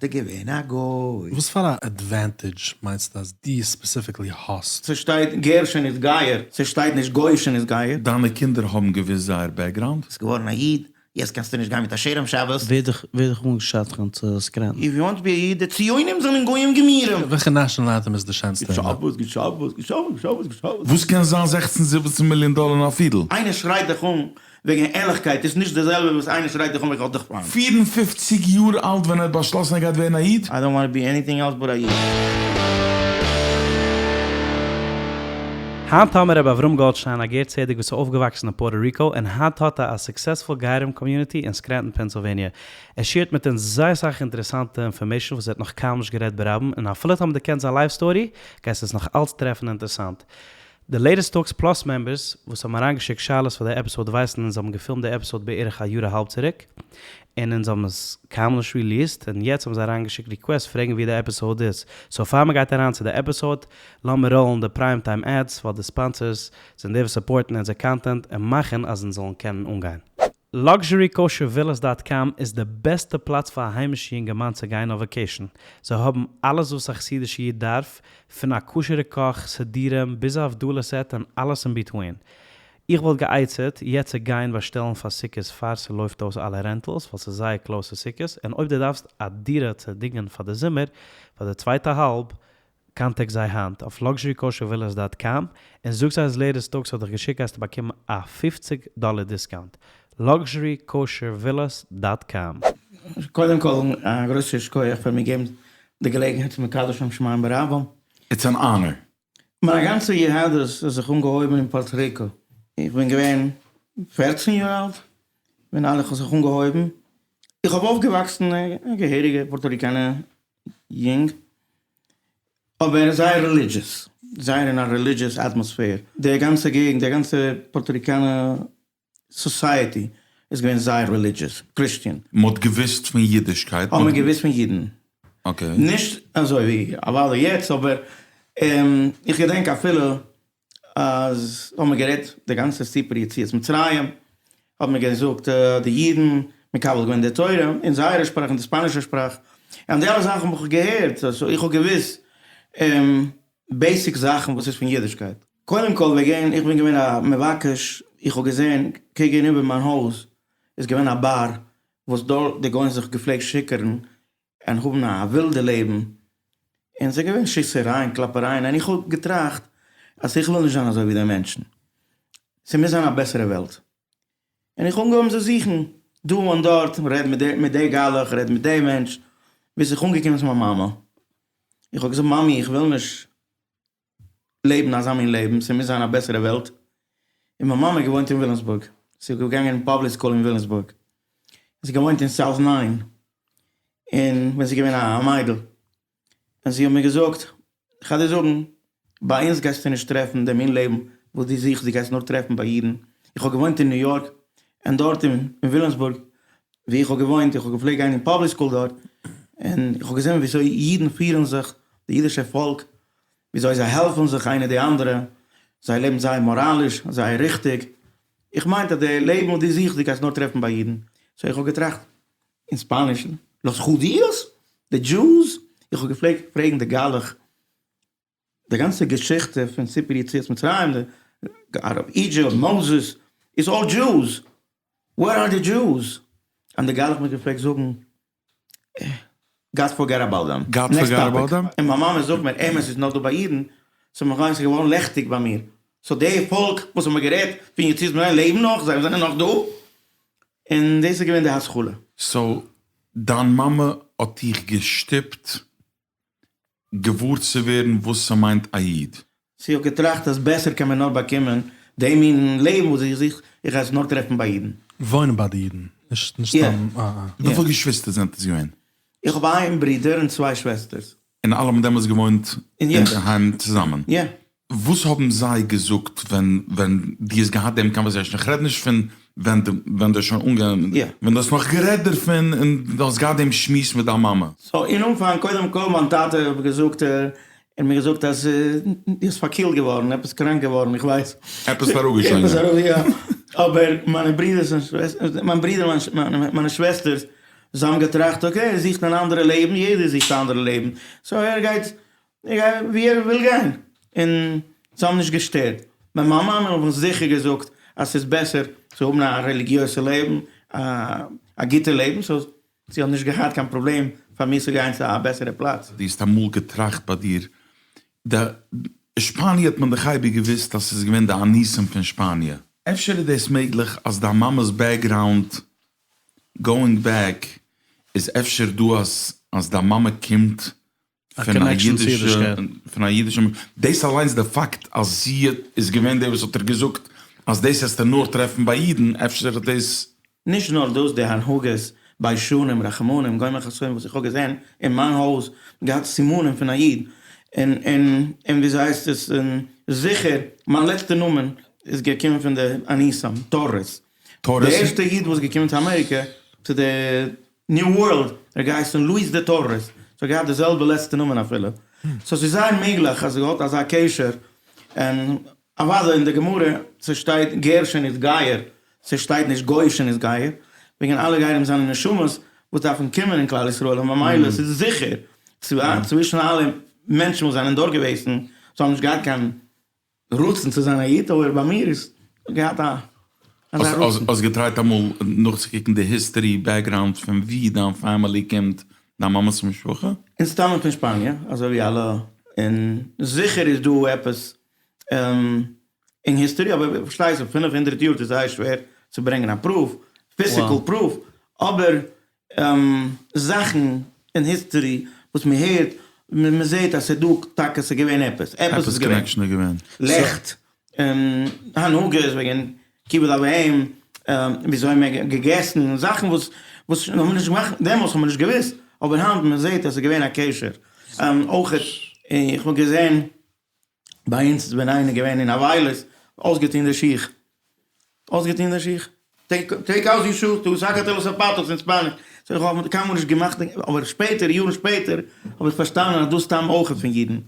טאטע געווען א גוי. וואס פאר א advantage מיינסטו אז דו specifically האסט? ס'שטייט גר שנתגייר, ס'שטייט נישט גוי שנתגייר. דיינע קינדער האבן געוויסט זייער background? ביסט געווארן א איד, יעצט קענסטו נישט גיין מיט א שירעם שבת. ווער דיך ווער דיך אנגעשדכנט צו סקרענטן? If you want to be א איד, די ציונים זענען גוים גמורים! וועלכע national anthem איז די שענסטע? גוט שבת, גוט שבת, גוט שבת, גוט שבת, גוט שבת. וואס קען זיין זעכצן זיבעצן מיליאן דאלער אין א פידל? איינער שרייט דיך אן וועגן ערליכקייט איז נישט די זעלבע וואס איינער שרייט דיך אן וועגן האט דיך פיינט. 54 יאר אלט ווען ער האט באשלאסן ער גייט ווערן א איד? I don't wanna be anything else but a איד. היינט האמיר רבי אברהם גאלדשטיין א גר צדק וואס איז אויפגעוואקסן אין פארטא ריקא און היינט האט ער א successful גרים community אין סקרענטאן פענסילוועניע. ער share ט מיט אונז זייער סאך אינטערעסאנטע information וואס ער האט נאך קיינמאל נישט גערעדט ברבים און אפילו טאמער דו קענסט זיין life story גייסטו עס נאך אלץ טרעפן אינטערעסאנט. די Latest Talks Plus members וואס האבן אריינגעשיקט שאלות פאר די episode ווייסן אונז האבן געפילמט די episode בערך א יאר א האלב צוריק און אונז האבן עס קיינמאל נישט released און יעצט האבן זיי אריינגעשיקט request פרעגן ווי די episode איז so פאר מען גייט אריין צו די episode לאמיר roll ן די prime time ads ווייל די sponsors זענען די וואס support ן אונזער content און מאכן אז אונז זאלן קענען אנגיין. LuxuryKosherVillas.com איז די בעסטע פלאץ פאר א היימישע יונגערמאן צו גיין אויף vacation. זיי האבן אלעס וואס א חסידישע איד דארף, פון א כשר'ע קאך, סידורים, ביז א הבדלה set און אלעס in between. איך וואלט גע'עצה'ט יעצט צו גיין באשטעלן פאר סוכות פאר ס'לויפט אויס אלע rentals ווייל ס'איז זייער close צו סוכות, און אויב דו דארפסט א דירה צו דינגען פאר די זומער פאר די צווייטע האלב, contact זיי היינט אויף LuxuryKosherVillas.com און זאג זיי אז Latest Talks האט דיך געשיקט גייסטו באקומען א 50 דאלער discount. LuxuryKosherVillas.com. קודם כל א גרויסע שכוח פאר מיר געבן די געלעגנהייט צו מקדש שם שמים ברבים. It's an honor. מיין גאנצע יהדות האט זיך אנגעהויבן אין פארטא ריקא. איך בין געווען 14 יאר אלט ווען אלעס האט זיך אנגעהויבן. איך האב אויפגעוואקסן א געהעריגע פארטא ריקאנע יונג, אבער זייער religious, זייער אין א religious אטמאספער. די גאנצע געגנט, די גאנצע פארטא ריקאנע society איז געווען זייער religious, Christian. מ'האט געוויסט פון אידישקייט? האט מען געוויסט פון אידן. Okay. נישט אזוי ווי אוודאי יעצט, אבער איך געדענק אפילו אז האבן מיר גערעדט די גאנצע סיפור יציאת מצרים, האט מען געזאגט די אידן מקבל געווען די תורה אין זייערע שפראך, אין די ספאנישע שפראך, און די אלע זאכן האב איך געהערט, so איך האב געוויסט basic זאכן וואס איז פון אידישקייט. קודם כל וועגן איך בין געווען א מבקש, איך האב געזען קעגן איבער מיין הויז איז געווען א באר וואס דארט די גוים זיך געפלעגט שיכור'ן און האבן א ווילדע לעבן, און ס'איז געווען שיסערייען קלאפערייען, און איך האב געטראכט אז איך וויל נישט זיין אזוי ווי די מענטשן, ס'מוז זיין א בעסערע וועלט, און איך האב אנגעהויבן צו זוכן דא און דארט, רעד מיט די מיט די גלח, רעד מיט די מענטש, ביז איך אנגעקומען צו מיין מאמע, איך האב געזאגט מאמי איך וויל נישט לעבן אזא מין לעבן, ס'מוז זיין א בעסערע וועלט, און מיין מאמע געוואוינט אין וויליאמסבורג, זי איז געגאנגען אין public school אין וויליאמסבורג, זי האט געוואוינט אין South 9, און ווען זי איז געווען א מיידל, און זי האט מיר געזאגט, כ'גיי דיר זאגן, ביי אונז גייסטו נישט טרעפן די מין לעבן וואס דו זוכסט, דו גייסט נאר טרעפן ביי אידן, איך האב געוואוינט אין ניו יארק, און דארט אין וויליאמסבורג ווי איך האב געוואוינט, איך האב געפלעגט גיין אין public school דארט, און איך האב געזען וויאזוי אידן פירן זיך, די אידישע פאלק, וויאזוי זיי העלפן זיך איינער די אנדערע, זיי לעבן זייער מאראליש, זייער ריכטיג, איך מיין אז די לעבן וואס דו זוכסט, דו גייסט נאר טרעפן ביי אידן, so איך האב געטראכט אין ספאניש, los judíos? די Jews? איך האב געפלעגט פרעגן די גלח די גאנצע געשיכטע פון סיפור יציאת מצרים, די out of Egypt, Moses, איז all Jews, where are the Jews? און די גלח האט מיר געפלעגט זאגן, God forget about them. God forget about them? און מיין מאמע זאגט מיר, אמת איז נאר דא ביי אידן, so מיך ס'איז געווארן לעכטיג ביי מיר, so די פאלק וואס האבן גערעדט פון יציאת מצרים לעבן נאך, זיי זענען נאך דא, און דאס איז געווען די התחלה. So דיין מאמע האט דיך געשטופט געוואר צו ווערן וואס ס'מיינט א איד. זי האט געטראכט אז בעסער קען מען נאר באקומען די מין לעבן וואס איך זוך, איך גיי עס נאר טרעפן ביי אידן. וואוינען ביי די אידן, נישט סתם א. וויפיל געשוויסטער זענט עטס געווען? איך האב איין ברודער און צוויי שוועסטערס. און אלע האבן דעמאלטס געוואוינט אינדערהיים צוזאמען? יא. וואס האבן זיי געזאגט ווען ווען דו האסט געהאט דעם conversation? איך רעד נישט פון ווען דו ווען דו האסט שוין אנגע ווען דו האסט נאך גערעדט דערפון און דו האסט געהאט דעם שמועס מיט דיין מאמע. So אין אנפאנג קודם כל מיין טאטע האט געזאגט ער האט מיר געזאגט אז דו ביסט פארקילט געווארן עפעס קראנק געווארן איך ווייס. עפעס אראפגעשלינגען. עפעס אראפ יא. אבער מיינע ברידערס און שוועסטערס מיין ברודער מיינע שוועסטערס. זיי האבן געטראכט okay ער זוכט אן אנדערע לעבן, יעדער זוכט א אנדערע לעבן, so ער גייט ווי ער וויל גיין, און זיי האבן נישט געשטערט. מיין מאמע האט מיר זיכער געזאגט אז ס'איז בעסער צו האבן א רעליגיעזע לעבן, א גוטע לעבן, so זי האט נישט געהאט קיין פראבלעם פאר מיר צו גיין צו א בעסערע פלאץ. דו האסט אמאל געטראכט ביי דיר, די שפאניע האט מען דאך אייביג געוואוסט אז ס'איז געווען די אנוסים פון שפאניע. אפשר איז דאס מעגליך אז דיין מאמע'ס background going back איז אפשר דא אז אז דיין מאמע קומט פון א אידישע פון א אידישע דאס אליינס די פאקט אז זי איז געווען די וואס האט דיר געזאגט אז דאס העסטו נאר טרעפן ביי אידן אפשר האט דאס. נישט נאר דאס די הנהגות ביישנים רחמנים גומל חסדים וואס איך האב געזען אין מיין הויז געהאט סימנים פון א איד און און און וויאזוי הייסט עס און זיכער מיין לעצטע נאמען איז געקומען פון די אנוסים טארעס די ערשטע איד וואס איז געקומען צו אמעריקע צו די New World, ער האט געהייסן לואיס דע טארעס, ס'האט געהאט די זעלבע לעצטע נאמען אפילו, so ס'איז זייער מעגליך אז ער האט אזא קשר, און אוודאי אין די גמרא ס'שטייט גר שנתגייר, ס'שטייט נישט גוי שנתגייר, וועגן אלע גרים זענען נשמות וואס דארפן קומען אין כלל ישראל און ממילא ס'איז זיכער צווישן אלע מענטשן וואס זענען דארט געוועסן, זיי האבן נישט געהאט קיין רצון צו זיין א איד, אבער ביי מיר איז געהאט א אזא רצון. האסט געטרייט אמאל נאכצוקוקן די history background פון ווי דיין family קומט, דיין מאמע'ס משפחה? אונז שטאמען פון שפאניע אזוי ווי אלע, און זיכער איז דא עפעס אין history, אבער פארשטייסט 500 יאר איז זייער שווער צו ברענגען א proof, physical proof, אבער זאכן אין history וואס מען הערט, מען זעט אז ס'איז דא טאקע ס'איז געווען עפעס, עפעס איז געווען, לעכט, הנהגות וועגן כיבוד אב ואם, וויאזוי מען האט געגעסן, זאכן וואס וואס האבן נישט געמאכט דעמאלס האט מען נישט געוואוסט, אבער היינט מען זעט אז ס'איז געווען א קשר, אויך איך האב געזען ביי אונז איז ווען איינער געווען אין אבילות, אויסגעטון די שיך, אויסגעטון די שיך, take out your shoes, tú sácate los zapatos אין ספאניש, so איך האב קיינמאל נישט געמאכט, אבער שפעטער, יארן שפעטער, האב איך פארשטאנען אז דאס סתם אויך איז פון אידן,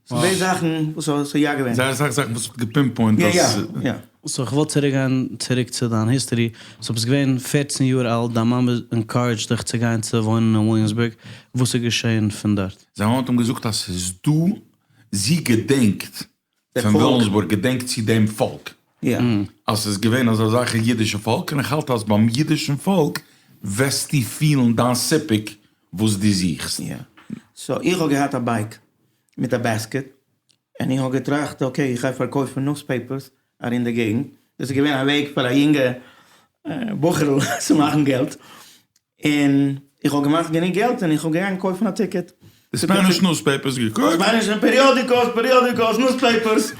ס'איז די זאכן וואס איז יא געווען. זייער אסאך זאכן וואס האט גע pinpoint אז. יא יא. so איך וויל צוריק גיין צוריק צו דיין history, so ביסט געווען 14 יאר אלט, דיין מאמע encouraged דיך צו גיין צו וואוינען אין וויליאמסבורג, וואס איז געשען פון דארט? זיין מאמע האט אים געזאגט אז ס'איז דא, זי געדענקט פון וויליאמסבורג געדענקט זי דעם פאלק, אז ס'איז געווען אזא זאך א אידישע פאלק, און איך האלט אז ביים אידישן פאלק וועסטו פילן דיין סיפוק וואס דו זוכסט. יא. so איך האב געהאט א bike מיט א basket, און איך האב געטראכט okay איך גיי פארקויפן newspapers ארום די געגנט, דאס איז געווען א וועג פאר א יונגע בחור'ל צו מאכן געלט, און איך האב געמאכט גענוג געלט און איך האב געגאנגען קויפן א ticket. די Spanish newspapers געקויפט? Spanish periódicos, periódicos, newspapers,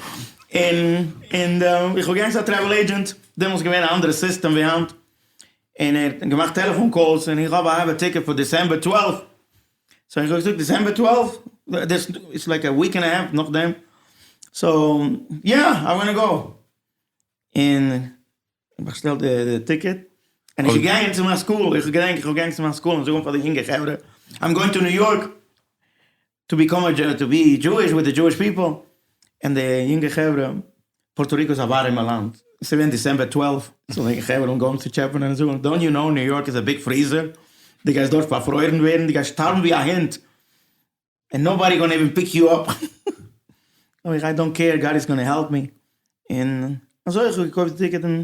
און און איך האב געגאנגען צו א travel agent, דעמאלטס איז געווען א אנדערע סיסטעם ווי היינט, און ער האט געמאכט טעלעפאן calls און איך האב I have a ticket פאר December 12, so איך האב געזאגט December 12? דאס איז like a week and a half נאכדעם, so yeah I wanna go, און באשטעלט די ticket, און איך געגאנגען צו מיין school, איך געדענק איך האב געגאנגען צו מיין school און זאגן פאר די יונגע חברה, I'm going to New York to become a to be Jewish with the Jewish people, און די יונגע חברה, פארטא ריקא איז א ווארימע לאנד, עס איז געווען December 12, so די חברה אנגעהויבן צו טשעפענען און זאגן, don't you know New York is a big freezer, דו גייסט דארט פארפרוירן ווערן, דו גייסט שטארבן ווי א הונט, and nobody gonna even pick you up, אבער איך I don't care, God is gonna help me, און אזוי איך האב געקויפט די ticket און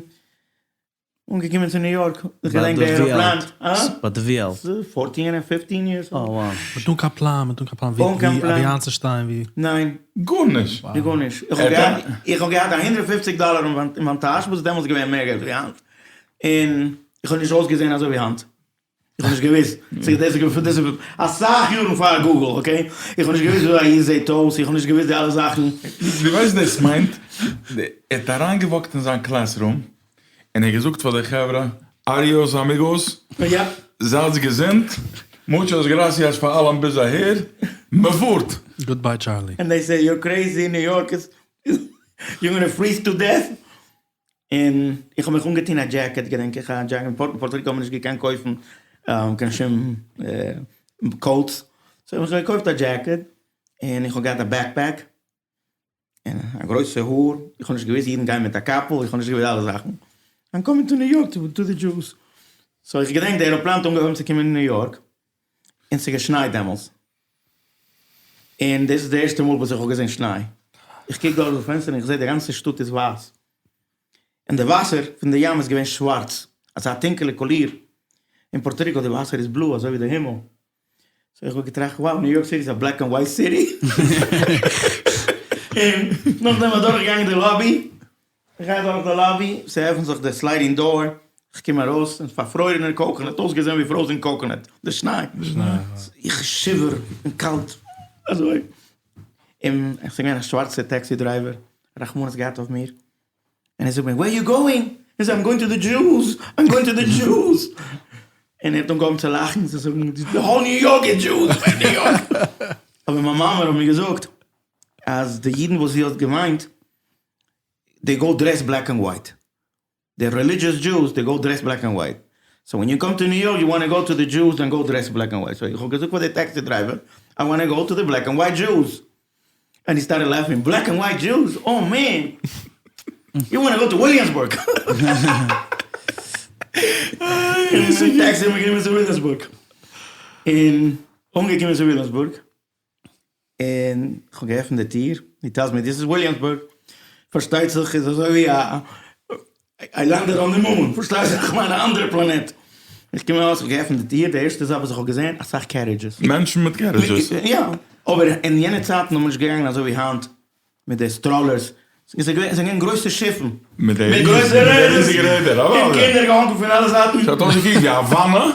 אנגעקומען צו ניו יארק, איך געדענק די עראפלאן, אה? ביי די ווי אלט? fourteen און fifteen years old. Oh wow. מיט אן קיין פלאן, מיט אן קיין פלאן ווי ווי איינצושטיין ווי. ניין. גארנישט. גארנישט. איך האב געהאט, איך האב געהאט א 150 דאלער אין מיין טאש, וואס איז דעמאלטס געווען מער געלט ווי היינט, און איך האב נישט אויסגעזען אזוי ווי היינט. איך האב נישט געוואוסט, ס'איז דאס איז דאס איז אסאך יארן פאר Google, okay? איך האב נישט געוואוסט וויאזוי א איד זעט אויס, איך האב נישט געוואוסט די אלע זאכן. דו ווייסט דאס מיינט? ער האט אריינגעוואקט אין זיין classroom און ער האט געזאגט פאר די חברה, adiós amigos, זייטס געזונט, muchas gracias פאר אלעם ביז אהער, מ'פארט! Goodbye Charlie. And they say you're crazy, New York is, you're gonna freeze to death. און איך האב מיך אנגעטון א jacket, געדענק איך, א jacket, אין פארטא ריקא האט מען נישט געקענט קויפן קיין שום coats, so האב איך געקויפט א jacket, און איך האב געהאט א backpack, און א גרויסע האר, איך האב נישט געוואוסט אידן גייען מיט א קאפל, איך האב נישט געוואוסט אלע זאכן, I'm coming to New York to the Jews. So איך געדענק די עראפלאן האט אנגעהויבן צו קומען אין ניו יארק, און ס'איז געשנייט דעמאלס, און דאס איז די ערשטע מאל וואס איך האב געזען שניי, איך קוק דורך די פענסטער און איך זע די גאנצע שטאט איז ווייס, און די וואסער פון די ים איז געווען שווארץ, אזא טונקעלע קאליר, אין פארטא ריקא די וואסער איז בלוי אזוי ווי די הימל, so איך האב געטראכט wow ניו יארק סיטי איז א black and white city, און נאכדעם אדורך געגאנגען די lobby, איך גיי אדורך די lobby, ס'עפנט זיך די sliding door, איך קום ארויס, און פארפרוירענער coconut, אויסגעזען ווי frozen coconut, די שניי, איך shiver און קאלט, אזוי, און עס איז געווען א שווארצע taxi driver, רחמנות געהאט אויף מיר, און ער זאגט מיר, where you going? איך זאג, I'm going to the Jews, I'm going to the Jews. און ער האט אנגעהויבן צו לאכן, צו זאגן, the whole New York איז Jews, ווער ניו יארק? אבער מיין מאמע האט מיר געזאגט, אז די אידן וואס זי האט געמיינט, they go dress black and white. די religious Jews, they go dress black and white. So when you come to New York, you wanna go to the Jews, then go dress black and white. So איך האב געזאגט פאר די taxi driver, I wanna go to the black and white Jews. And he started laughing, black and white Jews? Oh man! You wanna go to Williamsburg! און taxi האט מיר גענומען צו וויליאמסבורג. און אנגעקומען צו וויליאמסבורג, און כ'האב געעפנט די טיר, he tells me this is Williamsburg, פארשטייט זיך איז אזוי ווי א I landed on the moon, פארשטייט זיך כ'מיין א אנדערע פלאנעט, איך קום ארויס איך געעפנט די טיר, די ערשטע זאך וואס איך האב געזען אסאך carriages. מענטשן מיט carriages? יא, אבער אין יענע צייטן האט מען נישט געגאנגען אזוי ווי היינט מיט די strollers, ס'איז געווען גרויסע שיפן. מיט די ריזיגע רעדער, אוודאי. און קינדער געהאנגען פון אלע זייטן. ס'האט אויסגעקוקט ווי א וואנע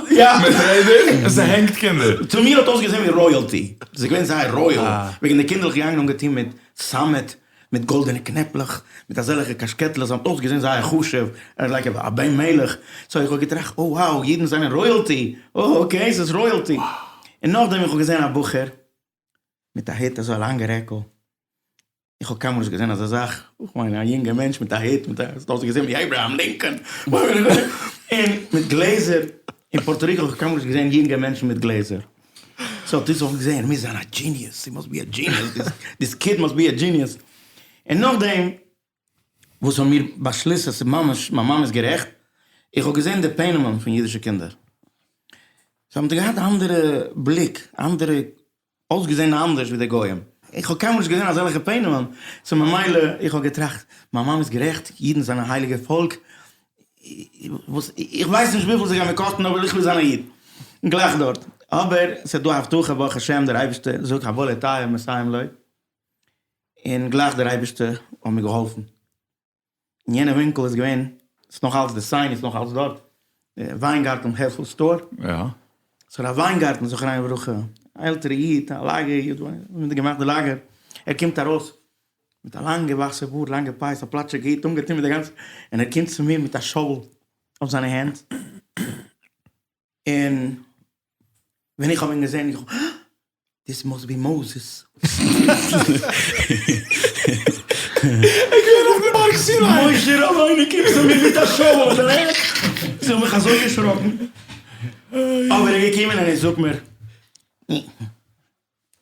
מיט רעדער און ס'הענגט קינדער. צו מיר האט אויסגעזען ווי royalty. ס'איז געווען זייער royal. וועגן די קינדערלעך געגאנגען אנגעטון מיט סאמעט, מיט גאלדענע קנעפלעך, מיט אזעלכע קאשקעטלעך, זיי האבן אויסגעזען זייער חשוב, like א בן מלך. So איך האב געטראכט, oh wow, אידן זענען royalty. Oh okay, ס'איז royalty. און נאכדעם איך האב געזען א בחור מיט א הוט, אזוי א לאנגע רעקל. איך האב קיינמאל נישט געזען אזא זאך, איך מיין א יונגע מענטש מיט א הוט, מיט א, ס'האט אויסגעזען ווי אברהם לינקאן, און מיט גלעזער, אין פארטא ריקא האב איך קיינמאל נישט געזען יונגע מענטשן מיט גלעזער, so דאס האב איך געזען, ער מוז זיין א genius, he must be a genius, this kid must be a genius, און נאכדעם וואס האבן מיר באשליסט אז ס'איז ממש, מיין מאמע איז גערעכט, איך האב געזען די פנימ'ען פון אידישע קינדער, זיי האבן געהאט א אנדערע בליק, אנדערע אויסגעזען אנדערש ווי די גוים. איך האב קיינמאל נישט געזען אזעלכע פנימ'ען, so ממילא איך האב געטראכט, מיין מאמע איז גערעכט, אידן זענען א הייליגע פאלק, וואס איך ווייס נישט וויפיל זיי גייען מיר קאסטן אבער איך וויל זיין א איד. גלייך דארט. אבער ס'איז דא א הבטחה ברוך השם דער אייבערשטער זאגט הבא לטהר מסייעים לו, און גלייך דער אייבערשטער האט מיר געהאלפן. אין יענע ווינקל איז געווען, ס'איז נאך אלץ די sign איז נאך אלץ דארט, וויינגארטן health food store. יא. so רב וויינגארטן זכרונו לברכה, א עלטערע איד, א לאגער איד, האט געמאכט די לאגער, ער קומט ארויס מיט א לאנגע ווייסע בארד, לאנגע פאות, א פלאטשיגע הוט, אנגעטון מיט די גאנצע, און ער קומט צו מיר מיט א shovel אויף זיינע הענט, און ווען איך האב אים געזען, איך האב, this must be Moses. איך געווען אויפן בארג סיני. משה רבינו קומט צו מיר מיט א shovel אין די הענט. זיי האבן מיך אזוי געשראקן. אבער ער איז געקומען און ער זאגט מיר,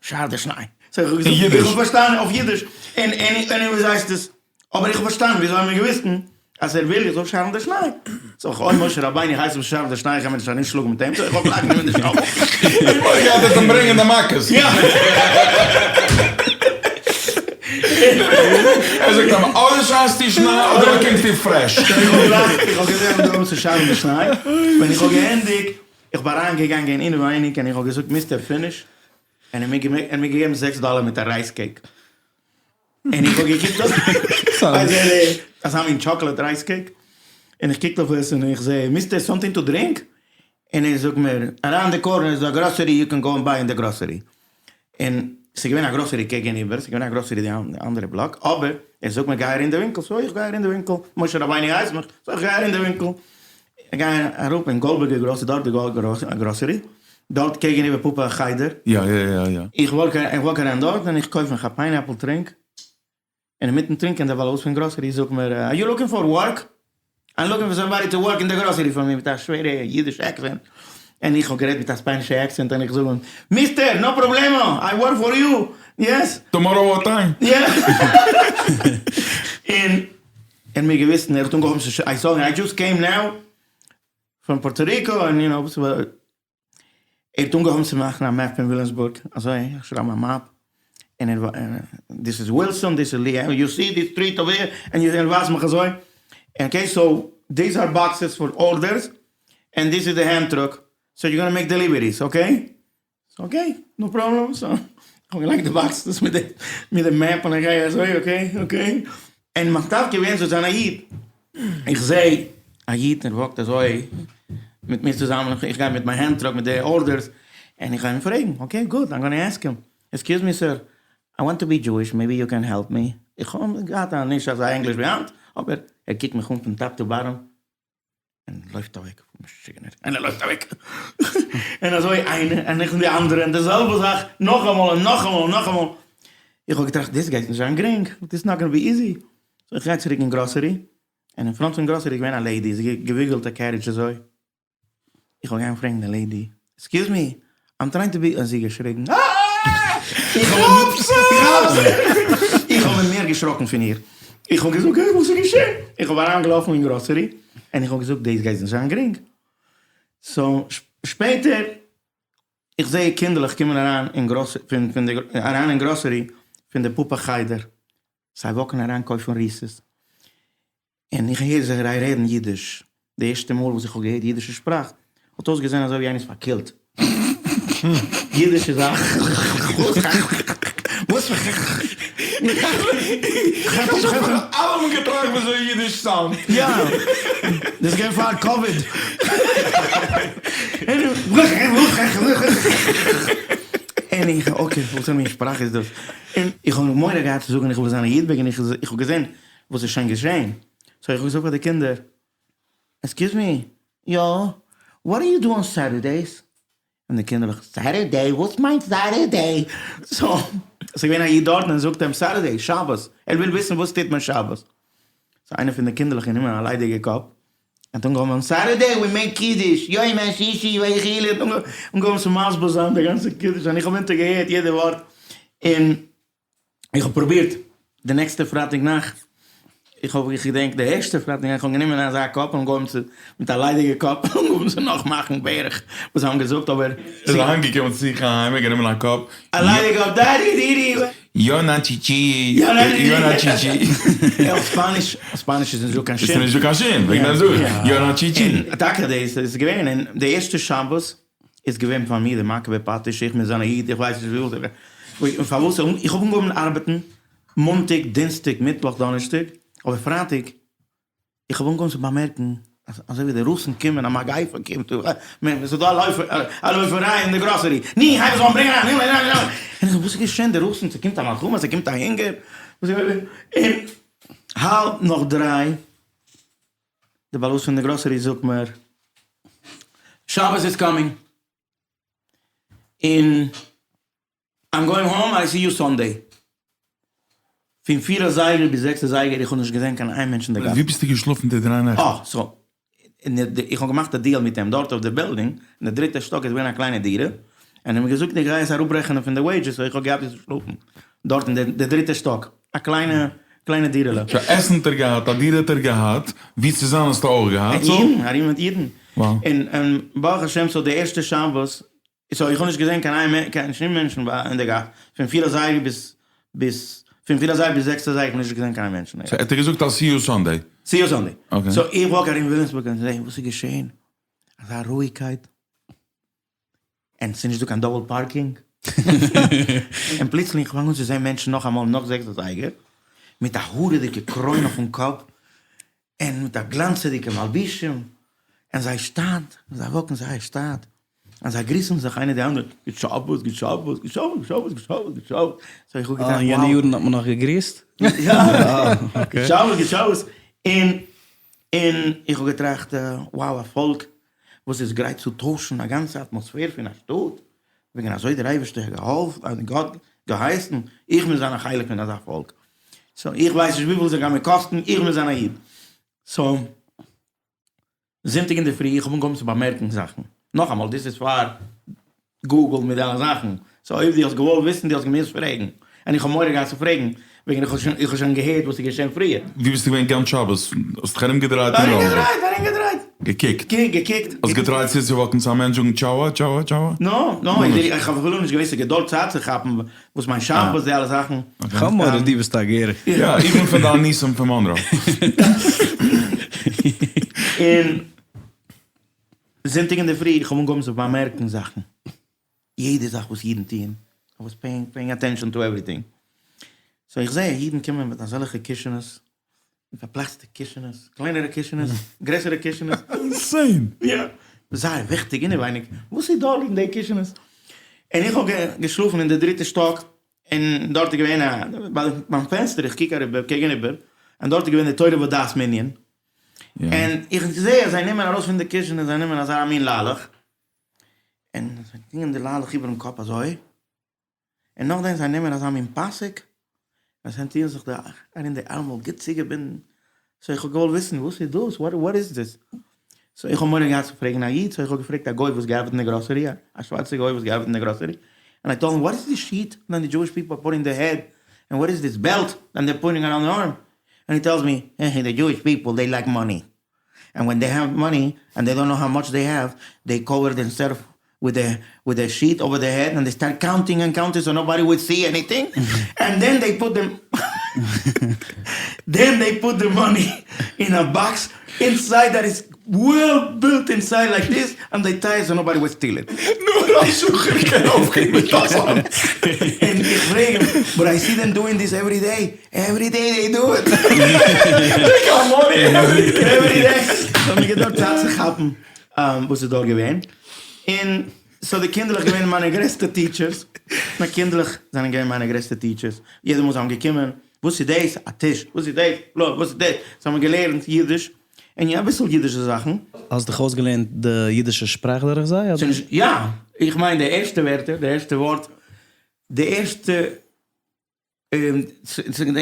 שאר די שניי. so איך האב געזאגט, איך האב פארשטאנען אויף אידיש. און און און וויאזוי הייסט עס? אבער איך האב פארשטאנען, וויאזוי האבן מיר געוואוסט אז ער וויל איך זאל שארן די שניי? so איך אוי משה רבינו הייסט מיך שארן די שניי, איך קען מיר נישט ארומשלאגן מיט אים, so איך האב גלייך גענומען די shovel. איך וואלט געהאט ער זאל ברענגען די מכות. יא. ער זאגט אים אדער שארסטו שניי אדער באקומסטו פרעש. איך האב גלייך, איך האב געזען אנגעהויבן צו שארן די שניי, ווען איך האב געענדיגט, איך בין אריינגעגאנגען אינעווייניג און איך האב געזאגט mister finish, און ער האט מיר געגעבן זעקס דאלער מיט א rice cake. און איך האב געקוקט אויף אזא מין chocolate rice cake, און איך קוק אויף עס און איך זע mister something to drink? און ער זאגט מיר around the corner איז דא א grocery you can go and buy in the grocery, און ס'איז געווען א גראסערי קעגן איבער, ס'איז געווען א גראסערי די אנדערע בלאק, אבער ער זאגט מיר גיי ארום די ווינקל, so איך גיי ארום די ווינקל, משה רבינו הייסט מיך, so איך גיי ארום די ווינקל, איך גיי אראפ אין גאלדבערגער גראסערי, דארט די גראסערי, דארט קעגן איבער פאפא חדר. יא יא יא יא. איך walk איך walk אריין דארט און איך קויף מיך א pineapple טרינק, און אינמיטן טרינקען דער בעל הבית פון גראסערי זאגט מיר are you looking for work? I'm looking for somebody to work in the grocery for me מיט א שווערע אידיש accent, און איך האב גערעדט מיט א ספאנישע accent און איך זאג אים mister no problemo I work for you yes. Tomorrow what time? יא. און ער האט מיר געוויסן ער האט אנגעהויבן צו I saw I just came now. פון פארטא ריקא און יו נאו ער האט אנגעהויבן צו מאכן א מעפ פון וויליאמסבורג אזוי איך שרייב א מעפ און ער דיס איז ווילסאן דיס איז לי יו סי די סטריט אווער העיר און ער ווייזט מיך אזוי אקעי סאו דיס אר באקסעס פאר ארדערס און דיס איז די הענד טראק סאו יו גאנא מעיק דעליוועריס אקעי אקעי נאו פראבלעם סאו איך האב געלייגט די באקסעס מיט די מיט די מעפ און איך גיי אזוי אקעי אקעי און מיין טאטע געווען צו זיין א איד איך זע א איד ער וואקט אזוי מיט מיר צוזאמען איך גיי מיט מיין הענד טראק מיט די ארדערס און איך גיי אים פרעגן אקעי גוד איים גאנא עסק הים עקסקיוז מי סיר איי וואנט טו בי דזשואיש מעיבי יו קען העלפ מי איך האב געהאט א נישט אזא ענגליש ווי היינט אבער ער קוקט מיך אן פון טאפ טו באטאם און לויפט אוועק, משוגענער, און ער לויפט אוועק, און אזוי איינע און נאכדעם די אנדערע, און די זעלבע זאך נאכאמאל און נאכאמאל און נאכאמאל, איך האב געטראכט דאס גייט נישט זיין גרינג, דיס איז נאט גאנא בי איזי, סאו איך גיי צוריק אין גראסערי, און אין פראנט פון גראסערי איז געווען א לעידי, זי האט געוויגעלט א קערידזש אזוי, איך האב געגאנגען פרעגן די לעידי, עקסקיוז מי, איים טרייענג טו בי, האט זי געשריגן, אה! איך האב איך האב מער געשראקן פון איר, איך האב געזאגט, העי וואס איז געשען? איך האב אריינגעלאפן אין גראסערי, און איך האב געזאגט דאס גייט נישט זיין גרינג, סאו שפעטער איך זעה קינדערלעך קומען אריין אין פון די אריין אין גראסערי פון די פאפא חדר, זיי וואקן אריין קויפן ריסעס, און איך הער זיי רעדן אידיש, די ערשטע מאל וואס איך האב געהערט אידישע שפראך, האט אויסגעזען אזוי ווי איינער איז פארקילט. אידיש איז א. וואס? איך האב אלעמאל געטראכט וויאזוי אידיש סאונדט. יא, דאס איז געווען פאר קאוויד. און איך, אקעי, וואס פאר מין שפראך איז דאס? און איך האב מורא געהאט צו זאגן איך וויל זיין א איד וועגן איך האב געזען וואס איז שוין געשען? סאו איך האב געזאגט פאר די קינדער, עקסקיוז מי, יא, וואט דו יו דו אן סעטערדעיס? און די קינדערלעך, סעטערדעי? וואס מיינט סעטערדעי? סאו ס'איז געווען א איד דארטן און זאגט אים, סעטערדעי, שבת, ער וויל וויסן וואס טוט מען שבת. סאו איינער פון די קינדערלעך האט גענומען א ליידיגע קאפ, און האט אנגעהויבן, אן סעטערדעי ווי מעיק קידוש, יום השישי ויכולו, האט אנגעהויבן צו מסביר זיין די גאנצע קידוש, און איך האב אונטערגעהערט יעדע ווארט, און איך האב פרובירט די נעקסטע פרייטאג נאכט, איך האב איך געדענק די ערשטע פרייטאג נאכט, איך האב גענומען אזא קאפ און אנגעהויבן צו, מיט א ליידיגע קאפ, אנגעהויבן צו נאכמאכן בערך וואס זיי האבן געזאגט, אבער. איז אהיימגעקומען צו זיך אהיים און גענומען א קאפ. א ליידיגע קאפ, דעדי דידי. יונה טשיטשי, יונה טשיטשי. אויף ספאניש, אויף ספאניש איז נישטא קיין שין. איז נישטא קיין שין, וועגן דעם זאג איך, יונה טשיטשי. טאקע דאס איז געווען, און די ערשטע שבת איז געווען פאר מיר די מכה בפטיש, איך מוז זיין א איד, איך ווייס נישט ווי, און פארוואס, איך האב אנגעהויבן ארבעטן מאנטאג, דינסטאג, מיטוואך, דאנערשטאג, אבער פרייטאג, איך האב אנגעהויבן צו באמערקן אז אזוי ווי די רוסן קומען, א מגיפה קומט, ס'איז דא א לויפעריי אין די גראסערי, ני, הייב עס אן, ברענג אריין, און איך זאג, וואס איז געשען, די רוסן, ס'קומט א מלחמה, ס'קומט א הונגער, און האלב נאך דריי די בעל הבית פון די גראסערי זאגט מיר שבת איז קאמינג און איים גאוינג האום איי סי יו סאנדעי. פון פיר אזייגער ביז זעקס אזייגער איך האב נישט געזען קיין איין מענטש אין די גאס. ווי ביסטו געשלאפן די דריי נעכט? אה סאו איך האב געמאכט א דיעל מיט אים דארט אויף די בילדינג אין די דריטע שטאק איז געווען א קליינע דירה און ער האט מיר געזאגט איך גיי עס אראפרעכענען פון די וועידזשעס סאו איך האב געהאט ווי צו שלאפן דארט אין די דריטע שטאק. א קליינע קליינע דירה'לע. סאו עסן האט ער געהאט, א דירה האט ער געהאט, ווי צו זיין האסטו אויך געהאט, סאו. אידן, ארום מיט אידן. וואו. און און ברוך השם סאו די ערשטע שבת, סאו איך האב נישט געזען קיין איין קיין שום מענטשן אין די גאס, פון פיר אזייגער ביז ביז פון פיר אזייגער ביז זעקס אזייגער איך האב נישט געזען קיין איין מענטשן. סאו האט ער געזאגט אז סי יו סאנדעי. סי יו סאנדעי. אקעי. סאו איך וואק ארום וויליאמסבורג און זעה וואס איז געשען, אזא רואיגקייט. און ס'איז נישט דא קיין דאבל פארקינג, און פלוצלינג כ'פאנג אן צו זען מענטשן נאכאמאל נאך זעקס אזייגער, מיט א הארעדיגע קרוין אויפן קאפ, און מיט א גלאנצעדיגע מלבישים, און זיי שטאט, און זיי וואקן זייער שטאט, און זיי גריסן זיך איינער די אנדערע, גוט שבת, גוט שבת, גוט שבת, גוט שבת, גוט שבת, גוט שבת, סאו איך האב געטראכט אה, אין יענע יארן האט מען נאך געגריסט? יא, גוט שבת, גוט שבת, און און איך האב געטראכט, wow א פאלק וואס איז גרייט צו טוישן א גאנצע אטמאספער פון א שטאט, וועגן אזוי דער אייבערשטער האט געהאלפן און גאט געהייסן, איך מוז זיין א חלק פון אזא פאלק, סאו איך ווייס נישט וויפיל ס'גייט מיר קאסטן, איך מוז זיין א איד. סאו זונטאג אינדערפרי איך האב אנגעהויבן צו באמערקן זאכן, נאכאמאל דאס איז פאר גוגל מיט די אלע זאכן, סאו אויב דו האסט געוואלט וויסן דו האסט געמוזט פרעגן, און איך האב מורא געהאט צו פרעגן, וועגן איך האב שוין איך האב שוין געהערט וואס איז געשען פריער. ווי ביסטו געווען גאנץ שבת? האסט דיך ארומגעדרייט אין לאנדאן? ארומגעדרייט, ארומגעדרייט. געקוקט? געקוקט. האסט געטרייט צוצואוואקן צו א מענטש זאגן טשאווא טשאווא טשאווא? נא, נא, איך האב אפילו נישט געוואוסט ס'איז געדויערט צייט צו כאפן וואס מיינט שבת די אלע זאכן. כ'האב מורא דו ביסט א גערער. יא, איך בין פון די אנוסים פון מאנרא. און זונטאג אינדערפרי איך האב אנגעהויבן צו באמערקן זאכן. יעדע זאך וואס אידן טוען, איי וואס פעיאינג פעיאינג אטענשאן טו עווריטינג, סאו איך זע אידן קומען מיט אזעלכע קישענעס, מיט פלעסטיק קישענעס, קלענערע קישענעס, גרעסערע קישענעס, אינסעין! יא, זייער וויכטיג אינעווייניג, וואס איז דא אין די קישענעס? און איך האב געשלאפן אין די דריטע שטאק, און דארט איז געווען א, ביים פענסטער איך קוק אריבער קעגן איבער, און דארט איז געווען די תורה ודעת מנין, און איך זע אז זיי נעמען ארויס פון די קישענעס זיי נעמען אזא מין ליילעך, און זיי טוען די ליילעך איבערן קאפ אזוי, און נאכדעם זיי נעמען אזא מין פאסיק, און זיי טוען זיך די ארום די ערמל גוט צוגעבינדן, סאו איך האב געוואלט וויסן וואס איז דאס, וואט איז דיס, סאו איך האב מורא געהאט צו פרעגן א איד, סאו איך האב געפרעגט א גוי וואס געארבעט אין די גראסערי, א שווארצע גוי וואס געארבעט אין די גראסערי, און איי טאלד הים וואט איז דיס שיעט דעט די דזשואיש פיפל אר פוטינג די העד, און וואט איז דיס בעלט דעט דעיר פוטינג אראונד די ארם, און הי טעלס מי, העי די דזשואיש פיפל דעי לייק מאני, ענד ווען דעי העוו מאני ענד דעי דאנט נאו האו מאטש דעי העוו דעי קאווער דעמסעלף וויט די וויט די שיעט אווער די העד ענד דעי סטארט קאונטינג ענד קאונטינג סאו נאובאדי וואוד סי עניטינג ענד דען דעי פוט דעם דען דעי פוט די מאני אין א באקס אינסייד דעט איז וועל בילט אינסייד לייק דיס ענד דעי טיי איט סאו נאובאדי וואוד סטיל איט. נאר א שחור קען אויפקומען מיט אזאנס. און איך פרעג אים באט איי סי דעם דואינג דיס עווערי דעי. עוורי דעי דעי דו איט. דעי קאונט מאני עוורי דעי. עוורי דעי. ס'האט מיר געדויערט צייט צו כאפן וואס איז דארט געווען. און סאו די קינדערלעך געווען מיינע גרעסטע טיטשערס. מיין קינדערלעך זענען געווען מיינע גרעסטע טיטשערס. יעדע מאל זיי האבן געקומען, וואס איז דאס? א טיש. וואס איז דאס? בלא. וואס איז דאס? זיי האבן געלערנט אידיש. און יא אביסל אידישע זאכן. האסט דיך אויסגעלערנט די אידישע שפראך דורך זיי אדער? יא. איך מיין די ערשטע ווערטער, די ערשטע ווארט, די ערשטע.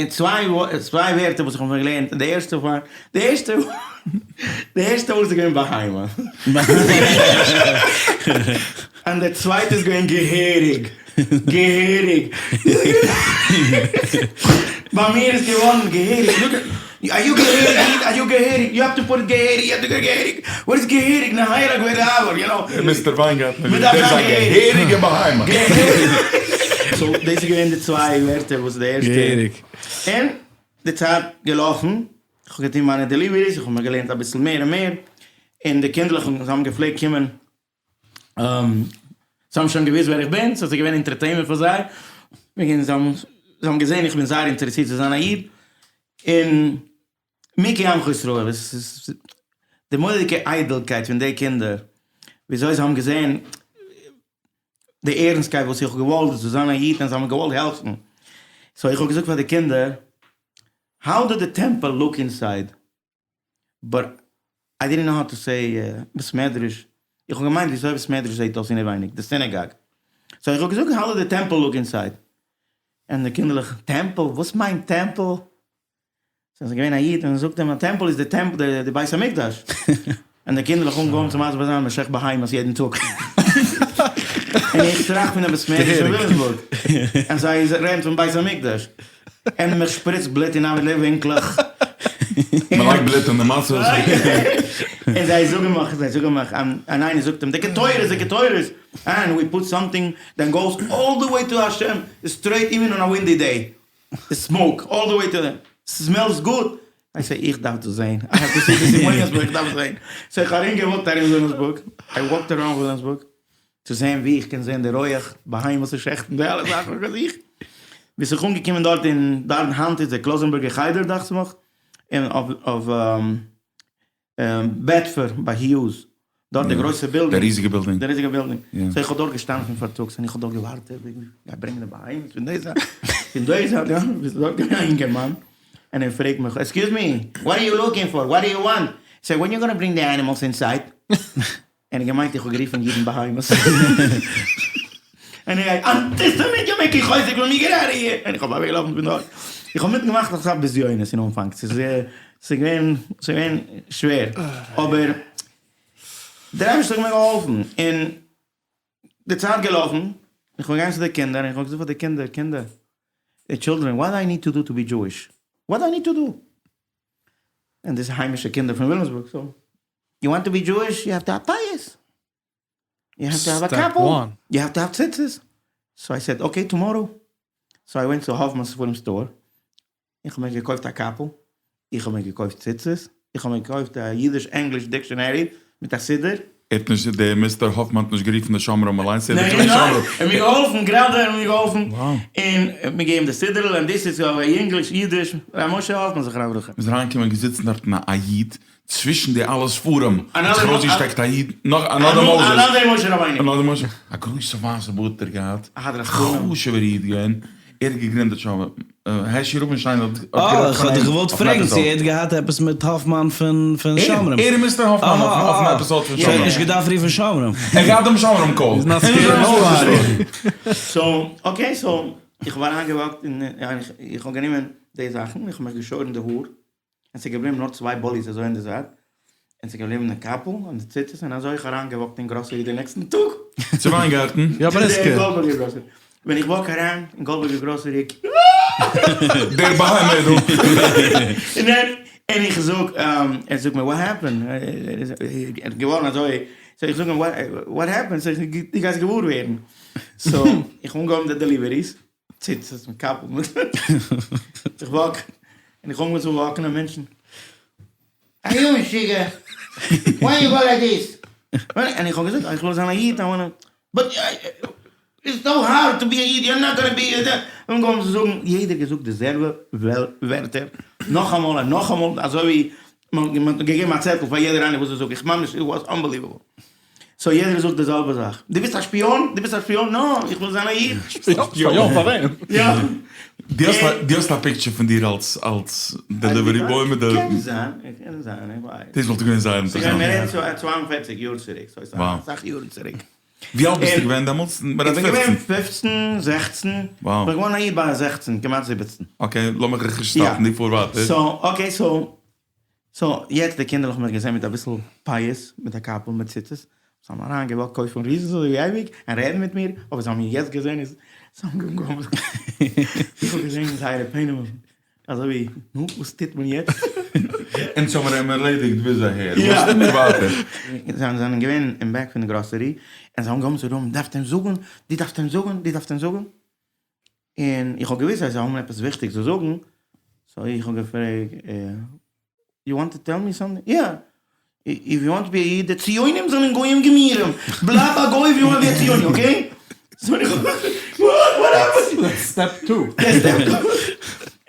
צוויי ווערטער וואס איך האב געלערנט, די ערשטע ווארט, די ערשטע, די ערשטע ווארט איז געווען בהמה, און די צווייטע איז געווען געהעריג, געהעריג, ביי מיר איז געווארן געהעריג, אר יו געהעריג, אר יו געהעריג, יו האוו טו פוט איט געהעריג, יו האוו טו גאו געהעריג, וואט איז געהעריג, נהרג וועל יו נאו. מיסטער וויינגארטנער, דער איז א געהעריגע בהמה. סאו דאס איז געווען די צוויי ווערטער וואס די ערשטע. געהעריג. און די צייט געלאפן, איך האב געטון מיינע דעליוועריס, איך האב מיר געלערנט אביסל מער און מער, און די קינדערלעך זיי האבן געפלעגט קומען, זיי האבן שוין געוואוסט ווער איך בין, סאו ס'איז געווען אינטערטעינמענט פאר זיי, וועגן זיי האבן געזען איך בין זייער אינטערעסירט צו זיין א איד, און מי כעמך ישראל, עס איז די מורא'דיגע איידלקייט פון די קינדער, וויאזוי זיי האבן געזען די ערנסטקייט וואס איך האב געוואלט צו זיין א איד און זיי האבן געוואלט העלפן, סאו איך האב געזאגט פאר די קינדער, האו דו די טעמפל לוק אינסייד? באט איי דידנט נאו האו טו סעי בית מדרש, איך האב געמיינט וויאזוי בית מדרש זעהט אויס אינעווייניג, די סינעגאג, סאו איך האב געזאגט האו דו די טעמפל לוק אינסייד, און די קינדערלעך, טעמפל? וואס מיינט טעמפל? ס'איז געווען א איד און זאגט אים א טעמפל איז די טעמפל די בית המקדש, און די קינדערלעך אנגעהויבן צו מסביר זיין מ'שעכט בהמות יעדן טאג, און איך טראכט פון א בית מדרש אין וויליאמסבורג, און זיי רעדן פון בית המקדש, און מען שפריצט בלוט אין אלע ווינקלעך. מען לייגט בלוט אין די מצות. און זיי זאגן מיך, זיי זאגן מיך, און איינער זאגט אים, די קטורת, די קטורת, ענד ווי פוט סאמטינג דעט גאוס אלל די וועי טו השם, סטרעיט איווען אן א ווינדי דעי. די סמאוק אלל די וועי טו די סמעלס גוד, איי סעי איך דארף דאס זעהן, איי העוו טו סי דיס אין וויליאמסבורג, איך דארף עס זעהן, סאו איך האב ארום געוואקט ארום וויליאמסבורג, איי וואקט אראונד וויליאמסבורג, צו זעהן ווי איך קען זעהן די רויעך, בהמות שעכטן, די אלע זאכן האב איך געזוכט, ביז איך אנגעקומען דארט אין דארט היינט איז די קלויזענבורגער חדר דאכט זיך מיך, און אויף בעדפארד ביי היוז, דארט די גרויסע בילדינג, די ריזיגע בילדינג, די ריזיגע בילדינג, סאו איך האב דארט געשטאנען פון פארטאגס און איך האב דארט געווארט ער גייט ברענגען די בהמות פון די זייט, פון די זייט יא, ביז דארט געווען א אינגערמאן און ער פרעגט מיך עקסקיוז מי, וואט אר יו לוקינג פאר, וואט דו יו וואנט, איי סעי ווען יו גאנא ברינג די ענימעלס אינסייד, און ער האט געמיינט איך האב גערופן אידן בהמות, און ער גייט אנטיסעמיט יו מעקינג חוזק פון מי געט אוט אוו היער, און איך האב אוועקגעלאפן פון דארט, איך האב מיטגעמאכט אסאך בזיונות אין אנפאנג, ס'איז ס'איז געווען ס'איז געווען שווער, אבער דער אייבערשטער האט מיר געהאלפן, און די צייט געלאפן, איך בין געגאנגען צו די קינדער און איך האב געזאגט פאר די קינדער, קינדער, Children, what I need to do to be Jewish? What I need to do? און דאס איז היימישע קינדער פון וויליאמסבורג, so you want to be Jewish, you have to have פיאות, you have to have a קאפל, you have to have ציצית, so I said okay tomorrow, so I went to האפמאן ספרים store, איך האב מיר געקויפט א קאפל, איך האב מיר געקויפט ציצית, איך האב מיר געקויפט א אידיש ענגליש dictionary מיט א סידור. ער האט נישט, דער מיסטער האפמאן האט נישט גערופן די שומרים אליינס, ער האט ניין ניין, ער האט מיר געהאלפן, גראדע ער האט מיר געהאלפן, און ער האט מיר געגעבן די סידור'ל, און דאס איז ענגליש אידיש, ר' משה האפמאן זכרונו לברכה. מ'איז אריינגעקומען געזיצן דארטן א איד צווישן די אלע ספרים האט זיך ארויסגעשטעקט א איד, נאך another Moses, another משה רבינו, another משה, א גרויסע ווייסע בארד האט ער געהאט, א חשוב'ער איד געווען, ער האט געגרינדעט שומרים, העשי רובינשטיין האט גערעדט פון אים. אה, איך האב דיך געוואלט פרעגן צו ער האט געהאט עפעס מיט האפמאן פון שומרים. ער איז מיסטער האפמאן אויפן episode פון שומרים. ער האט נישט געדארפט רופן שומרים. ער האט געהאט דעם שומרים call. So okay so איך האב אריינגעוואקט און איך האב גענומען די זאכן, איך האב מיך געשוירן די האר, און ס'איז געבליבן נאר צוויי בוליס אזוי אין די זייט, און ס'איז געבליבן די קאפל און די ציצית און אזוי איך אריינגעוואקט אין גראסערי די נעקסטן טאג. צו וויינגארטן? יא בריסקער. גאלדבערגער גראסערי. ווען איך walk אריין אין גאלדבערגער גראסערי. דער בהמה דא. און ער און איך זאג ער זאגט מיר what happened? ער איז געווארן אזוי so איך זאג אים what happened? זאג איך דו גייסט געוואר ווערן. So איך האב אנגעהויבן די deliveries. ציצית מיט קאפל מיט איך walk און איך האב אנגעהויבן צו walk ן און מענטשן Are you משוגע? Why you go like this? און איך האב געזאגט איך וויל זיין א איד I wanna but it's so hard to be א איד you're not gonna be אנגעהויבן צו זאגן יעדער געזאגט די זעלבע ווערטער נאכאמאל און נאכאמאל אזוי ווי מען האט געגעבן א צעטל פאר יעדער איינער וואס צו זאגן איך ממש it was unbelievable. So יעדער זאגט די זעלבע זאך, דו ביסט א שפיאן? דו ביסט א שפיאן? No, איך וויל זיין א איד. שפיאן פאר וועם? יא. דו האסט א picture פון דיר אלס אלס delivery boy מיט די. קען זיין, קען זיין, איך ווייס. דאס וואלט געווען זייער אינטערעסאנט. מיר רעדן 42 יאר צוריק, so ס'איז אסאך יארן צוריק. ווי אלט ביסטו געווען דעמאלטס? איך בין געווען 15, 16, איך בין געווארן א איד ביי 16, כמעט 17. Okay, לאמיך דיך נישט stop ן, דו פאר ווייטער. So, okay, so, so, יעצט די קינדערלעך האבן מיך געזען מיט אביסל פיאות, מיט א קאפל מיט ציצית, זיי האבן אריין געוואלט קויפן ריזן אזוי ווי אייביג, און רעדן מיט מיר, אבער זיי האבן מיר יעצט געזען איז, זיי האבן געגאנגען, איך האב געזען זייערע פנימ'ער, אזוי ווי, נו, וואס טוט מען יעצט? אונז האבן אים ערלעדיגט ביז אהער, וואס טוט מען ווייטער? זיי זענען געווען אין back פון די גראסערי, און זיי האבן אנגעהויבן צו רופן, דארפסט אים זאגן, דו דארפסט אים זאגן, דו דארפסט אים זאגן. און איך האב געוואוסט אז זיי האבן עפעס וויכטיג צו זאגן, so איך האב געפרעגט, you want to tell me something? Yeah! If you want to be א איד, די ציונים זענען גוים גמורים! בלייב א גוי if you want be א ציוני, okay? So איך האב what? What happened? That's step two. That's step two.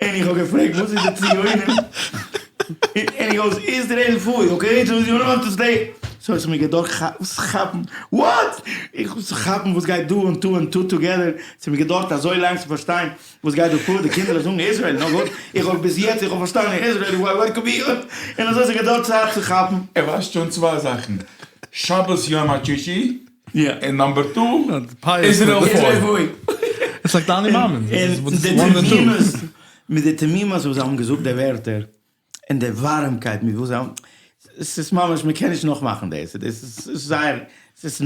און איך האב געפרעגט וואס איז די ציונים? און he goes, Israel פוי, okay? So you don't have to stay. So עס האט מיר געדויערט כאפן, what? איך מוז כאפן וואס גייט דא און two and two together, עס האט מיר געדויערט אזוי לאנג צו פארשטיין וואס גייט דא פאר, די קינדערלעך זאגן Israel, נו גוט, איך האב ביז יעצט איך האב פארשטאנען Israel, what could be, און אזוי האט זיך געדויערט צייט צו כאפן. ער ווייסט שוין צוויי זאכן, שבת יום השישי, און number two, Israel פוי. It's like די אני מאמין. און די תמימות, מיט די תמימות וואס זיי האבן געזאגט די ווערטער, און די ווארעמקייט מיט וואס זיי האבן, ס'איז ממש מ'קען נישט נאכמאכן דאס, דאס איז זייער, ס'איז,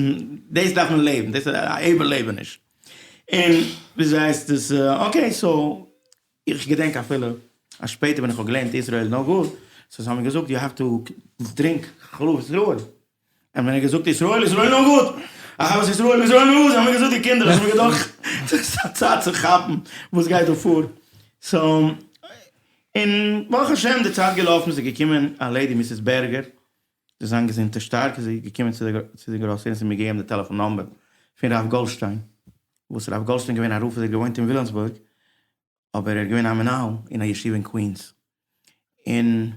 דאס דארף מען לעבן, דאס איז א איבערלעבעניש. און וויאזוי הייסט עס, okay so, איך געדענק אפילו אז שפעטער ווען איך האב געלערנט Israel no good, so זיי האבן מיר געזאגט you have to drink חלב ישראל, און ווען ער האט געזאגט ישראל ישראל no good, אהבת ישראל ישראל no good, זיי האבן מיר געזאגט די קינדער, האט מיר געדויערט צייט צו כאפן וואס גייט דא פאר, so און ברוך השם די צייט געלאפן, ס'איז געקומען א lady Mrs. בערגער, זי איז איינגעזונט און שטארק, זי איז געקומען צו די גראסערי און זי האט מיר געגעבן די טעלעפאן number פון רב גאלדשטיין, וואס רב גאלדשטיין איז געווען א רב וואס האט געוואוינט אין ווילאמסבורג, אבער ער איז געווען א מנהל אין א ישיבה אין קווינס, און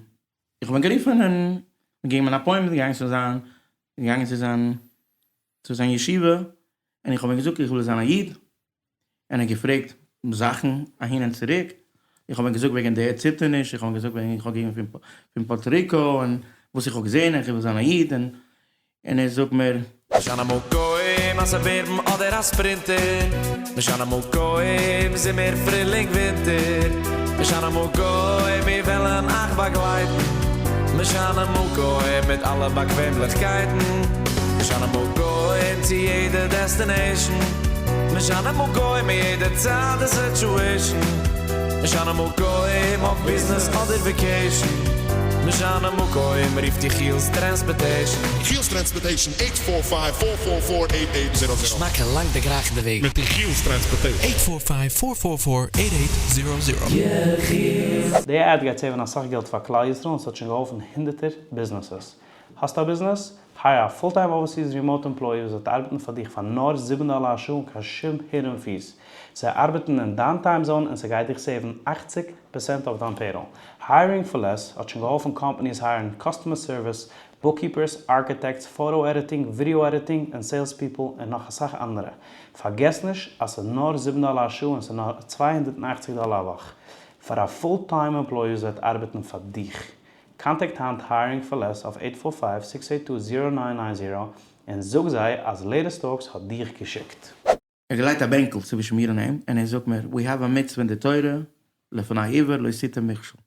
איך האב אים גערופן און געגעבן אן appointment, געגאנגען צו זיין, געגאנגען צו זיין, צו זיין ישיבה, און איך האב אים געזאגט איך וויל זיין א איד, און ער האט געפרעגט זאכן אהין און צוריק, איך האב אים געזאגט וועגן די ערדציטערניש, איך האב אים געזאגט וועגן איך האב געגעבן פון פארטא ריקא, און וואס איך האב געזען, און איך וויל זיין א איד, און און ער זאגט מיר. משנה מקום א סאבערבן אדער א ספרינטער, משנה מקום זומער פרילינג ווינטער, משנה מקום מיר וועלן אייך באגלייטן, משנה מקום מיט אלע באקוועמליכקייטן, משנה מקום צו יעדע destination. מיר זיינען אמאל גוים אין יעדע צייט און סיטואשען, מיר זיינען אמאל גוים אויף ביזנעס אדער וועקעישן, מיר זיינען אמאל גוים רופט יחיאל'ס טרענספארטעישן. יחיאל'ס טרענספארטעישן, עיט פאר פייוו פאר פאר פאר עיט עיט זירא זירא. געשמאק און לאנג דערגרייכן די וועג. מיט יחיאל'ס טרענספארטעישן. עיט פאר פייוו פאר פאר פאר עיט עיט זירא זירא. די עד גייט save ן אסאך געלט פאר כלל ישראל און ס'האט שוין געהאלפן הונדערטער ביזנעסעס. האסט א ביזנעס? hire א full time overseas remote employee וואס וועט ארבעטן פאר דיך פאר נאר זיבן דאלער א שעה אן קיין שום hidden fees. זיי ארבעטן אין דיין time zone און ס'גייט דיך save ן 80% אויף דיין payroll. Hiring for Less האט שוין געהאלפן companies hire ן customer service, bookkeepers, architects, photo editing, video editing, און sales people און נאך אסאך אנדערע. פארגעס נישט אז ס'איז נאר זיבן דאלער א שעה און ס'איז נאר 280 דאלער א וואך. פאר א full time employee וואס וועט ארבעטן פאר דיך. Contact היינט Hiring for Less אויף eight four five, six eight two, zero nine nine zero און זאג זיי אז Latest Talks האט דיך געשיקט. ער געלייגט א בענקל צווישן מיר און אים, און ער זאגט מיר, we have a מצוה אין די תורה, לפני עיוור לא תתן מכשול.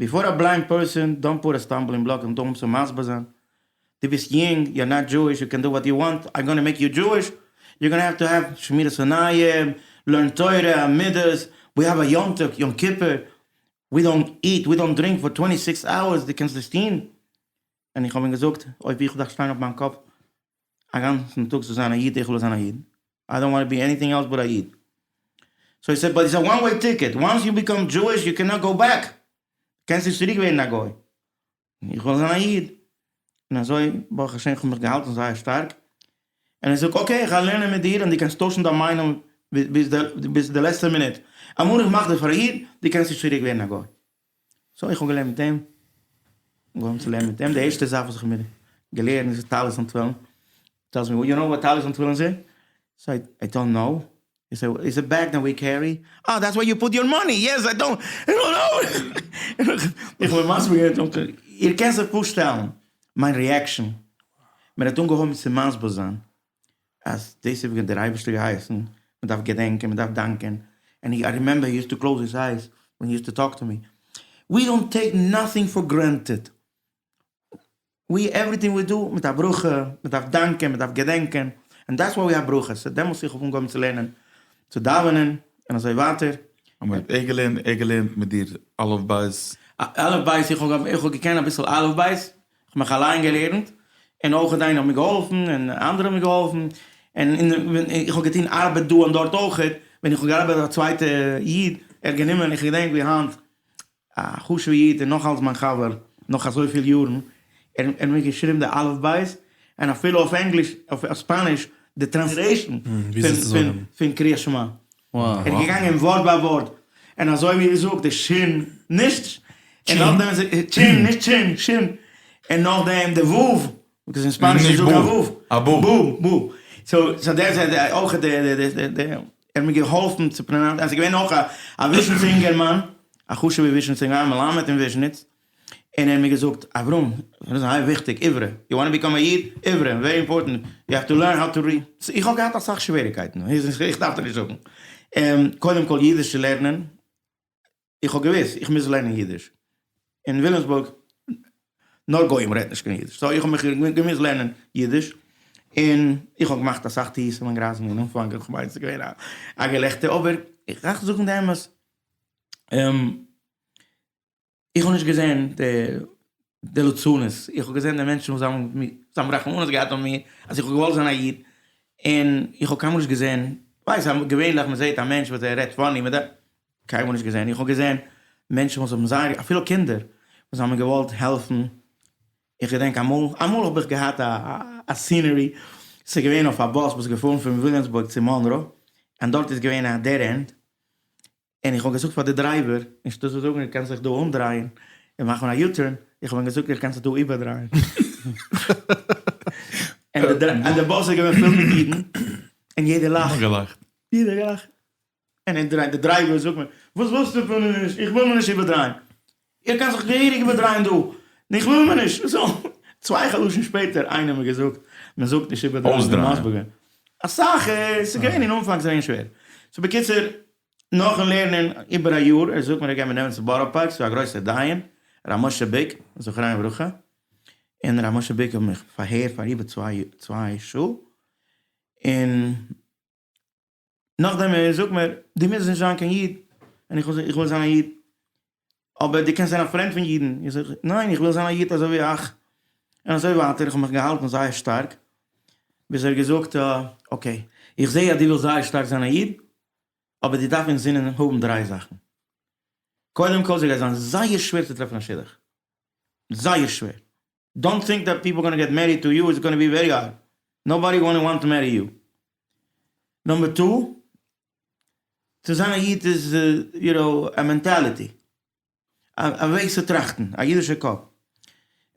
Before a blind person, don't put a stumbling block און don't צו מסביר זיין, דו ביסט יונג, you're not Jewish, you can do what you want, I'm gonna make you Jewish, you're gonna have to have שמירת עיניים, learn תורה, מידות, we have a יום טוב, יום כיפור, we don't eat, we don't drink for twenty six hours, דו קענסט דאס טון? און איך האב אים געזאגט, אויב איך דארף שטיין אויף מיין קאפ א גאנצן טאג צו זיין א איד, איך וויל זיין א איד, I don't want be anything else but א איד. So he said, but it's a one way ticket, once you become Jewish you קענאט גאו בעק, קענסט נישט צוריק ווערן א גוי. איך וויל זיין א איד. און אזוי, ברוך השם, איך האב מיך געהאלטן זייער שטארק. און ער זאגט, okay, איך גיי לערנען מיט דיר און דו קענסט טוישן דיין מיינונג ביז די לעצטע מינוט. אמאל איך מאך דיר פאר א איד, דו קענסט נישט צוריק ווערן א גוי. So איך האב געלערנט מיט אים, אנגעהויבן צו לערנען מיט אים, די ערשטע זאך וואס איך האב מיר געלערנט איז טלית און תפילין. Tells me, you know what טלית און תפילין איז? So I don't know. He said, it's a bag that we carry. Ah, that's where you put your money. Yes, I don't. I don't know. איך האב אים מסביר געווען, איר קענט זיך פארשטעלן מיין reaction. מען האט אנגעהויבן צו מסביר זיין אז דאס איז ווי דער אייבערשטער געהייסן, מען דארף געדענקען, מען דארף דאנקען. And he, I remember he used to close his eyes when he used to talk to me. We don't take nothing for granted. We, everything we do, מיט א ברכה, מען דארף דאנקען, מען דארף געדענקען. And that's why we have ברכות. So דעמאלטס איך האב אנגעהויבן צו לערנען, צו דאווענען, און אזוי ווייטער. אבער ער געלערנט, ער געלערנט מיט דיר אלף בית? אלף בית, איך האב איך האב געקענט אביסל אלף בית, איך האב מיך אליין געלערנט, און אויך איינער האט מיר געהאלפן, און אנדערע האבן מיר געהאלפן, און ווען איך האב געטון ארבעט דא און דארט אויך, ווען איך האב געארבעט א צווייטע איד, ער האט גענומען, איך געדענק ווי היינט, א חשוב'ע איד און נאך אלס מיין חבר נאך אזויפיל יארן, ער האט מיר געשריבן די אלף בית, און אפילו אויף ענגליש, אויף ספאניש, די translation פון קריאת שמע. ער איז געגאנגען ווארט ביי ווארט, און אזוי ווי ער זאגט די שין, נישט, און נאכדעם טשין, נישט טשין, שין, און נאכדעם די וו, because אין ספאניש איז דא קיין וו. א בו. בו, בו. So, so דער איז אויך די, די, די, די, ער האט מיר געהאלפן צו pronounce ן, עס איז געווען נאך א וויזשניצער אינגערמאן, א חשוב'ער וויזשניצער אינגערמאן, א מלמד אין וויזשניץ, און ער האט מיר געזאגט, אברהם, דאס איז זייער וויכטיג, עברי, you want become א איד, עברי, very important, you have to learn how to read. איך האב געהאט אסאך שוועריקייטן, איך דארף דיר נישט זאגן. קודם כל אידיש צו לערנען, איך האב געוואוסט איך מוז לערנען אידיש, אין וויליאמסבורג נאר גוים רעדט נישט קיין אידיש, so איך האב מיך געמוזט לערנען אידיש, און איך האב געמאכט אסאך טעותים און גרייזן אין אנפאנג, איך מיין ס'איז געווען א געלעכטער, אבער איך דארף זאגן די אמת, איך האב נישט געזען די לצנות, איך האב געזען די מענטשן וואס האבן רחמנות געהאט אויף מיר, אז איך האב געוואלט זיין א איד, און איך האב קיינמאל נישט געזען, ווייסט געווענליך מען זעט א מענטש וואס ער רעדט funny, קיינמאל נישט געזען, איך האב געזען מענטשן וואס האבן זייער, אפילו קינדער, וואס האבן געוואלט העלפן, איך געדענק אמאל, אמאל האב איך געהאט א scenery, ס'איז געווען אויף א באס וואס איז געפארן פון וויליאמסבורג צו מאנרא, און דארט איז געווען א dead end, און איך האב געזאגט פאר די driver, אנשטאט צו זאגן איר קענט זיך דא אנדרייען און מאכן א U-turn, איך האב אים געזאגט איר קענט זיך דא איבערדרייען. און די באס איז געווען פול מיט אידן, און יעדער לאכט. יעדער געלאכט. און די driver זאגט מיר, וואס ווילסטו פון מיר? איך וויל מיר נישט איבערדרייען. איר קענט זיך געהעריג איבערדרייען דא. איך וויל מיר נישט. So, צוויי חדשים שפעטער, איינער מיר געזאגט, מען זאגט נישט איבערדרייען. אסאך, ס'איז געווען אין אנפאנג זייער שווער. So בקיצור, נאכן לערנען איבער א יאר, ער זאגט מיר ער גייט מיר נעמען צו בארא פארק צו א גרויסער דיין, ר' משה ביק, זכרונו לברכה, און ר' משה ביק האט מיך פארהערט פאר איבער צוויי שעה, און. נאכדעם ער זאגט מיר, דו מוזט נישט זיין קיין איד, און איך זאג, איך וויל זיין א איד. אבער דו קענסט זיין א friend פון אידן. איך זאג, ניין, איך וויל זיין א איד אזוי ווי אייך. און אזוי ווייטער, איך האב מיך געהאלטן זייער שטארק, ביז ער האט געזאגט, okay, איך זע אז דו ווילסט זייער שטארק זיין א איד, אבער דו דארף אינזינען האבן דריי זאכן. קודם כל, ס'גייט זיין זייער שווער צו טרעפן א שידוך. זייער שווער. Don't think that people gonna get married to you, it's gonna be very hard, nobody gonna want to marry you. Number two, צו זיין א איד איז you know א mentality, א וועג צו טראכטן, א אידישע קאפ.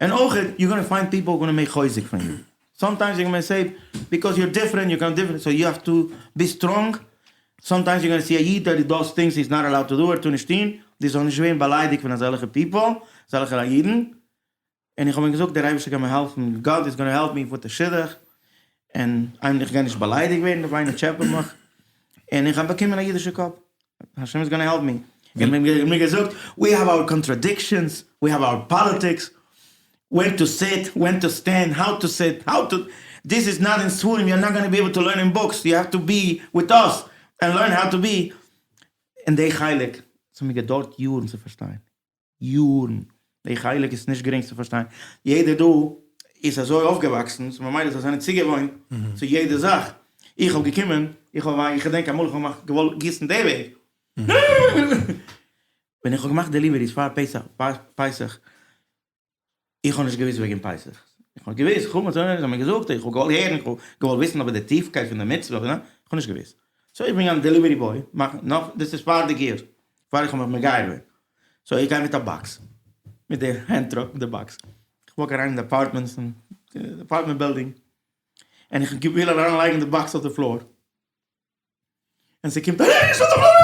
און אויך you gonna find people gonna make חוזק פון you, sometimes you gonna say because you're different, you come different, so you have to be strong, sometimes you gonna see א איד that does things he's not allowed to do, ער טאר נישט טון, דו זאלסט נישט ווערן באליידיגט פון אזעלכע people, אזעלכע אידן, און איך האב אים געזאגט דער אייבערשטער קען מיר העלפן, God is gonna help me with די שידוך, און איך גיי נישט באליידיגט ווערן אויב איינער טשעפעט מיך, און איך האב באקומען א אידישע קאפ, השם is gonna help me, און מיר געזאגט, we have our contradictions, we have our politics, when to sit, when to stand, how to sit, how to, this is not אין ספרים, you are not gonna be able to learn in books, you have to be with us and learn how to be, און די חלק, ס'האט מיר געדויערט יארן צו פארשטיין. יארן. די חלק איז נישט גרינג צו פארשטיין. יעדער דא איז אזוי אויפגעוואקסן, so ממילא זיי זענען צוגעוואוינט צו יעדע זאך. איך האב געקומען, איך האב איך געדענק אמאל איך האב געמאכט געוואלט גיסן די וועג. ווען איך האב געמאכט deliveries פאר פסח, פאר פסח, איך האב נישט געוואוסט וועגן פסח. איך האב געוואוסט, חמץ, זיי האבן מיר געזאגט, איך האב געוואלט הערן, איך האב געוואלט וויסן אבער די טיפקייט פון די מצוה, איך האב נישט געוואוסט. So איך בין געגאנגען delivery boy מאכן נאך, דאס איז פאר די גיור, פאר איך האב מיך מגייר געווען. So איך גיי מיט א box, מיט די hand truck מיט די box, איך walk אריין אין די apartments, apartment building, און איך וויל אריין לייגן די box אויף די floor, און ס'קומט א רעש אויף די floor,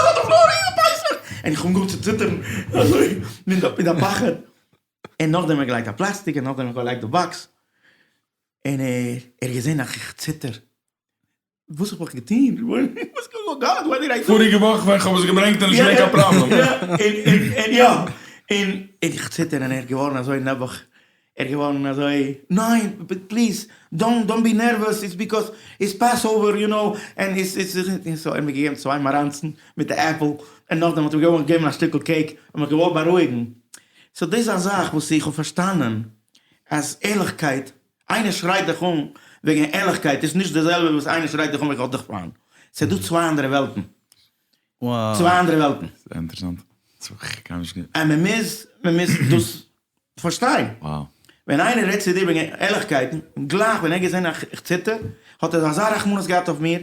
אויף די floor, און איך האב אנגעהויבן צו ציטערן אזוי מיט א פחד, און נאכדעם האב איך געלייגט א פלעסטיק, און נאכדעם האב איך געלייגט די box, און ער האט געזען אז איך ציטער, וואס האב איך געטון? וואס God what did I do? פאריגע וואך ווען כ'האב עס געברענגט איז נישט געווען קיין פראבלעם. יא, און איך ציטער און ער איז געווארן אזוי נעבעך, ער איז געווארן אזוי, ניין, please, don't don't be nervous, it's because it's Passover you know, and it's it's so ער האט מיר געגעבן צוויי מאראנצן מיט די עפל, און נאכדעם האט ער מיר געגעבן א שטיקל cake, און מיך געוואלט בארואיגן. So דאס איז א זאך וואס איך האב פארשטאנען, אז ערליכקייט איינער שרייט דיך אן וועגן ערליכקייט איז נישט די זעלבע וואס איינער שרייט דיך אן וועגן האט דיך פיינט. ס'איז דא צוויי אנדערע וועלטן. צוויי אנדערע וועלטן. אינטערעסאנט. און מען מוז, מען מוז דאס פארשטיין. ווען איינער רעדט צו דיר וועגן ערליכקייט, גלייך ווען ער האט געזען אז איך ציטער, האט ער אזא רחמנות געהאט אויף מיר,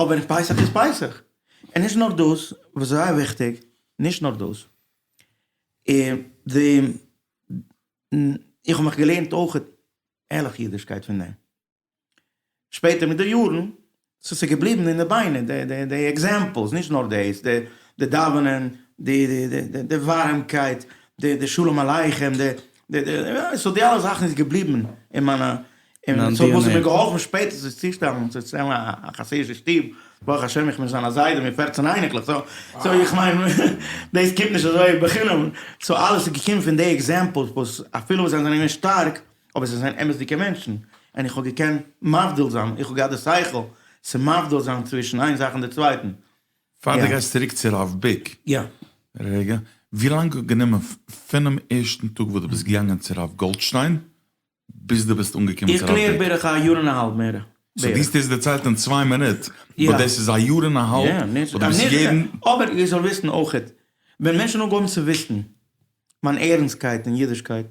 אבער פסח איז פסח. און נישט נאר דאס, וואס איז זייער וויכטיג, נישט נאר דאס, די איך האב מיך געלערנט אויך ערליך אידישקייט פון דעם. שפעטער מיט די יארן, ס'איז זיך געבליבן אין די ביינער, די די די examples, נישט נאר דאס, די די דאווענען, די די די די ווארעמקייט, די די שלום עליכם, די די די so די אלע זאכן איז געבליבן אין מיינע און so וואס האט מיר געהאלפן שפעטער זיך צושטעלן, צו שטעלן א חסידישע שטוב, ברוך השם איך בין שוין א זיידע מיט פערצן אייניקלעך, so so איך מיין דאס קומט נישט אזוי בחינם, so אלעס איז געקומען פון די examples וואס אפילו וואס זיי זענען געווען שטארק, אבער זיי זענען אמת'דיגע מענטשן, און איך האב געקענט מבדיל זיין, איך האב געהאט די שכל צו מבדיל זיין צווישן איין זאך און די צווייטן. פאר דו גייסט צוריק צו רב ביק, רגע, ווי לאנג האט גענומען פונעם ערשטן טאג וואס דו ביסט געגאנגען צו רב גאלדשטיין ביז דו ביסט אנגעקומען צו רב ביק? איך קלער בערך א יאר און א האלב מער. So דו האסט עס דערציילט אין צוויי מינוט, but דאס איז א יאר און א האלב וואס דו ביסט יעדן. אבער איר זאלט וויסן אויכעט, ווען מענטשן האבן אנגעהויבן צו וויסן מיין ערנסטקייט אין אידישקייט,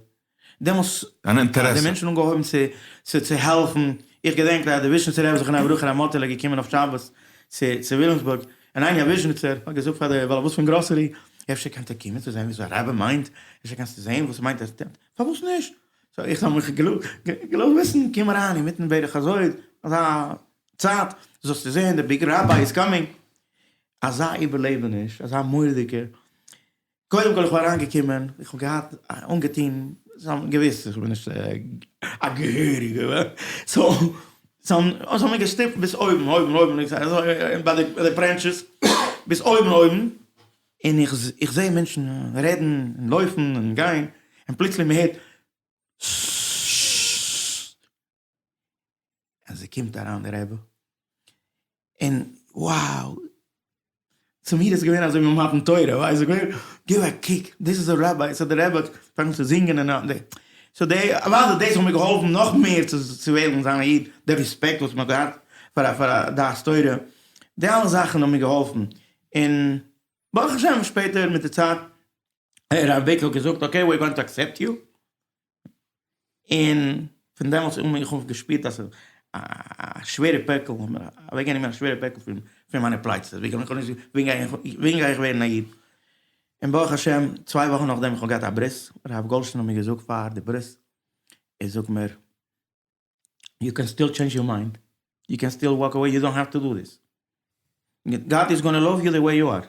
דעמאלס האבן די מענטשן אנגעהויבן צו צו העלפן, איך געדענק אז די וויזשניצער רבי זכרונו לברכה ר' מאטעלע איז געקומען אויף שבת צו צו וויליאמסבורג, און איינער א וויזשניצער האט געזאגט פאר די בעל הבית פון גראסערי, אפשר קענט איר קומען צו זען וויאזוי א רבי מיינט, אפשר קענסטו זען וואס מיינט עס, פארוואס נישט? So איך האב מיך געלאזט וויסן, קום אריין אינמיטן בערך אזוי, אזא צייט, זאלסטו זען די big rabbi is coming, אזא איבערלעבעניש, אזא מורא'דיגע, קודם כל איך בין אריינגעקומען, איך האב געהאט אנגעטון, זיי האבן געוואוסט איך בין נישט א געהעריגע, so זיי האבן מיר געשטופט ביז אויבן, אויבן, אויבן, ביי די פארענטשעס, ביז אויבן אויבן, און איך זע מענטשן רעדן און לויפן און גיין, און פלוצלינג מען הערט סשששששש, און ס'קומט אריין די רבי, און. Wow! צו מיר איז געווען אזוי ווי מתן תורה, ווייסט, איך גיב א קוק, דאס איז א רבי, סאו די רבי האט אנגעפאנגען צו זינגען און די, סאו די, אוודאי דאס האט מיר געהאלפן נאך מער צו צו וועלן זיין א איד, די רעספעקט וואס מען האט געהאט פאר א פאר א דעת תורה, די אלע זאכן האבן מיר געהאלפן, און ברוך השם שפעטער מיט די צייט, הרב ביק האט געזאגט okay we're going to accept you, און פון דעמאלטס אן איך האב געשפירט אז א שווערע פעקל, אוועקגענומען א שווערע פעקל פון פון מיינע פלייצעס, ווי איך האב נישט ווען גיי איך ווען גיי איך ווערן א איד, און ברוך השם צוויי וואכן נאכדעם איך האב געהאט א ברית, הרב גאלדשטיין האט מיר געזאגט פאר די ברית, ער זאגט מיר you can still change your mind, you can still walk away, you don't have to do this, God is gonna love you the way you are,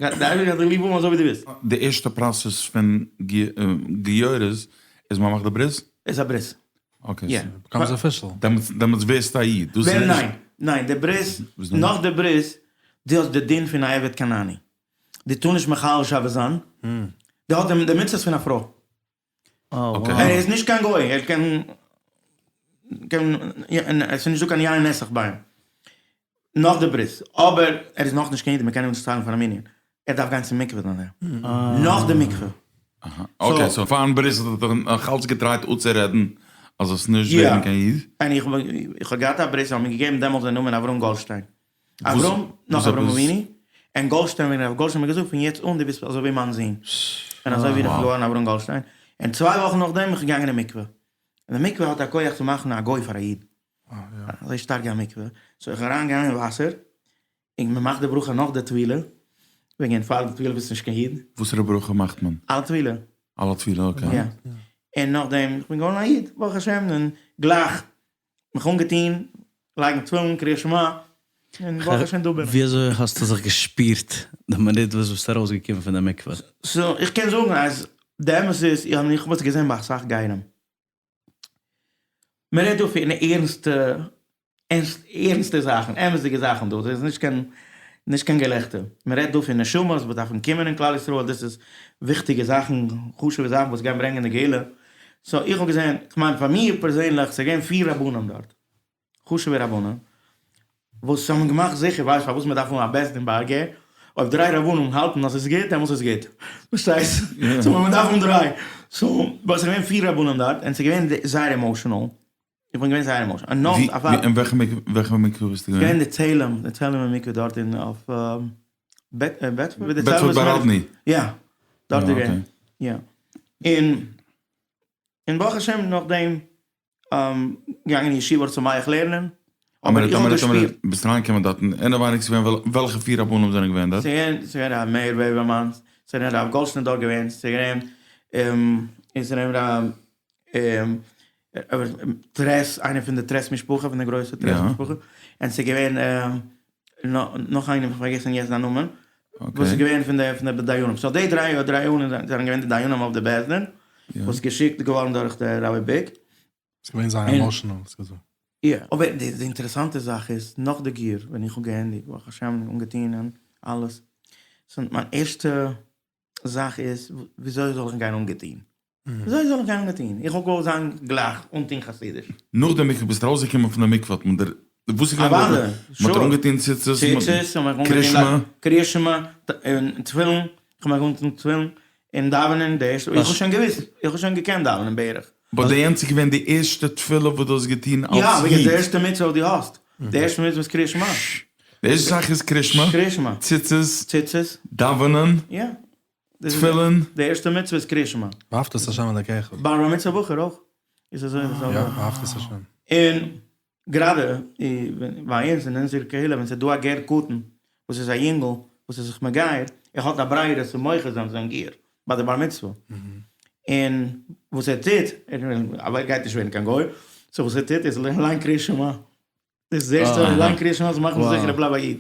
די אייבערשטער גייט דיר ליב האבן אזוי ווי דו ביסט. די ערשטע process פון גיורת איז מען מאכט די ברית? איז א ברית. Okay. יא. Becomes official. דעמאלטס ווערסטו א איד. דאס איז ניין, ניין, די ברית, נאך די ברית, דו האסט די דין פון א עבד כנעני. דו טאר נישט מחלל שבת זיין. דו האסט די מצוות פון א פרוי. ער איז נישט קיין גוי, ער קען, קען, עס איז נישט דא קיין יין נסך ביי אים, נאך די ברית, אבער ער איז נאכנישט קיין איד, מען קען אים נישט ציילן פאר א מנין, ער דארף גיין צום מקווה דאן, נאך די מקווה. Okay, so פארן ברית האט ער דיך נאך אלץ געטרייט אפצורעדן אז זאלסט נישט ווערן קיין איד? יא, און איך האב געהאט א ברית, זיי האבן מיר געגעבן דעמאלטס די נאמען אברהם גאלדשטיין. אברהם, נאך אברהם אבינו, און גאלדשטיין ווען הרב גאלדשטיין האט מיר געזאגט פון יעצט אן דו ביסט אזוי ווי מיין זון, און אזוי בין איך געווארן אברהם גאלדשטיין, און צוויי וואכן נאכדעם בין איך געגאנגען אין מקווה, און די מקווה האט א כח צו מאכן א גוי פאר א איד, אזוי שטארק איז א מקווה, so איך אריין געגאנגען אין וואסער, און מען מאכט די ברכה נאך די טבילה, וועגן פאר די טבילה ביסטו נישט קיין איד. וואסערע ברכה מאכט מען? על הטבילה. על הטבילה okay. יא, און נאכדעם איך בין געווארן א איד ברוך השם, און גלייך מיך אנגעטון, לייגן תפילין, קריאת שמע, און ברוך השם דא בין איך. וויאזוי האסטו זיך געשפירט די מינוט וואס ביסט ארויסגעקומען פון די מקווה? So איך קען זאגן אז די אמת איז, איך האב עס געזען ביי אסאך גרים. מען רעדט דא פון ערנסטע ערנסטע זאכן, אמת'דיגע זאכן דא, דאס איז נישט קיין נישט קיין געלעכטער. מען רעדט דא פון נשמות וואס דארפן קומען אין כלל ישראל, דאס איז וויכטיגע זאכן, חשוב'ע זאכן וואס גייען ברענגען די גאולה. So איך האב געזען, כ'מיין פאר מיר פערזענליך, ס'איז געווען פיר רבנים דארט, חשוב'ע רבנים, וואס האבן געמאכט זיכער, ווייסט פארוואס מען דארף האבן א בית דין ביי א גר? אויב דריי רבנים האלטן אז ס'איז גוט, דעמאלטס איז גוט. פארשטייסט? So מען דארף האבן דריי. So, but ס'איז געווען פיר רבנים דארט, און ס'איז געווען זייער emotional. איך בין געווען זייער emotional. און נאך א פאר. אין וועלכע מקווה ביסטו געווען? געווען די צעהלים, די צעהלימער מקווה דארט אין אויף בעדפארד. בעדפארד ביי ראדני? יא, דארט איז געווען. יא. און און ברוך השם נאכדעם געגאנגען אין ישיבה אור שמח לערנען. אבער איך האב געשפירט. ביסט אריינגעקומען דארטן אינעווייניג ס'איז געווען וועלכע פיר רבנים זענען געווען דארט? ס'איז געווען ר' מאיר וועבערמאן, ס'איז געווען רב גאלדשטיין דארט געווען, ס'איז געווען איז געווען ר' טרעס, איינער פון די טרעס משפחה, פון די גרויסע טרעס משפחה, און ס'איז געווען נאך איינעם, כ'האב פארגעסן יעצט זיין נאמען, וואס איז געווען פון די פון די דיינים, so די דריי דיינים זענען געווען די דיינים אויף די בית דין, וואס איז געשיקט געווארן דורך די רבי ביק. ס'איז געווען זייער emotional, האסט געזאגט. יא, אבער די אינטערעסאנטע זאך איז, נאך די גיור, ווען איך האב געענדיגט, ברוך השם, אנגעטון און אלעס, so מיין ערשטע זאך איז וויאזוי זאל איך גיין אנגעטוהן? וויאזוי זאל איך גיין אנגעטוהן? איך האב געוואלט זיין גלייך אנטוהן חסידיש. נאך די מקווה ביסט ארויסגעקומען פון די מקווה האט מען דיר וואס איז געווען דארט? מען האט דיר אנגעטוהן ציצית, ציצית, קריאת שמע, קריאת שמע און תפילין, איך האב מיך אנגעטוהן תפילין און דאווענען די ערשטע, איך האב שוין געוואוסט, איך האב שוין געקענט דאווענען בערך. But די יענץ איז געווען די ערשטע תפילה וואס דו האסט געטוהן אלס איד? יא, וועגן די ערשטע מצוה וואס דו האסט, די ערשטע מצוה איז קריאת שמע. די ערשטע זאך איז קריאת שמע, קריאת שמע, ציצית, ציצית, דאווענען, יא, תפילין. די ערשטע מצוה איז קריאת שמע. ואהבת את השם אלקיך. ביי בר מצוה בחור אויך איז אזוי די זעלבע. יא, ואהבת את השם. און גראדע ביי אונז אין אונזער קהילה ווען ס'איז דא א גר קטן וואס איז א יונגל וואס איז זיך מגייר, ער האט א ברירה צו מוחה זיין זיין גיור ביי די בר מצוה, און וואס ער טוט, ער גייט נישט ווערן קיין גוי, so וואס ער טוט איז ליינט קריאת שמע. דאס איז די ערשטע ליין קריאת שמע צו מאכן זיכער איך בלייב א איד.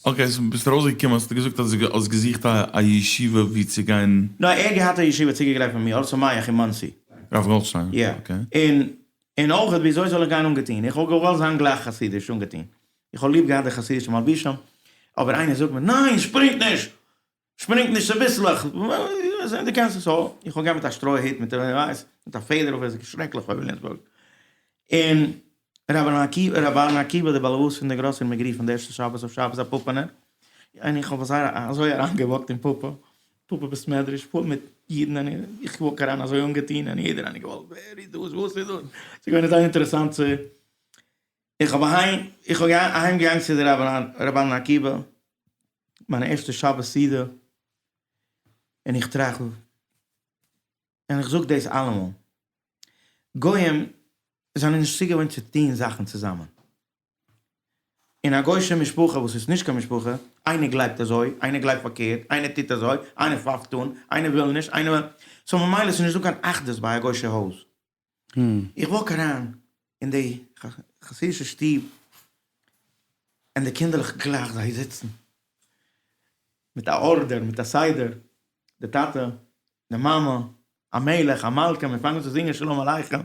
Okay, so ביסט ארויסגעקומען האסטו געזאגט אז דו האסט געזוכט א ישיבה וואו צו גיין. נאר ער האט געהאט א ישיבה צוגעגרייט פאר מיר, אור שמח אין מאנסי. רב גאלדשטיין? יא. און און אויך וויאזוי זאל איך גיין אנגעטון? איך האב געוואלט זיין גלייך חסידיש אנגעטון. איך האב ליב געהאט די חסידישע מלבישים, אבער איינער זאגט מיר ניין שפרינג נישט! שפרינג נישט צוביסלעך! דו קענסט עס so איך האב געהאט מיט א שטרוי הוט מיט א ווייס מיט א פעדער אויף עס איז שרעקליך פאר וויליאמסבורג. און. רבי אהרן עקיבא דער באלעבאס פון די גראסערי מיר גערופן די ערשטע שבת אויף שבת א פאפענער, און איך האב אזוי אזוי אריינגעוואקט אין פאפא, פאפא בית מדרש פול מיט אידן און איך וואק אריין אזוי אנגעטון און יעדער איינער געוואלד ווער איז דאס וואס איז דאס, ס'איז געווען אזוי אינטערעסאנט צו, איך האב אהיים איך האב אהיים געגאנגען צו די רבי אהרן עקיבא מיין ערשטע שבת סעודה און איך טראכט און איך זאג דאס אלעמאל, גוים זענען נישט צוגעוואוינט צו טוהן זאכן צוזאמען. אין א גוי'שע משפחה וואס איז נישט קיין משפחה, איינער גלייבט אזוי, איינער גלייבט פארקערט, איינער טוט אזוי, איינער פייפט אן, איינער וויל נישט, איינער וויל, סאו ממילא ס'איז נישטא קיין אחדות ביי א גוי'שע הויז. איך וואק אריין אין די חסידישע שטוב און די קינדערלעך גלייך זיי זיצן מיט א ארדער, מיט א סדר, די טאטע, די מאמע, א מלך, א מלכה, מען פאנגט אן צו זינגען שלום עליכם,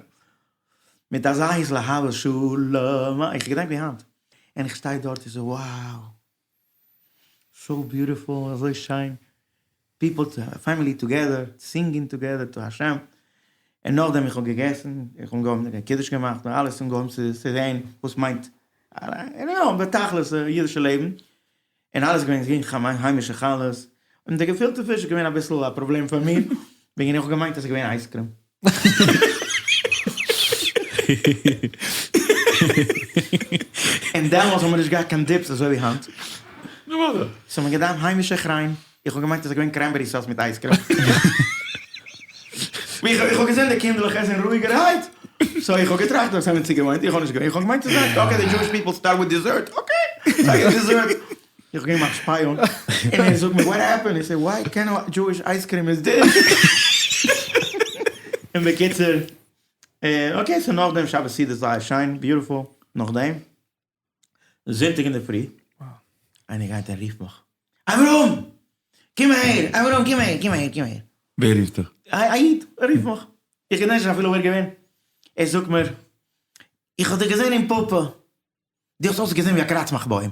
מיט אזא התלהבות שלום, איך געדענק ווי היינט, און איך שטיי דארט איך זאג wow, סאו ביוטיפול, אזוי שיין, פיפל, פעמילי טוגעדער, סינגינג טוגעדער טו השם, און נאכדעם איך האב געגעסן, איך האב אנגעהויבן קידוש געמאכט און אלעס, אנגעהויבן צו זען וואס מיינט, יו נאו, בתכלית אידישע לעבן, און אלעס געווען געווען היימישע חלות, און די געפילטע פיש איז געווען אביסל א פראבלעם פאר מיר, וועגן איך האב געמיינט אז ס'איז געווען אייזקרים. און דעמאלס האבן מיר נישט געהאט קיין דיפס אזוי ווי היינט, סאו מ'האט געדארפט היימישע כריין, איך האב געמיינט אז ס'איז געווען קרענבערי סאוס מיט אייזקרים. איך האב געזען די קינדערלעך עסן רואיגערהייט, סאו איך האב געטראכט אז זיי זענען צוגעוואוינט, איך האב נישט געוואוסט, איך האב געמיינט צו זאגן אקעי די דזשואיש פיפל סטארט וויט דיזערט, אקעי, סאו איך דיזערט, איך האב געמאכט א שפיי און ער זאגט מיר וואט העפענד, איך זאג וואט קיינד אוו דזשואיש אייז קרים איז דיס, און בקיצור, אקעי סאו נאכדעם שבת סעודה זייער שיין, ביוטיפול, נאכדעם. זונטאג אינדערפרי, איינער גייט און רופט מיך, אברהם! קום אהער! אברהם קום אהער! קום אהער! קום אהער! ווער רופט דיך? א איד רופט מיך, איך געדענק נישט אפילו ווער געווען, ער זאגט מיר, איך האב דיך געזען אין פאפא, דו האסט אויסגעזען ווי א קראצמעך בוים.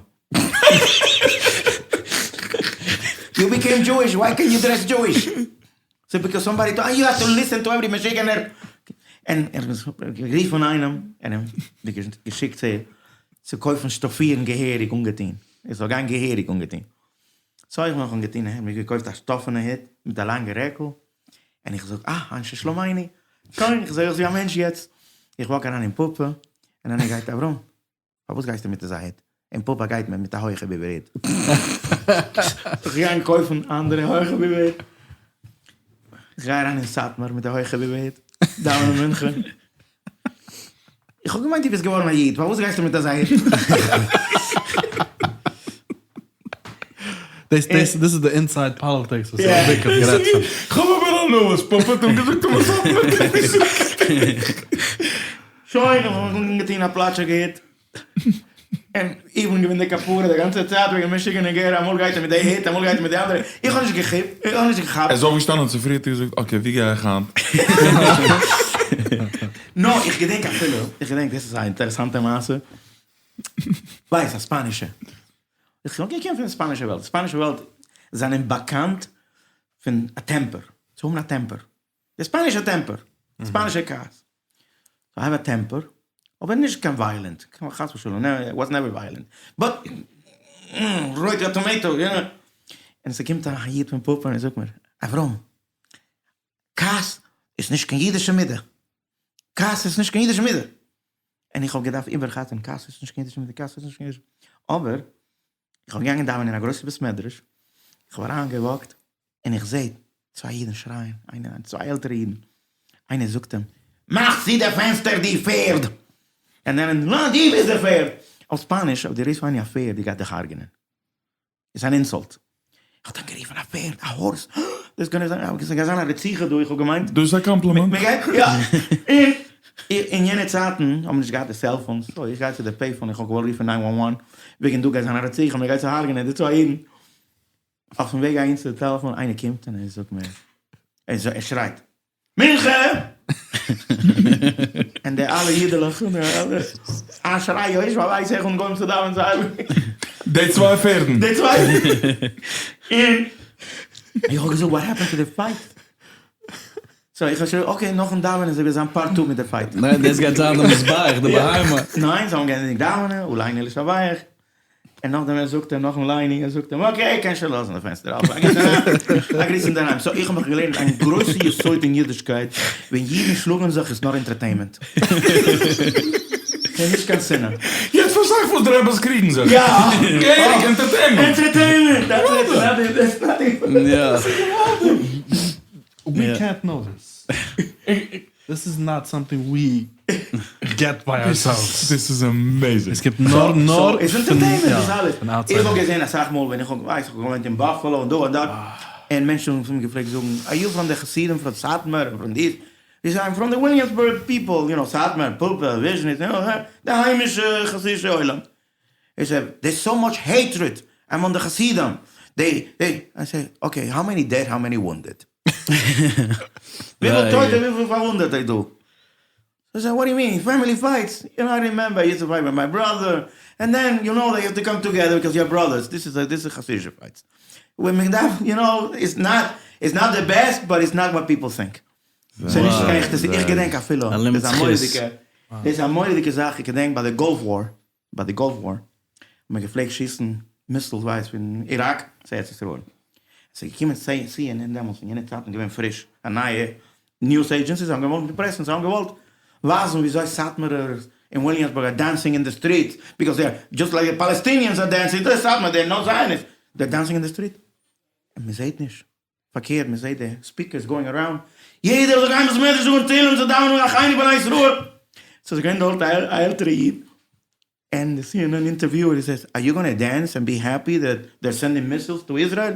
יו ביקעים דזשואיש, וויי קענט יו דרעס דזשואיש? סאו ביקאוז סאמבאדי טאלד יו האו טו ליסען טו עווערי משוגענער, און ער האט גערופן איינעם און אים געשיקט צו צו קויפן שטאפירן געהעריג אנגעטון, איך זאל גיין געהעריג אנגעטון, סאו איך מיך אנגעטון, ער האט מיר געקויפט א שטאפענע הוט מיט א לאנגע רעקל, און איך זאג אה אנשי שלומינו, שוין איך זע אויס ווי א מענטש יעצט, איך וואק אריין אין פאפא, און איינער גייט אברהם. פארוואס גייסטו מיט אזא הוט? אין פאפא גייט מען מיט א הויכע ביבער הוט. איך גיי גיין קויפן אנדערע הויכע ביבער הוט. איך גיי אריין אין סאטמאר מיט א הויכע ביבער הוט, דאווענען מנחה. איך האב געמיינט דו ביסט געווארן א איד, פארוואס גייסטו מיט אזא הוט? דאס דאס איז די אינסייד פאליטיקס וואס אביק האט גערעדט פון. כ'האב אבער הנאה וואס פאפא האט אים געזאגט אויף סאטמאר. שוין, איך האב אנגעטון א פלאטשיגע הוט, און איך בין געווען די כפרה די גאנצע צייט וועגן משוגענע גער, אמאל גייט ער מיט די הוט, אמאל גייט ער מיט די אנדערע, איך האב נישט געכיפט, איך האב נישט געכאפט. ער איז אויפגעשטאנען צופרי האט ער געזאגט אקעי ווי גיי איך היינט? נא, איך געדענק אפילו, איך געדענק, דאס איז א אינטערעסאנטע מעשה, ווייס א ספאנישע, איך האב געקומען פון די ספאנישע וועלט, ספאנישע וועלט זענען באקאנט פון א טעמפער, צו האבן א טעמפער, די ספאנישע טעמפער, ספאנישע כעס, סאו איי העוו א טעמפער, אבער נישט קיין וויילענט, חס ושלום, איי וואס נעווער וויילענט, באט רויט ווי א טאמעיטא, יו נאו, און ס'קומט א איד פון פאפא און ער זאגט מיר, אברהם, כעס איז נישט קיין אידישע מידה, כעס איז נישט קיין אידישע מידה, און איך האב געדארפט איבער'חזר'ן, כעס איז נישט קיין אידישע מידה, כעס איז נישט קיין אידישע, אבער איך בין געגאנגען דאווענען אין א גרויסע בית מדרש, איך האב אריין געוואקט און איך זעה צוויי אידן שרייען, איינער, צוויי עלטערע אידן, איינער זאגט אים, מאך צו די פענסטער דו פערד! און דער אנדערע, נא דו ביסט די פערד! אויף ספאניש, אויב דו רופסט איינעם א פערד, דו גייט דיך הרג'נען. איז אן אינסאלט. איך האב אים גערופן א פערד, א הארס, דאס קען נישט זיין, עס גייט זיין א רציחה דא, איך האב געמיינט. דאס איז א קאמפלימענט. יא. און אין יענע צייטן האבן מיר נישט געהאט די סעלפאונס, סאו איך גיי צו די פעיפאון, איך האב געוואלט רופן ניין וואן וואן, וועגן דא גייט זיין א רציחה, מען גייט צו הרג'נען די צוויי אידן. אויפן וועג אהין צו די טעלעפאן, איינער קומט און ער זאגט מיר, ער שרייט, מנחה! און די אלע אידעלעך און די אלע אשרי יושבי ביתך אנגעהויבן צו דאווענען זיי די צוויי פערדן. די צוויי און איך האב געזאגט וואט העפענד טו די פייט? סאו איך האב שוין okay נאכן דאווענען זאל זיין part two מיט די fight. ניין דאס גייט זיין די מזבח די בהמה. ניין זיי האבן געענדיגט דאווענען עלינו לשבח און נאכדעם ער זאגט אים נאכן ליינינג ער זאגט אים okay קענסט שוין לאזן די פענסטער אפן א גריס אינדערהיים so איך האב מיך געלערנט איין גרויסע יסוד אין אידישקייט ווען אידן שלאגן זיך איז נאר entertainment ס'איז נישט קיין שנאה. יעצט פארשטיי איך וואס די רעבעס קריגן זיך. יא! געהעריג entertainment! Entertainment! That's it! Nothing! ווי קענט נאו דיס. This is not something we get by ourselves. This is amazing. עס קומט נאר נאר איז entertainment דאס אלעס. איך האב געזען אסאך מאל ווען איך האב ווייס איך געוואוינט אין באפעלא און דא און דארט און מענטשן האבן מיר געפלעגט זאגן are you from די חסידים from סאטמאר און from this זיי זאגן from די וויליאמסבורג people you know סאטמאר פאפא וויזשניץ די היימישע חסידישע עולם. איך זאג there's so much hatred among די חסידים they they I say okay how many dead how many wounded. וויפיל טויטע וויפיל פארוואונדעטע איז דא? זיי זאגן what do you mean family fights you know I remember I used to fight with my brother and then you know they have to come together because you are brothers this is this is חסידישע fights ווען מען דארף you know it's not it's not the best but it's not what people think ס'איז נישט קיין עכטע איך געדענק אפילו דאס איז א מורא'דיגע דאס איז א מורא'דיגע זאך איך געדענק ביי די Gulf War ביי די Gulf War האט מען געפלעגט שיסן missiles ווייס פון איראק צו ארץ ישראל, עס איז געקומען סי ען ען דעמאלטס אין יענע צייטן געווען פריש א נייע news agency זיי האבן געוואלט אימפרעסן זיי האבן געוואלט ווייזן וויאזוי סאטמארער אין וויליאמסבורג are dancing in the street because they are just like the Palestinians are dancing די סאטמאר they are no Zionist they are dancing in the street און מען זעט נישט פארקערט מען זעט די speakers going around, יעדער זאל גיין בית מדרש זאגן תהלים צו דאווענען אחינו בני ישראל, ס'איז געווען דארט א עלטערע איד, און די סי ען ען interviewer says are you gonna dance and be happy that they're sending missiles to Israel?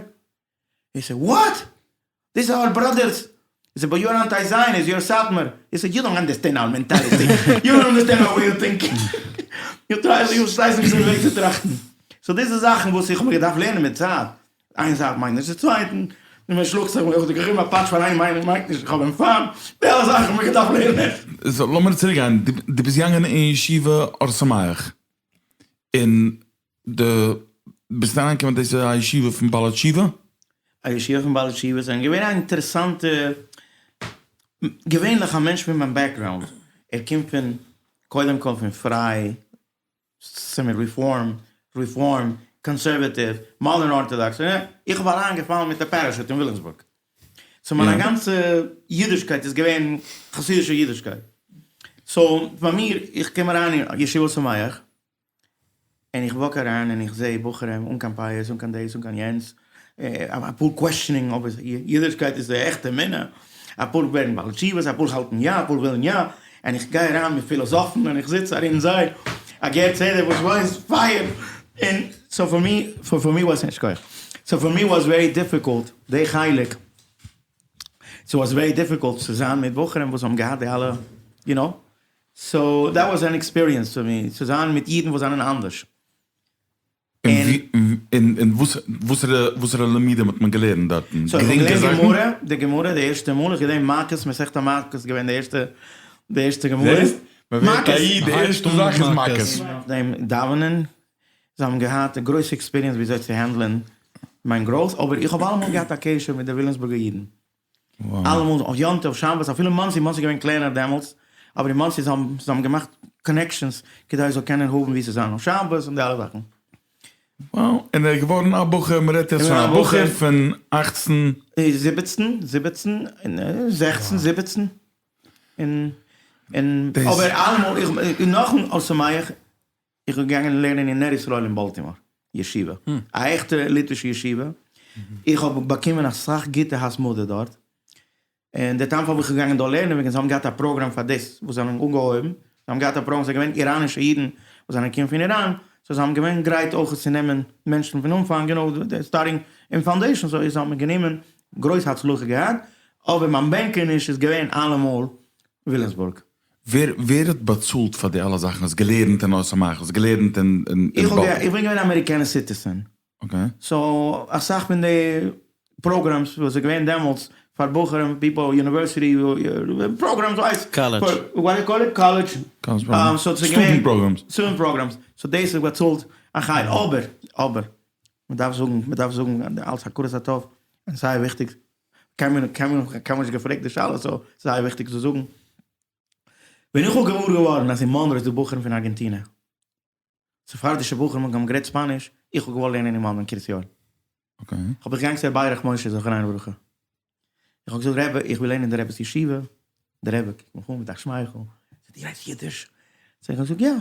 He said what? These are our brothers! He said but you are anti Zionist, you are סאטמאר! He said you don't understand our mentality, you don't understand how we think, you try יו ווייסט נישט ווי צו טראכטן, so דאס איז זאכן וואס איך האב מיר געדארפט לערנען מיט צייט, איין זאך מיינט נישט די צווייטן, און מען שלאגט זיך, איך האב דיר געגעבן א פאטש פאר איין מיינונג מיינט נישט איך האב אים פיינט, די אלע זאכן האט מען געדארפט לערנען. So לאמיר צוריק גיין, דו ביסט געגאנגען אין ישיבה אור שמח, און דו ביסט אריינגעקומען דאס איז א ישיבה פון בעלי תשובה? א ישיבה פון בעלי תשובה זענען געווען א אינטערעסאנטע, געווענליך א מענטש פון מיין background, ער קומט פון קודם כל פון פריי, semi Reform, Reform, Conservative, Modern Orthodox, איך האב אריין געפאלן מיט א parachute אין וויליאמסבורג, so מיין גאנצע אידישקייט איז געווען חסידישע אידישקייט, so ביי מיר, איך קום אריין אין ישיבה שמח, און איך walk אריין און איך זעה בחורים אן קיין פאות, אן קיין דאס אן קיין יענץ, אפאר questioning אויב אידישקייט איז די עכטע אמונה, אפאר ווערן בעלי תשובות, אפאר האלטן יא, אפאר ווילן יא, און איך גיי אריין מיט פילאזאפן און איך זיץ ארום זיי, א גר צדק וואס ווייסט פייער, און so for me, for me was, שכוח, so for me was very difficult די חלק, so was very difficult צו זיין מיט בחורים וואס האבן געהאט די אלע, you know, so that was an experience for me, צו זיין מיט אידן וואס זענען אנדערש. און וואסערע לימודים האט מען געלערנט דארטן? So איך האב געלערנט גמרא, די גמרא די ערשטע מאל, איך געדענק מכות, מסכת מכות איז געווען די ערשטע, די ערשטע גמרא. זעסט? מען ווערט א איד די ערשטע זאך איז מכות. נאכדעם דאווענען, זיי האבן געהאט א גרויסע experience וויאזוי צו handle ען מיין growth, אבער איך האב אלעמאל געהאט א קשר מיט די וויליאמסבורגער אידן. אלעמאל אויף יום טוב שבת אפילו מאנסי, מאנסי איז געווען קלענער דעמאלטס, אבער אין מאנסי זיי האבן זיי האבן געמאכט connections כדי איך זאל קענען האבן ווי צו זיין אויף שבת און די אלע זאכן. Wow, און ער איז געווארן א בחור, מען רעדט יעצט פון א בחור פון אכצן. זיבעצן, זיבעצן, זעכצן, זיבעצן, און און אבער אלעמאל איך נאכן אור שמח איך בין געגאנגען לערנען אין נר ישראל אין באלטימאר ישיבה, א עכטע ליטווישע ישיבה, איך האב באקומען אסאך גוטע התמדה דארט, און די טעם פארוואס איך בין געגאנגען דארט לערנען וועגן זיי האבן געהאט א פראגראם פאר דאס וואס זיי האבן אנגעהויבן, זיי האבן געהאט א פראגראם, ס'איז געווען איראנישע אידן וואס זענען געקומען פון איראן, so זיי האבן געווען גרייט אויך צו נעמען מענטשן פון אנפאנג, יו נאו, starting אין foundation, so זיי האבן מיר גענומען, גרויס הצלחה געהאט, אבער מיין בענקעניש איז געווען אלעמאל וויליאמסבורג. ווער ווער האט באצאלט פאר די אלע זאכן? האסט געלערנט אין אור שמח? האסט געלערנט אין אין איך האב איך בין געווען אמעריקאנע citizen. Okay. So אסאך פון די programs וואס איז געווען דעמאלטס פאר בחורים people university programs ווייסט College. What you call it college. College programs. Student programs. Student programs. So דאס איז באצאלט א חלק אבער אבער מ'דארף זאגן מ'דארף זאגן אלס הכרת הטוב און זייער וויכטיג. קיינמאל קיינמאל קיינמאל נישט געפרעגט די שאלה סאו זייער וויכטיג צו זאגן. ווען איך האב געוואר געווארן אז אין מאנרא איז דא בחורים פון ארגענטינע, ספרדישע בחורים האבן גערעדט ספאניש, איך האב געוואלט לערנען אין מאנרא אין קרית יואל. האב איך געגאנגען צו ר' ברך משה זכרונו לברכה, איך האב געזאגט רבי איך וויל לערנען אין די רבי'ס ישיבה, די רבי קוקט מיך אן מיט א שמייכל, זאגט דו רעדסט אידיש? זאג איך האב געזאגט יא,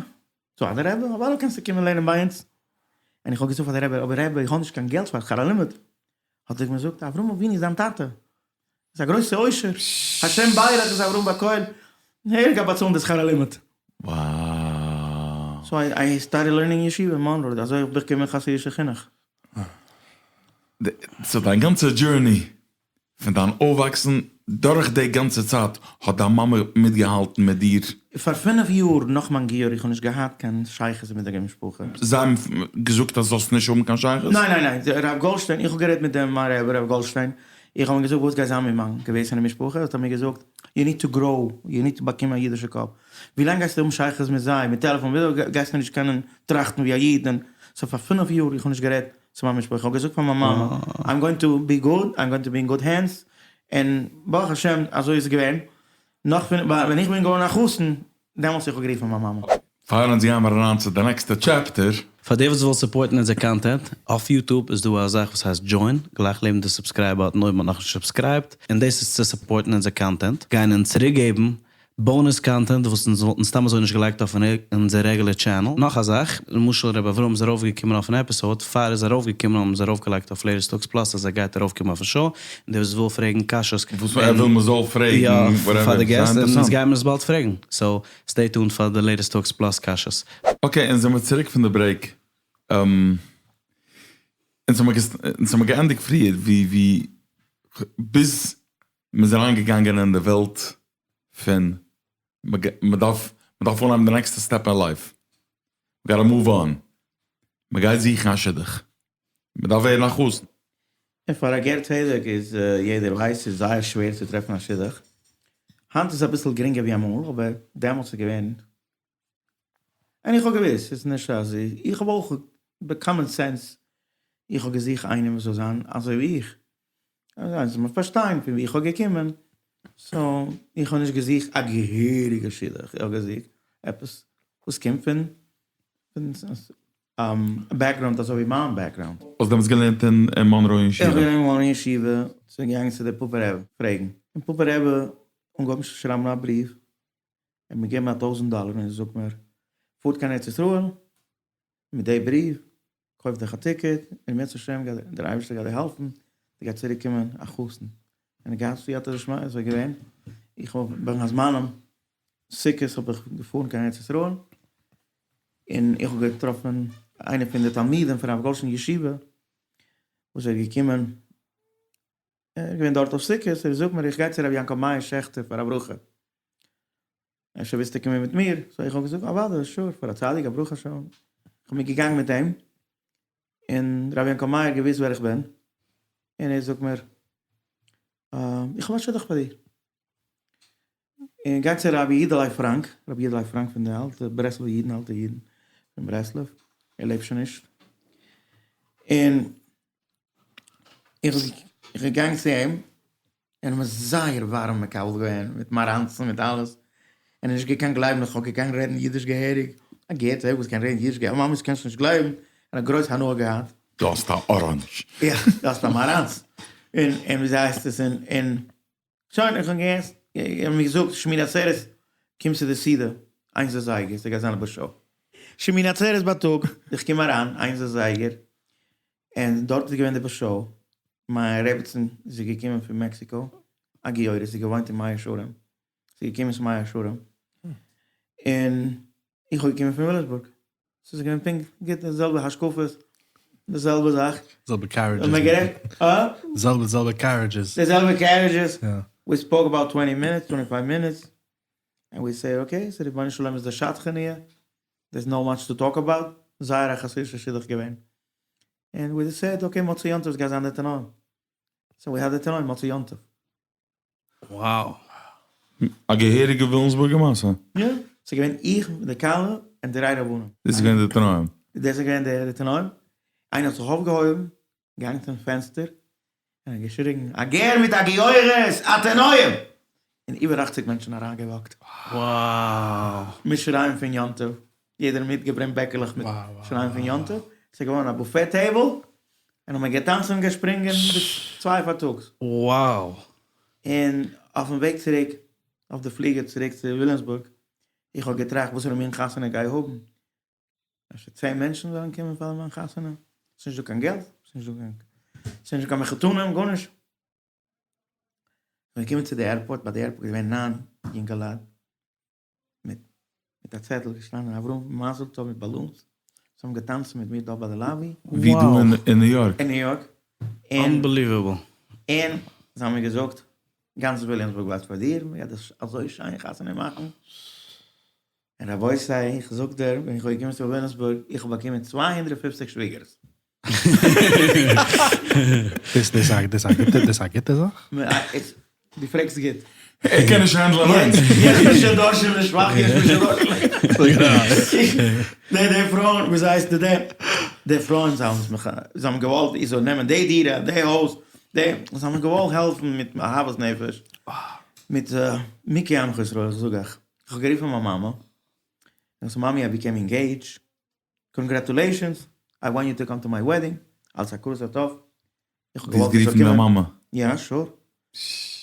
זאגט די רבי אוודאי קענסטו קומען לערנען ביי אונז, און איך האב געזאגט פאר די רבי אבער רבי איך האב נישט קיין געלט פאר שכר הלימוד, האט ער מיר געזאגט אברהם אבינו איז דיין טאטע, איז א גרויסע עושר, השם ברך את אברהם בכל, ער גייט באצאלן די שכר הלימוד. וואו. סאו איי סטארטעד לערנינג אין ישיבה אין מאנרא, אזוי האב איך באקומען חסידישע חינוך. סאו דיין גאנצע דזשורני פון דיין אויפוואקסן דורך די גאנצע צייט האט דיין מאמע מיטגעהאלטן מיט דיר? פאר פינף יאר נאך מיין גיור איך האב נישט געהאט קיין שייכות מיט די משפחה. זיי האבן געזאגט אז זאלסט נישט האבן קיין שייכות? ניין ניין ניין, הרב גאלדשטיין, איך האב גערעדט מיט דעם מיין רבי הרב גאלדשטיין, איך האב אים געזאגט וואס גייט זיין מיט מיין געוועזענע משפחה, האט ער מיר געזאגט יו ניד טו גראו, יו ניד טו באקומען א אידישע קאפ, ווילאנג גייסטו האבן שייכות מיט זיי, מיט טעלעפאן, וויאזוי גייסטו נישט קענען טראכטן ווי א איד, און סאו פאר פינף יאר איך האב נישט גערעדט צו מיין משפחה, איך האב געזאגט פאר מיין מאמע, איים גאוינג טו בי גוד, איים גאוינג טו בי אין גוד הענדס, און ברוך השם אזוי איז געווען, נאך פון ווען איך בין געווארן א חתן, דעמאלטס איך האב גערופן מיין מאמע. פאר אונז גיימער אריין צו די נעקסטע טשעפטער. פאר די וואס וויל סופארטן אונזער קאנטענט, אויף יוטוב איז דא א זאך וואס הייסט Join, גלייך לעבן די subscribe button אויב מ'האט נאכנישט סובסקרייבט, און דאס איז צו סופארטן אונזער קאנטענט, גייען אונז צוריקגעבן bonus content וואס אונז וואלטן סתם אזוי נישט געלייגט אויף אונזער רעגולער channel. נאך א זאך, למשל ר' אברהם איז ארויפגעקומען אויפן episode, פאר ער איז ארויפגעקומען האבן זיי ארויפגעלייגט אויף Latest Talks Plus אז ער גייט ארויפקומען אויפן show, און דער וואס וויל פרעגן קשיות וואס ער וויל מ'זאל פרעגן, יא, whatever, פאר די זייער געסט, און אונז אינטערעסאנט. גיימער עס באלד פרעגן, so stay tuned פאר די Latest Talks Plus קשיות. okay, אונז זעמיר צוריק פון די break. אונז האמיר געענדיגט פריער ווי ווי ביז מ'איז אריינגעגאנגען אין די וועלט פון מ'דארף מ'דארף אנהייבן די נעקסטע step אין life, מ'גאטע move on, מ'גייט זוכן א שידוך, מ'דארף ווערן א חתן. און פאר א גר צדק איז יעדער ווייסט ס'איז זייער שווער צו טרעפן א שידוך, היינט איז אביסל גרינגער ווי אמאל אבער דעמאלטס איז געווען, און איך האב געוואוסט ס'איז נישט אז איך האב אויך ב common sense, איך האב געזוכט איינעם וואס זאל זיין אזוי ווי איך, אזוי זאל מען פארשטיין פון ווי איך האב געקומען, so איך האב נישט געזוכט א געהעריגע שידוך, איך האב געזוכט עפעס וואס קומט פון background אזוי ווי מיין background. האסט דעמאלטס געלערנט אין מאנרא אין ישיבה? איך האב געלערנט אין מאנרא אין ישיבה, ס'איז געגאנגען צו די פאפא רבי פרעגן, און פאפא רבי אנגעהויבן צו שרייבן א בריוו, ער האט מיר געגעבן א טויזנט דאלער און ער זאגט מיר, פארט קיין ארץ ישראל מיט די בריוו, קויף דיך א ticket, און אם ירצה השם גייט דער אייבערשטער גייט דיר העלפן, דו גייסט צוריק קומען א חתן. און געהאט סייעתא דשמיא אזוי געווען, איך האב בין הזמנים סוכות האב איך געפארן קיין ארץ ישראל, און איך האב געטראפן איינער פון די תלמידים פון רב גאלדשטיין ישיבה, וואס איז געקומען, ער איז געווען דארט אויף סוכות, ער זאגט מיר איך גיי צו רבי יעקב מאיר שעכטער פאר א ברכה, אפשר ווילסטו קומען מיט מיר? so איך האב געזאגט אוודאי, sure, פאר א צדיק א ברכה שוין. איך בין געגאנגען מיט אים, און רבי יעקב מאיר האט געוואוסט ווער איך בין, און ער זאגט מיר, איך האב א שידוך פאר דיר. און גיי צו רבי יודא לייב פראנק, רבי יודא לייב פראנק פון די אלטע ברסלב'ע אידן, אלטע אידן פון ברסלב, ער לעבט שוין נישט, און איך בין געגאנגען צו אים, און האט מיר זייער ווארעם מקבל געווען, מיט מאראנצן מיט אלעס, און נישט געקענט גלייבן איך האב געקענט רעדן אידיש געהעריג, א גר צדק וואס קען רעדן אידיש געהעריג, ממש קענסט נישט גלייבן, און האט גרויס הנאה געהאט. דו האסט א orange. יא, דו האסט א מאראנץ, און און וויאזוי הייסט עס, און און שוין, איך האב געהערט, ער האט מיר געזאגט שמיני עצרת קום צו די סעודה איינס אזייגער, ס'גייט זיין א show. שמיני עצרת בייטאג, איך קום אריין איינס אזייגער, און דארט איז געווען די show, מיין רעבעצן איז געקומען פון מעקסיקא, א גיורת, זי געוואוינט אין מאה שערים, זי איז געקומען צו מאה שערים, און איך האב געקומען פון וויליאמסבורג, ס'איז געווען פונקט גוט די זעלבע השקפות, די זעלבע זאך. זעלבע carriages. זעלבע זעלבע carriages. די זעלבע carriages, we spoke about twenty minutes, twenty five minutes, and we say okay, so רבונו של עולם איז די שדכן here, there's no much to talk about, זייער א חסידישע שידוך געווען. און we said okay מוצאי יום טוב גייט זיין די תנאים. so we had די תנאים מוצאי יום טוב. Wow. א געהעריגע וויליאמסבורגער מעשה? יא. ס'איז געווען איך מיט די כלה און דריי רבנים. דאס איז געווען די תנאים? דאס איז געווען די תנאים. איינער האט זיך אויפגעהויבן, געגאנגען צום פענסטער, און און געשריגן, א גר מיט א גיורת, אתה נואם! און איבער אכציג מענטשן אריינגעוואקט. מיט שיריים פון יום טוב, יעדער מיטגעברענגט בעקעלעך מיט שיריים פון יום טוב, ס'איז געווארן א buffet table, און האבן געטאנצן און געשפרינגען ביז צוויי פארטאגס. און אויפן וועג צוריק אויף די פליגער צוריק צו וויליאמסבורג, איך האב געטראכט וואסערע מין חתונה גיי האבן, אפשר צען מענטשן וועלן קומען פאר מיין חתונה, ס'איז נישט דא קיין געלט, ס'איז נישט דא קיין, ס'איז נישט דא קיין מחותנים, גארנישט. כ'בין געקומען צו די airport, ביי די airport איז געווען ניין יונגעלייט מיט מיט א צעטל געשטאנען אברהם מזל טוב מיט balloons, זיי האבן געטאנצן מיט מיר דא ביי די lobby. ווי דא אין ניו יארק? אין ניו יארק. Unbelievable. און זיי האבן מיר געזאגט, גאנץ וויליאמסבורג ווארט פאר דיר, מ'גייט דאס אזוי שיין חתונה מאכן. און רבותי, איך זאג דיר, ווען איך האב געקומען צו וויליאמסבורג, איך האב באקומען 250 שוויגערס. דאס איז א גוטע, דאס איז א גוטע זאך? דו פרעגסט גוט. ער קען נישט handle ן אליינס. יש מי שדורשין לשבח יש מי שדורשין די די פרויען, ווי הייסט די די פרויען זיי האבן מיך, זיי האבן געוואלט איך זאל נעמען די דירה, די הויז, די, זיי האבן געוואלט העלפן מיט אהבת נפש, מיט מי כעמך ישראל, איך זאג אייך. איך האב גערופן מיין מאמע, איך זאג מאמי I became engaged, congratulations, I want you to come to my wedding, אלס הכרת הטוב, איך האב געוואלט דו האסט גערופן דיין מאמע? יא sure,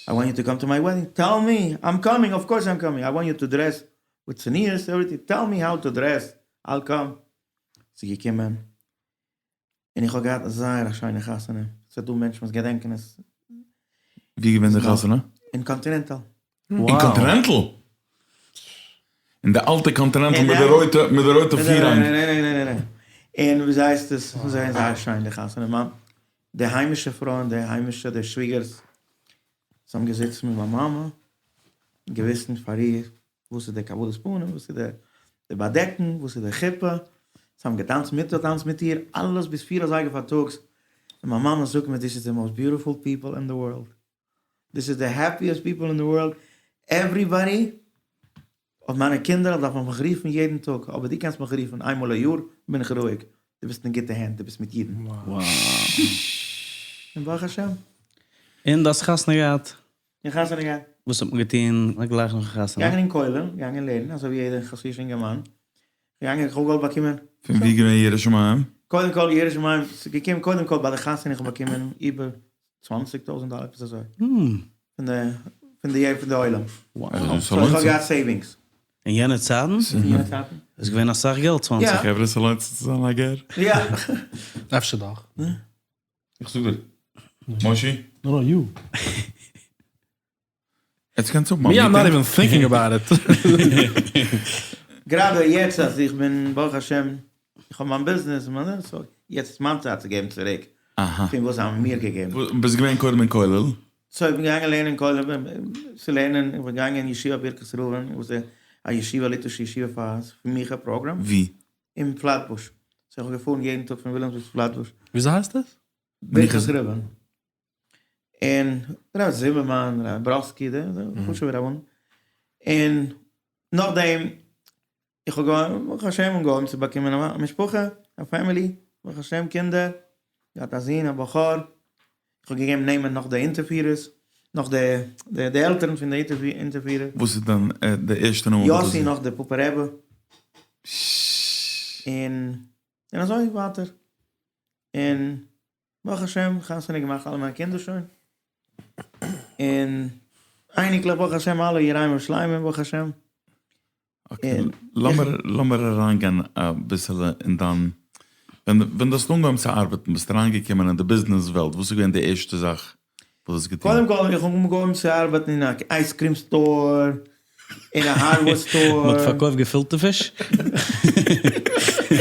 I want you to come to my wedding, tell me, I'm coming, of course I'm coming, I want you to dress with צניעות, everything, tell me how to dress, I'll come. זי איז געקומען, און איך האב געהאט זייער א שיינע חתונה, ס'איז דא מענטשן וואס געדענקען עס. ווי איז געווען די חתונה? אין קאנטינענטאל. אין קאנטינענטל? אין די אלטע קאנטינענטל מיט די רויטע מיט די רויטע פירהאנג? ניין ניין ניין ניין ניין, און ווי הייסט עס, ס'איז געווען זייער שיין די חתונה, מיין די היימישע פרויען, די היימישע די שוויגערס, זיי האבן געזיצן מיט מיין מאמע, געוויסן פאר איר וואס איז די קבלת פנים, וואס איז די באדעקן, וואס איז די חופה, זיי האבן געטאנצט מיטגעטאנצט מיט איר, אלעס ביז פיר אזייגער פארטאגס, און מיין מאמע זאגט מיר this is the most beautiful people in the world, this is the happiest people in the world, everybody, אויף מיינע קינדער דארף מען מיך רופן יעדן טאג, אבער דו קענסט מיך רופן איינמאל א יאר, בין איך רואיג, דו ביסט אין גוטע הענט, דו ביסט מיט אידן. און ברוך השם. און דו האסט חתונה געהאט? איך חתונה געהאט. וואס האט מען געטון גלייך נאכן חתונה? געגאנגען אין כולל, געגאנגען לערנען, אזוי ווי יעדער חסידישע אינגערמאן. געגאנגען, איך האב געוואלט באקומען. פון ווי געווען יראת שמים? קודם כל יראת שמים, ס'איז געקומען קודם כל ביי די חתונה, איך האב באקומען איבער צוואנציג טויזענט דאלער עפעס אזוי. פון די פון די פון די עולם. So איך האב געהאט savings. אין יענע צייטן? אין יענע צייטן. איז געווען אסאך געלט צוואנציג. חברה ס'לוינט זיך צו זיין א גר. יא. אפשר דאך. איך זאג דיר. מושי? No no you. יעצט קענסטו האבן א Me I'm not meeting. even thinking about it. גראדע יעצט אז איך בין ברוך השם איך האב מיין ביזנעס און מיין so יעצט איז מיין צייט צו געבן צוריק פון וואס זיי האבן מיר געגעבן. ביסט געווען קודם אין כולל? So איך בין געגאנגען לערנען אין כולל צו לערנען איך בין געגאנגען אין ישיבה ברכת ראובן וואס איז א ישיבה ליטווישע ישיבה פאר סמיכה program. ווי? אין פלעטבוש. So איך האב געפארן יעדן טאג פון וויליאמסבורג צו פלעטבוש. וויאזוי הייסט עס? ברכת ראובן. און רב זימערמאן, רב בראסקי, די חשוב'ע רבנים. און נאכדעם, איך האב געהאט, ברוך השם, אנגעהויבן צו באקומען א משפחה, א family, ברוך השם קינדער, געהאט א זון א בחור, איך האב געגעבן נעמען נאך די אונטערפירערס, נאך די די עלטערן פון די אונטערפירער. וואס איז דיין די ערשטע נאמען? יאסי נאך די פאפא רבי. און און אזוי ווייטער. און ברוך השם חתונה געמאכט אלע מיינע קינדער שוין. און אייניקלעך ברוך השם אלע יראים ושלימים ברוך השם. Okay, לאמיר לאמיר אריינגיין אביסעלע אין דיין, ווען ווען דו האסט אנגעהויבן צו ארבעטן, ביסט אריינגעקומען אין די ביזנעס וועלט, וואס איז געווען די ערשטע זאך וואס האסט געטון? קודם כל איך האב אנגעהויבן צו ארבעטן אין א ice cream store, אין א hardware store. מ'האט פארקויפט געפילטע פיש?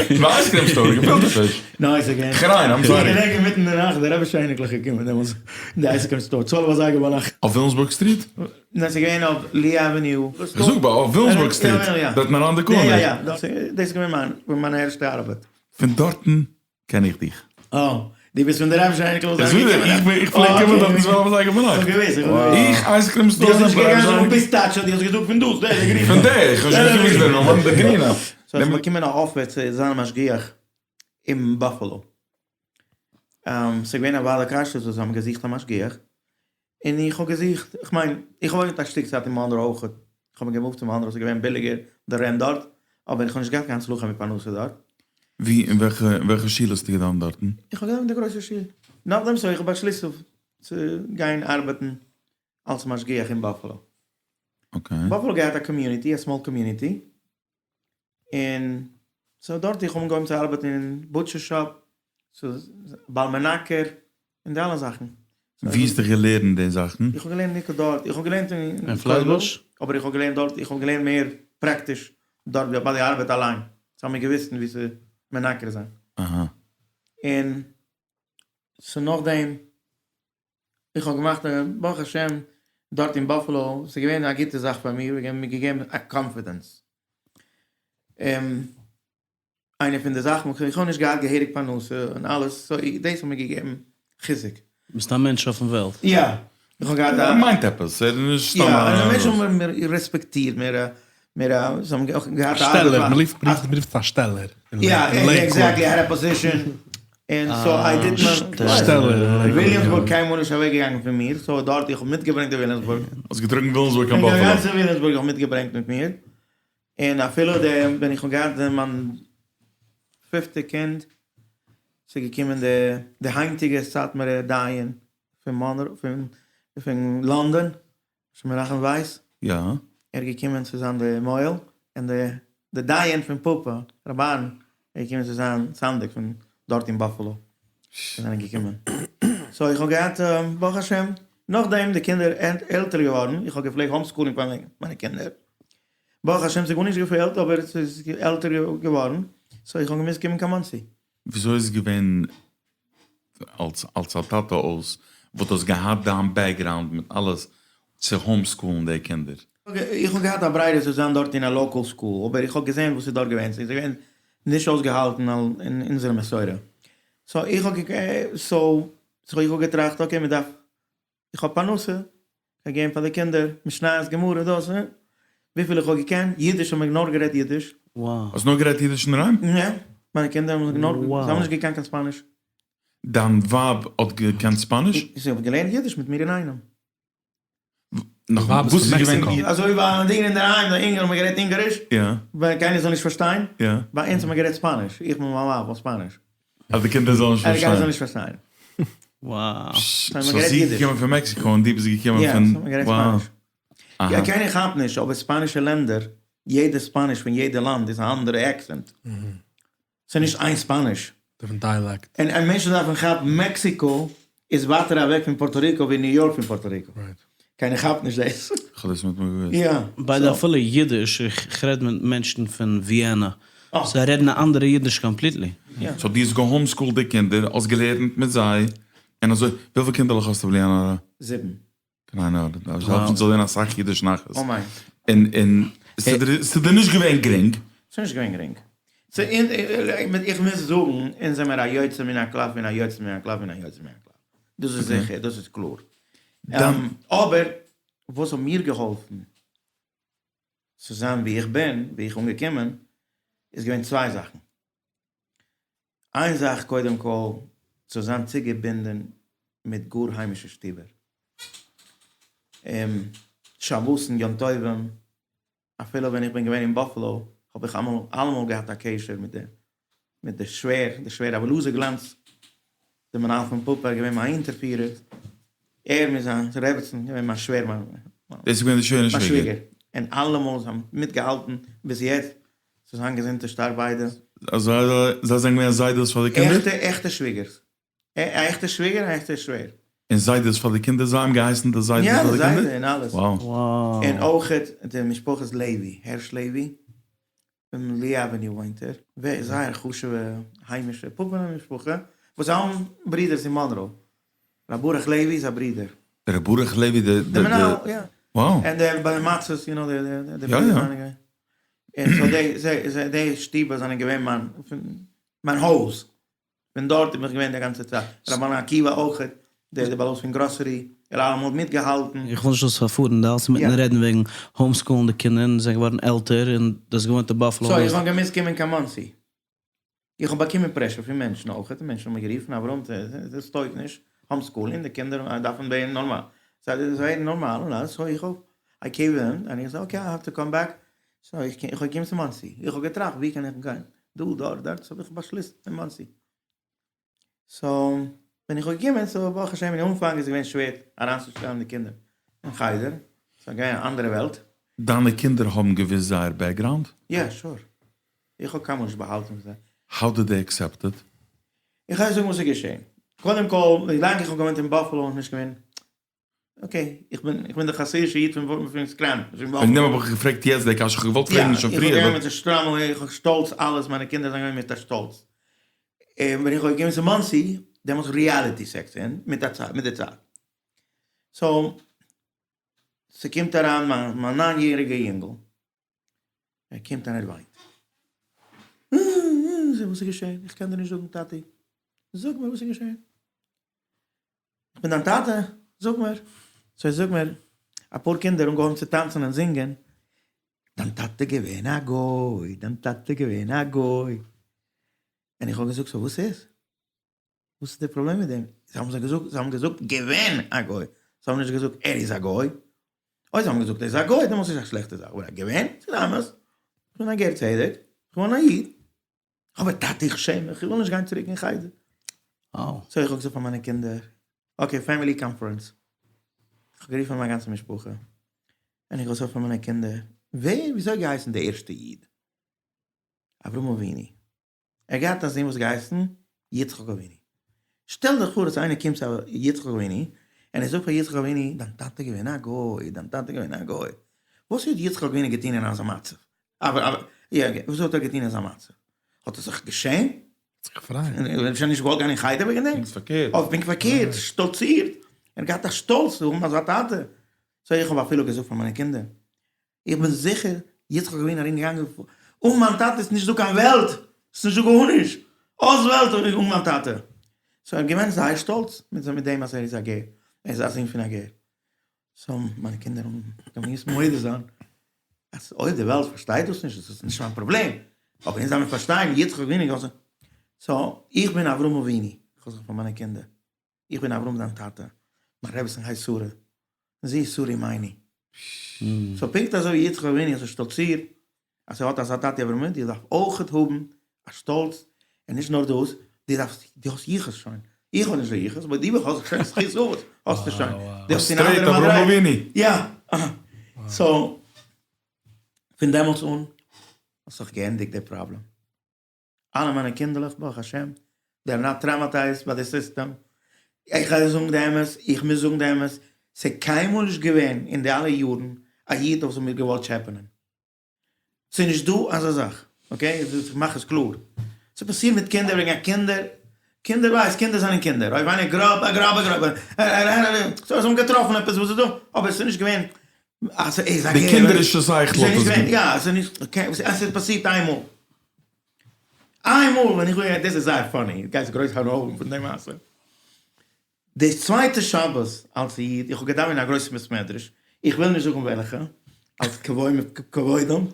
אין א ice cream store געפילטע פיש? ניין ס'איז געווען. כריין, I'm sorry. איך געדענק אינמיטן די נאכט די רבי'שע אייניקלעך געקומען דעמאלטס אין די ice cream store צוועלף אזייגער ביינאכט. אויף וויליאמסבורג street? ניין ס'איז געווען אויף לי עוועניו. איך זאג ביי אויף וויליאמסבורג street, דארטן around the corner. יא יא יא, דאס איז געווען מיין ערשטע ארבעט. פון דארטן קען איך דיך. אה, דו ביסט פון די רבי'שע אייניקלעך וואס איך זענען זאג דיר, געקומען. איך פלעג קומען דארטן צוועלף אזייגער ביינאכט. איך האב געוואוסט, איך האב געוואוסט. איך ice cream store. דו האסט נישט געגאנגען זאגן pistachio, דו האסט געזאגט פון דאס, דער, דער גרינע. פון דער, איך האב נישט געוואוסט דער נאמען, דער גרינע. So איך האב באקומען א offer צו זיין א משגיח אין באפעלא. ס'איז געווען א ועד הכשרות וואס האבן געזוכט א משגיח, און איך האב געזוכט, איך מיין, איך האב געוואוינט א שטיק צייט אין מאנרא אויכעט, איך האב מיר געמופט צו מאנרא, ס'איז געווען ביליגער די רענט דארט, אבער איך האב נישט געהאט קיין הצלחה מיט פרנסה דארט. ווי, אין וועלכע, אין וועלכע שול האסטו געדאווענט דארטן? איך האב געדאווענט אין די גרויסע שול. נאכדעם סאו איך האב באשליסט צו גיין ארבעטן אלס משגיח אין באפעלא. אקעי. באפעלא געהאט א קאמיוניטי, א סמאל קאמיוניטי, און סאו דארט איך האב אנגעהויבן צו ארבעטן אין בוטשער שאפ, סאו בעל מנקר, און די אלע זאכן. ווי האסטו געלערנט די זאכן? איך האב געלערנט בעיקר דארט, איך האב געלערנט אין כולל, אבער איך האב געלערנט דארט, איך האב געלערנט מער פראקטיש דארט ביי די ארבעט אליין, זיי האבן מיר געוויזן ווי צו מנקר זיין. אהא. און סאו נאכדעם איך האב געמאכט ברוך השם דארט אין באפעלא, ס'איז געווען א גוטע זאך פאר מיר, מיר געגעבן א קאנפידענס. איינע פון די זאכן, איך האב נישט געהאט געהעריג פרנסה און אלעס, סאו דאס האט מיר געגעבן חיזוק. ביסט א מענטש אויפן וועלט. יא, איך האב געהאט א. ער מיינט עפעס, ער איז נישט סתם א. יא, און די מענטשן האבן מיר רעספעקטירט, מיר מיר זיי האבן געהאט א שטעלער, מען רופט מען רופט עס א שטעלער. יא, עקזעקטלי, איי העד א פאזישאן, און סאו איי דיד מיי. שטעלער. וויליאמסבורג קיינמאל נישט אוועק געגאנגען פון מיר, סאו דארט איך האב מיטגעברענגט די וויליאמסבורג. האסט געטראגן וויליאמסבורג קיין באפעלא. די גאנצע וויליאמסבורג איך האב מיטגעברענגט מיט מיר. און אפילו די ווען איך האב געהאט מיין פיפטע קינד ס'איז געקומען די די היינטיגע סאטמארע דיין פון מאנרא פון פון לאנדאן ר' מנחם ווייס יא. ער איז געקומען צו זיין די מוהל און די די דיין פון פאפא ר' אהרן איז געקומען צו זיין סנדק פון דארט אין באפעלא זיי זענען געקומען סאו איך האב געהאט ברוך השם נאכדעם די קינדער עלטער געווארן איך האב געפלעגט האום סקולינג פאר מיינע קינדער ברוך השם ס'איז גארנישט געפעלט אבער ס'איז עלטער געווארן סאו איך האב געמוזט קומען קיין מאנסי. וויאזוי איז געווען אלס אלס א טאטע אויס וואס דו האסט געהאט דיין בעקגראונד מיט אלעס צו האום סקולן די קינדער? איך האב געהאט א ברירה צו זיין דארט אין א לאקעל סקול אבער איך האב געזען וואס איז דארט געווען ס'איז געווען נישט אויסגעהאלטן אין אונזערע מסורה סאו איך האב סאו איך האב געטראכט אקעי מ'דארף איך האב פרנסה, כ'קען געבן פאר די קינדער משניות גמרא דאס און וויפיל איך האב געקענט, אידיש האבן מיר נאר גערעדט אידיש. האסט נאר גערעדט אידיש אינדערהיים? יא, מיינע קינדער האבן נאר, זיי האבן נישט געקענט קיין ספאניש. דיין ווייב האט געקענט ספאניש? זי האט געלערנט אידיש מיט מיר אינאיינעם. נאכאמאל, וואס איז געווען? אזוי ווי ביי דיר אינדערהיים, די אונגארן האבן גערעדט אונגאריש, ווייל קיינער זאל נישט פארשטיין, ביי אונז האט מען גערעדט ספאניש, איך מיט מיין ווייב אויף ספאניש. אז די קינדער זאלן נישט פארשטיין. קיינער זאל נישט פארשטיין. וואו. סאו זי איז געקומען פון מעקסיקא און דו ביסט געקומען פון. יא, סאו מ'גערעדט ספאניש. יא, קיינער כאפט נישט, אבער ספאנישע לענדער, יעדע ספאניש פון יעדע לאנד איז א אנדערע עקסענט. ס'איז נישט איין ספאניש. דיפרענט דיילעקט. און מענטשן דארפן כאפן, מעקסיקא איז ווייטער אוועק פון פארטא ריקא ווי ניו יארק פון פארטא ריקא. קיינער כאפט נישט דאס. כ'האב דאס ניטאמאל געוואוסט. יא. ביי די אפילו אידיש, איך רעד מיט מענטשן פון וויענע, זיי רעדן א אנדערע אידיש קאמפליטלי. סאו דו האסט געהאומסקולט די קינדער, האסט געלערנט מיט זיי, און אזוי, וויפיל קינדערלעך האסטו בלי עין הרע? זיבן. קיין עין הרע, דארפסט האפן ס'זאל זיין אסאך אידיש נחת. אמן. און און ס'איז דיר נישט געווען גרינג? ס'איז נישט געווען גרינג. איך מוז זאגן, אונז זעמער א יוצא מן הכלל פון א יוצא מן הכלל פון א יוצא מן הכלל. דאס איז זיכער, דאס איז קלאר. אבער וואס האט מיר געהאלפן צו זיין ווי איך בין, ווי איך אנגעקומען, איז געווען צוויי זאכן. איין זאך קודם כל, צו זיין צוגעבינדען מיט גאר היימישע שטיבער. שבת'ן, יום טובים, אפילו ווען איך בין געווען אין באפעלא האב איך אלעמאל געהאט א קשר מיט די מיט די שווער, די שווער רבי אלעזר גלאנץ, די מנהל פון פאפא, איז געווען מיין אונטערפירער, ער מיט זיין רעבעצן געווען מיין שווער מיין דאס איז געווען די שווער און שוויגער, און אלעמאל זיי האבן מיטגעהאלטן ביז יעצט, זיי זיין געזונט און שטארק ביידע. זיי זענען געווען זיידעס פאר די קינדער? עכטע עכטע שוויגערס. א עכטע שוויגער און א עכטע שווער. און זיידעס פאר די קינדער? זיי האבן געהייסן די זיידעס פאר די קינדער? יא די זיידע און אלעס. וואו. און אויכעט די משפחת לעווי, הערש לעווי, פון לי עוועניו וואוינט ער, זייער חשובע היימישע פאפענע משפחה, וואס זיי האבן ברידערס אין מאנרא, ר' ברוך לעווי איז א ברודער. ר' ברוך לעווי די די מנהל, יא. וואו. און די ביי די מצות, יו נאו די די יא יא. און סאו די זיי די שטיבער זענען געווען מיין מיין הויז. פון דארט בין איך געווען די גאנצע צייט, ר' עקיבא אויכעט, דער דער בעל הבית פון גראסערי, ער האט אלעמאל מיטגעהאלטן. איך וויל נישט זאלסט פארפארן, דו האלסט אינמיטן רעדן וועגן האום סקולן די קינדער און זיי זענען געווארן עלטער און דו האסט געוואוינט אין באפעלא. סאו איך האב געמוזט קומען קיין מאנסי. איך האב באקומען pressure פון מענטשן אויכעט, מענטשן האבן מיר גערופן, אברהם, דאס טויג נישט, homeschooling, די קינדער דארפן ווערן נארמאל. זיי ווערן נארמאל און אלעס, so איך האב, I gave in, און איך זאג okay, I have to come back, so איך האב געקומען צו מאנסי, איך האב געטראכט ווי קען איך גיין, דא, דארט, דארט, so האב איך באשליסט אין מאנסי. so ווען איך האב געקומען, so ברוך השם אין אנפאנג איז געווען שווער אריינצושטעלן די קינדער אין חדר, ס'איז געווען א אנדערע וועלט. דיינע קינדער האבן געוואוסט זייער background? יא sure, איך האב קיינמאל נישט באהאלטן פון זיי. How did they accept it? איך גיי זאגן וואס איז געשען. קודם כל, ווילאנג איך האב געוואוינט אין באפעלא איז נישט געווען okay, איך בין איך בין דער חסידישע איד פון פון סקרענטאן, פון וועגן דעם האב איך געפרעגט יעצט די קשיא, איך האב געוואלט פרעגן שוין פריער. איך האב געווען מיט די שטריימל, איך האב שטאלץ אלעס, מיינע קינדער זענען געווען מיט א שטאלץ. און ווען איך האב געקומען צו מאנסי, דעמאלטס reality sets in מיט א צייט, מיט די צייט. so, ס'קומט אריין מיין מיין ניין יעריגע יונגל, ער קומט און ער וויינט. זאג וואס איז געשען? איך קען דיר נישט זאגן טאטי. זאג מיר וואס איז געשען? איך בין דיין טאטע, זאג מיר. so זאג מיר, אפאר קינדער אנגעהויבן צו טאנצן און זינגען, דיין טאטע געווען א גוי, דיין טאטע געווען א גוי. און איך האב געזאגט, so וואס איז? וואס איז די פראבלעם מיט דעם? זיי האבן זיי געזאגט, זיי האבן געזאגט געווען א גוי, זיי האבן נישט געזאגט ער איז א גוי. אויב זיי האבן געזאגט ער איז א גוי, דעמאלטס איז א שלעכטע זאך, אבער געווען, ס'איז אמת, איך בין א גר צדק, איך בין א איד. אבער טאטי איך שעם מיך, איך וויל נישט גיין צוריק אין חדר. so איך האב געזאגט פאר מיינע קינדער, okay family conference, איך האב גערופן מיין גאנצע משפחה, און איך האב געזאגט פאר מיינע קינדער, ווער, וויאזוי האט געהייסן די ערשטע איד? אברהם אבינו. ער האט געהאט א זון וואס האט געהייסן יצחק אבינו. שטעל דיך פאר אז איינער קומט צו יצחק אבינו, און ער זאגט פאר יצחק אבינו, דיין טאטע איז געווען א גוי, דיין טאטע איז געווען א גוי. וואס האט יצחק אבינו געטון אין אזא מצב? וואס האט ער געטון אין אזא מצב? האט ער זיך געשעמט? זיך געפרייט. ער האט שוין נישט געוואלט גיין אין חדר וועגן דעם? פונקט פארקערט. אויף פונקט פארקערט, שטאלצירט. ער האט געהאט א שטאלץ צו האבן אזא טאטע. so איך האב אפילו געזאגט פאר מיינע קינדער, איך בין זיכער יצחק אבינו ארום געגאנגען אן מיין טאטע איז נישט דא קיין וועלט, ס'איז נישט דא גארנישט, אויס וועלט אן מיין טאטע. so ער איז געווען זייער שטאלץ מיט דעם אז ער איז א גר, ער איז א זון פון א גר. so מיינע קינדער האבן געמוזט מודה זיין אז אויב די וועלט פארשטייט דאס נישט איז עס נישט מיין פראבלעם, אבער אונז דארף מיר פארשטיין יצחק אבינו האט so איך בין אברהם אבינו, איך האב זיך פאר מיינע קינדער, איך בין אברהם דיין טאטע, מיין רעבעצין הייסט שרה, און זי איז שרה אמנו. so פונקט אזוי ווי יצחק אבינו האט זיך שטאלצירט אז ער האט אזא טאטע אברהם אבינו, דו דארפסט אויכעט האבן א שטאלץ, און נישט נאר דאס, דו דארפסט, דו האסט יחוס שוין, איך האב נישט די יחוס, אבער דו האסט שוין זכות אבות, האסטו שוין, דו האסט אין אנדערע מדריגה. יא, so פון דעמאלטס אן האט זיך געענדיגט די פראבלעם. אלע מיינע קינדערלעך ברוך השם, they are not traumatized by the system, איך גיי זאגן די אמת, איך מוז זאגן די אמת, ס'איז קיינמאל נישט געווען אין די אלע יארן א איד וואס האט מיר געוואלט טשעפענען, ס'איז נישט דא אזא זאך, okay, איך מאך עס קלאר, ס'פאסירט מיט קינדער וועגן א קינדער, קינדער ווייסט, קינדער זענען קינדער, אויב איינער גראב, א גראבע גראבע, so זיי האבן געטראפן עפעס וואס איז דא, אבער ס'איז נישט געווען אז ס'איז א די קינדערישע שכל האט עס געווען. יא, ס'איז נישט, okay, עס איז פאסירט איינמאל. איינמאל ווען איך בין, דאס איז זייער funny, גייסט גרויס הנאה האבן פון די מעשה. די צווייטע שבת אלס איד, איך האב געדאווענט אין א גרויסע בית מדרש, איך וויל נישט זאגן וועלכע, אלס כבוד כבודם, און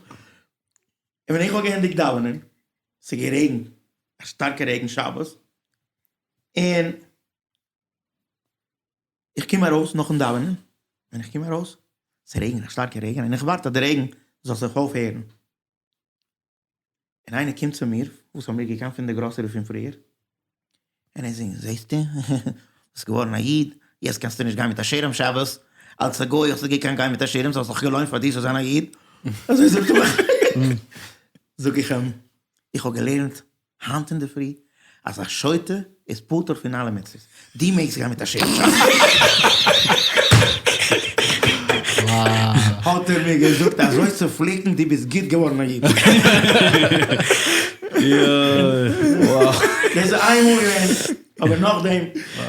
ווען איך האב געענדיגט דאווענען, ס'איז גערעגנט, א שטארקע רעגן שבת, און איך קום ארויס נאכן דאווענען, ווען איך קום ארויס, ס'רעגנט א שטארקע רעגן, און איך ווארט אז די רעגן זאל זיך אויפהערן, און איינער קומט צו מיר, וואס האט מיר געקענט פון די גראסערי פון פריער, און ער זאגט, זעסטו, ביסט געווארן א איד, יעצט קענסטו נישט גיין מיט א שירעם שבת, אלס א גוי האסטו געקענט גיין מיט א שירעם, ס'האט זיך געלוינט פאר דיר צו זיין א איד, אזוי זאגט ער מיך, זאג איך אים, איך האב געלערנט היינט אינדערפרי אז א שוטה איז פטור פון אלע מצוות, דו מעגסט גיין מיט א שירעם שבת. האט ער מיר געזאגט אזוי צו פליקן, דו ביסט גוט געווארן א איד. דאס איז איינמאל געווען, אבער נאכדעם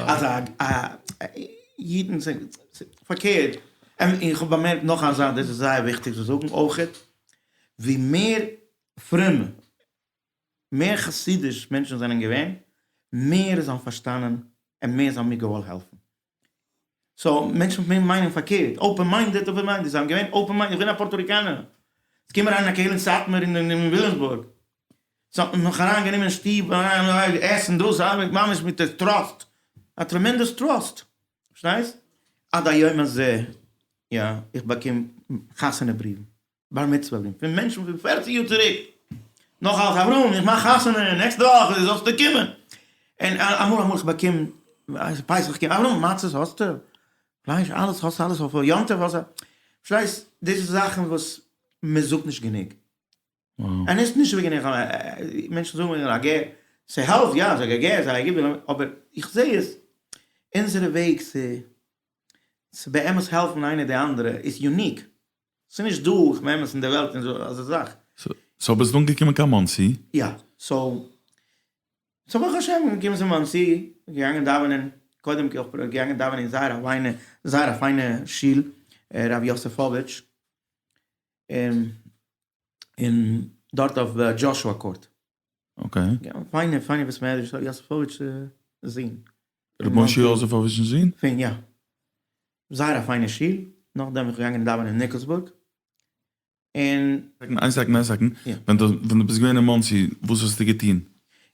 אז א אידן זענען פארקערט, און איך האב באמערקט נאך א זאך, דאס איז זייער וויכטיג צו זאגן אויכעט, ווי מער פרומע מער חסידיש מענטשן זענען געווען, מער זיי האבן פארשטאנען און מער זיי האבן מיר געוואלט העלפן. so מענטשן מיינען פארקערט, open minded, open minded, זיי האבן געווען open minded, איך בין א פארטא ריקאנער, עס קומען אריין א קהלה אין סאטמאר און אין וויליאמסבורג. זיי האט מען מיך אריין גענומען אין שטוב אריין עסן דאס ממש מיט די trust, א tremendous trust, פארשטייסט? עד היום הזה, יא, איך באקום חתונה בריוון, בר מצוה בריוון, פון מענטשן פון פערציג יאר צוריק, נאך אלס אברהם, איך מאך חתונה נעקסטע וואך, דו זאלסט קומען, און אמאל אמאל איך באקום, פסח קומט, אברהם מצות האסטו? פלייש אלעס האסטו אלעס אויף יום טוב האסטו, פארשטייסט? דאס איז זאכן וואס מען זאגט נישט גענוג. און עס איז נישט וועגן איך מענטשן זאגן וועגן א גר, ס'העלפט יא, זיי געגער, זיי גיבן, אבער איך זע עס, אונזערע וועג צו צו באמת העלפן איינער די אנדערע איז unique, ס'איז נישט דא איך באמת אין די וועלט אזא זאך. so ביסט אנגעקומען קיין מאנסי? יא, so so ברוך השם געקומען צו מאנסי, געגאנגען דאווענען, קודם כל געגאנגען דאווענען אין זייער א פיינע זייער א פיינע שול, רב יוספאוויטש, און און דארט אויף Joshua Court. okay. פיינע פיינע בית מדרש ר' יוספאוויטש זון. ר' משה יוזפאוויטש'ס זון? פון יא. זייער א פיינע שול, נאכדעם בין איך געגאנגען דאווענען אין ניקלסבורג, און. איין second איין second, ווען דו ביסט געווען אין מאנסי וואס האסטו געטון?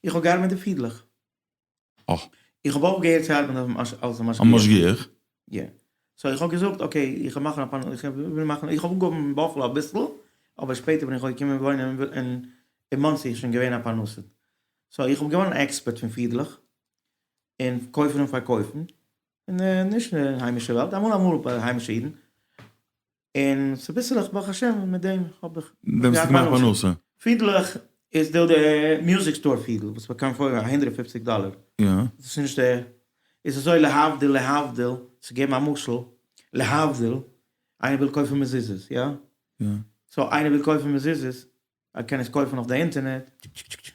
איך האב געארבעט מיט די פידלעך. אה. איך האב אויפגעהערט צו ארבעטן אלס א משגיח. א משגיח? יא. so איך האב געזאגט okay איך וועל מאכן א פאנ איך וויל מאכן איך האב אנגעהויבן אין באפעלא אביסל אבער שפעטער בין איך געקומען וואוינען אין אין מאנסי איז שוין געווען א פרנסה. so איך האב געווארן א expert פון פידלעך און קויפן און פארקויפן און נישט אין היימישע וועלט אמאל אמאל ביי היימישע אידן. און צוביסלעך ברוך השם מיט דעם האב איך געהאט פרנסה. פידלעך איז דא די music store פידל וואס מען קען פאר א 150 דאלער. דאס איז נישט די, איז אזוי להבדיל להבדיל, צו געבן א משל, להבדיל, איינער וויל קויפן מזוזות, יא? so איינער וויל קויפן מזוזות, ער קען עס קויפן אויף די אינטערנעט,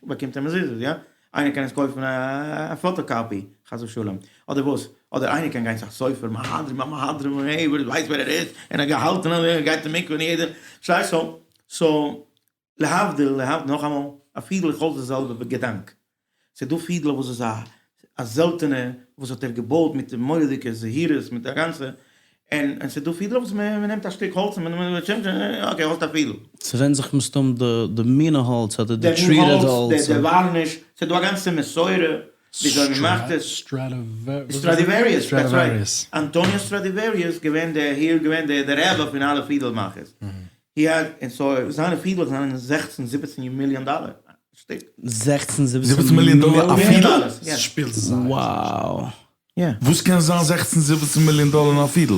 באקומט ער מזוזות, יא? איינער קען עס קויפן א photocopy, חס ושלום, אדער וואס? אדער איינער קען גיין צו א סופר, מהדרין מהדרין, העי, ווער ווייסט ווער ער איז, און ער האט געהאלטן אז ער גייט אין מקווה און יעדער, פארשטייסט? so, so, להבדיל, להבדיל, נאכאמאל, א פידל איז אויך די זעלבע געדאנק, ס'איז דא פידלעך וואס איז א א זעלטענע וואס האט ער געבויט מיט מורא'דיגע זהירות מיט א גאנצע, און און ס'איז דא פידלעך וואס מען נעמט א שטיק האלץ און מען okay האסט א פידל. ס'ווענד זיך מסתם די די מינע האלץ אדער די treated האלץ. די varnish, ס'איז דא א גאנצע מסורה וויאזוי מען מאכט עס. Stradivarius, that's right. אנטוניו סטראדיוועריוס געווען די היר געווען די די רבי פון אלע פידל מאכערס. he had און so זיינע פידלעך זענען זעכצן זיבעצן מיליאן דאלער. שטיק. זעכצן זיבעצן מיליאן דאלער א פידל? שפילט זייער wow. וואס קען זיין זעכצן זיבעצן מיליאן דאלער אין א פידל?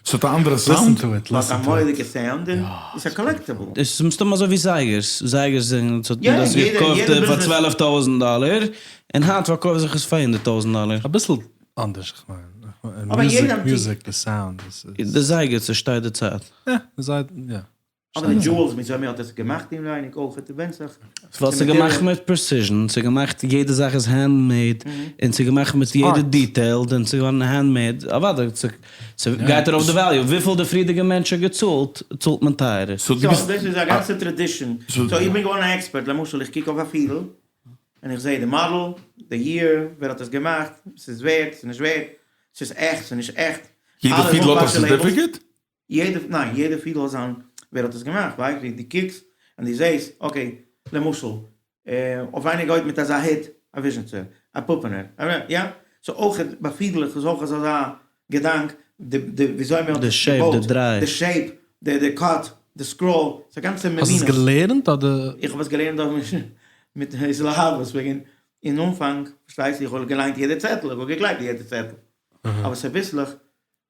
ס'האט א אנדערע sound? ס'האט א מורא'דיגע sound און איז א collectible. עס איז מסתמא אזוי ווי זייגערס, זייגערס זענען ס'האט מען דאס געקויפט פאר 12 טויזנט דאלער און היינט פארקויפט זיך עס פאר 100 טויזנט דאלער. אביסל אנדערש איך מיין, music די sound איז. די זייגער צושטייט די צייט. יא, די זייגער יא. אבער די jewels מיט וויאזוי מען האט עס געמאכט אינווייניג אויך ווענדט זיך. ווייל ס'איז געמאכט מיט precision, ס'איז געמאכט יעדע זאך איז hand made, און ס'איז געמאכט מיט יעדע detail, און ס'איז געווארן hand made, אוודאי ס'גייט ארויף די value, וויפיל די פריערדיגע מענטש האט געצאלט, צאלט מען טייערער. so דאס איז א גאנצע tradition, so איך בין געווארן א expert, למשל איך קוק אויף א פידל, און איך זעה די מאדעל, די year, ווער האט עס געמאכט, ס'איז ווערט, ס'איז נישט ווערט, ס'איז עכט, ס'איז נישט עכט. יעדע פידל האט א certificate? יעדע, ניין, יעדע פידל האט זיין ווער האט עס געמאכט, ווייסט ווי דו קוקסט און דו זעהסט, okay, למשל, אויף איינער גייט מיט אזא הוט, א וויזשניצער, א פאפענער, יא, so אויך ביי פידלעך איז אויך אזא געדאנק, די די וויאזוי מען האט עס געבויט, די shape, די די cut, די scroll, ס'איז א גאנצע מדינה. האסט עס געלערנט אדער? איך האב עס געלערנט דורך מיט התלהבות, וועגן אין אנפאנג, פארשטייסט, איך האב געליינט יעדע צעטל, איך האב געגלייבט יעדע צעטל, אבער צוביסלעך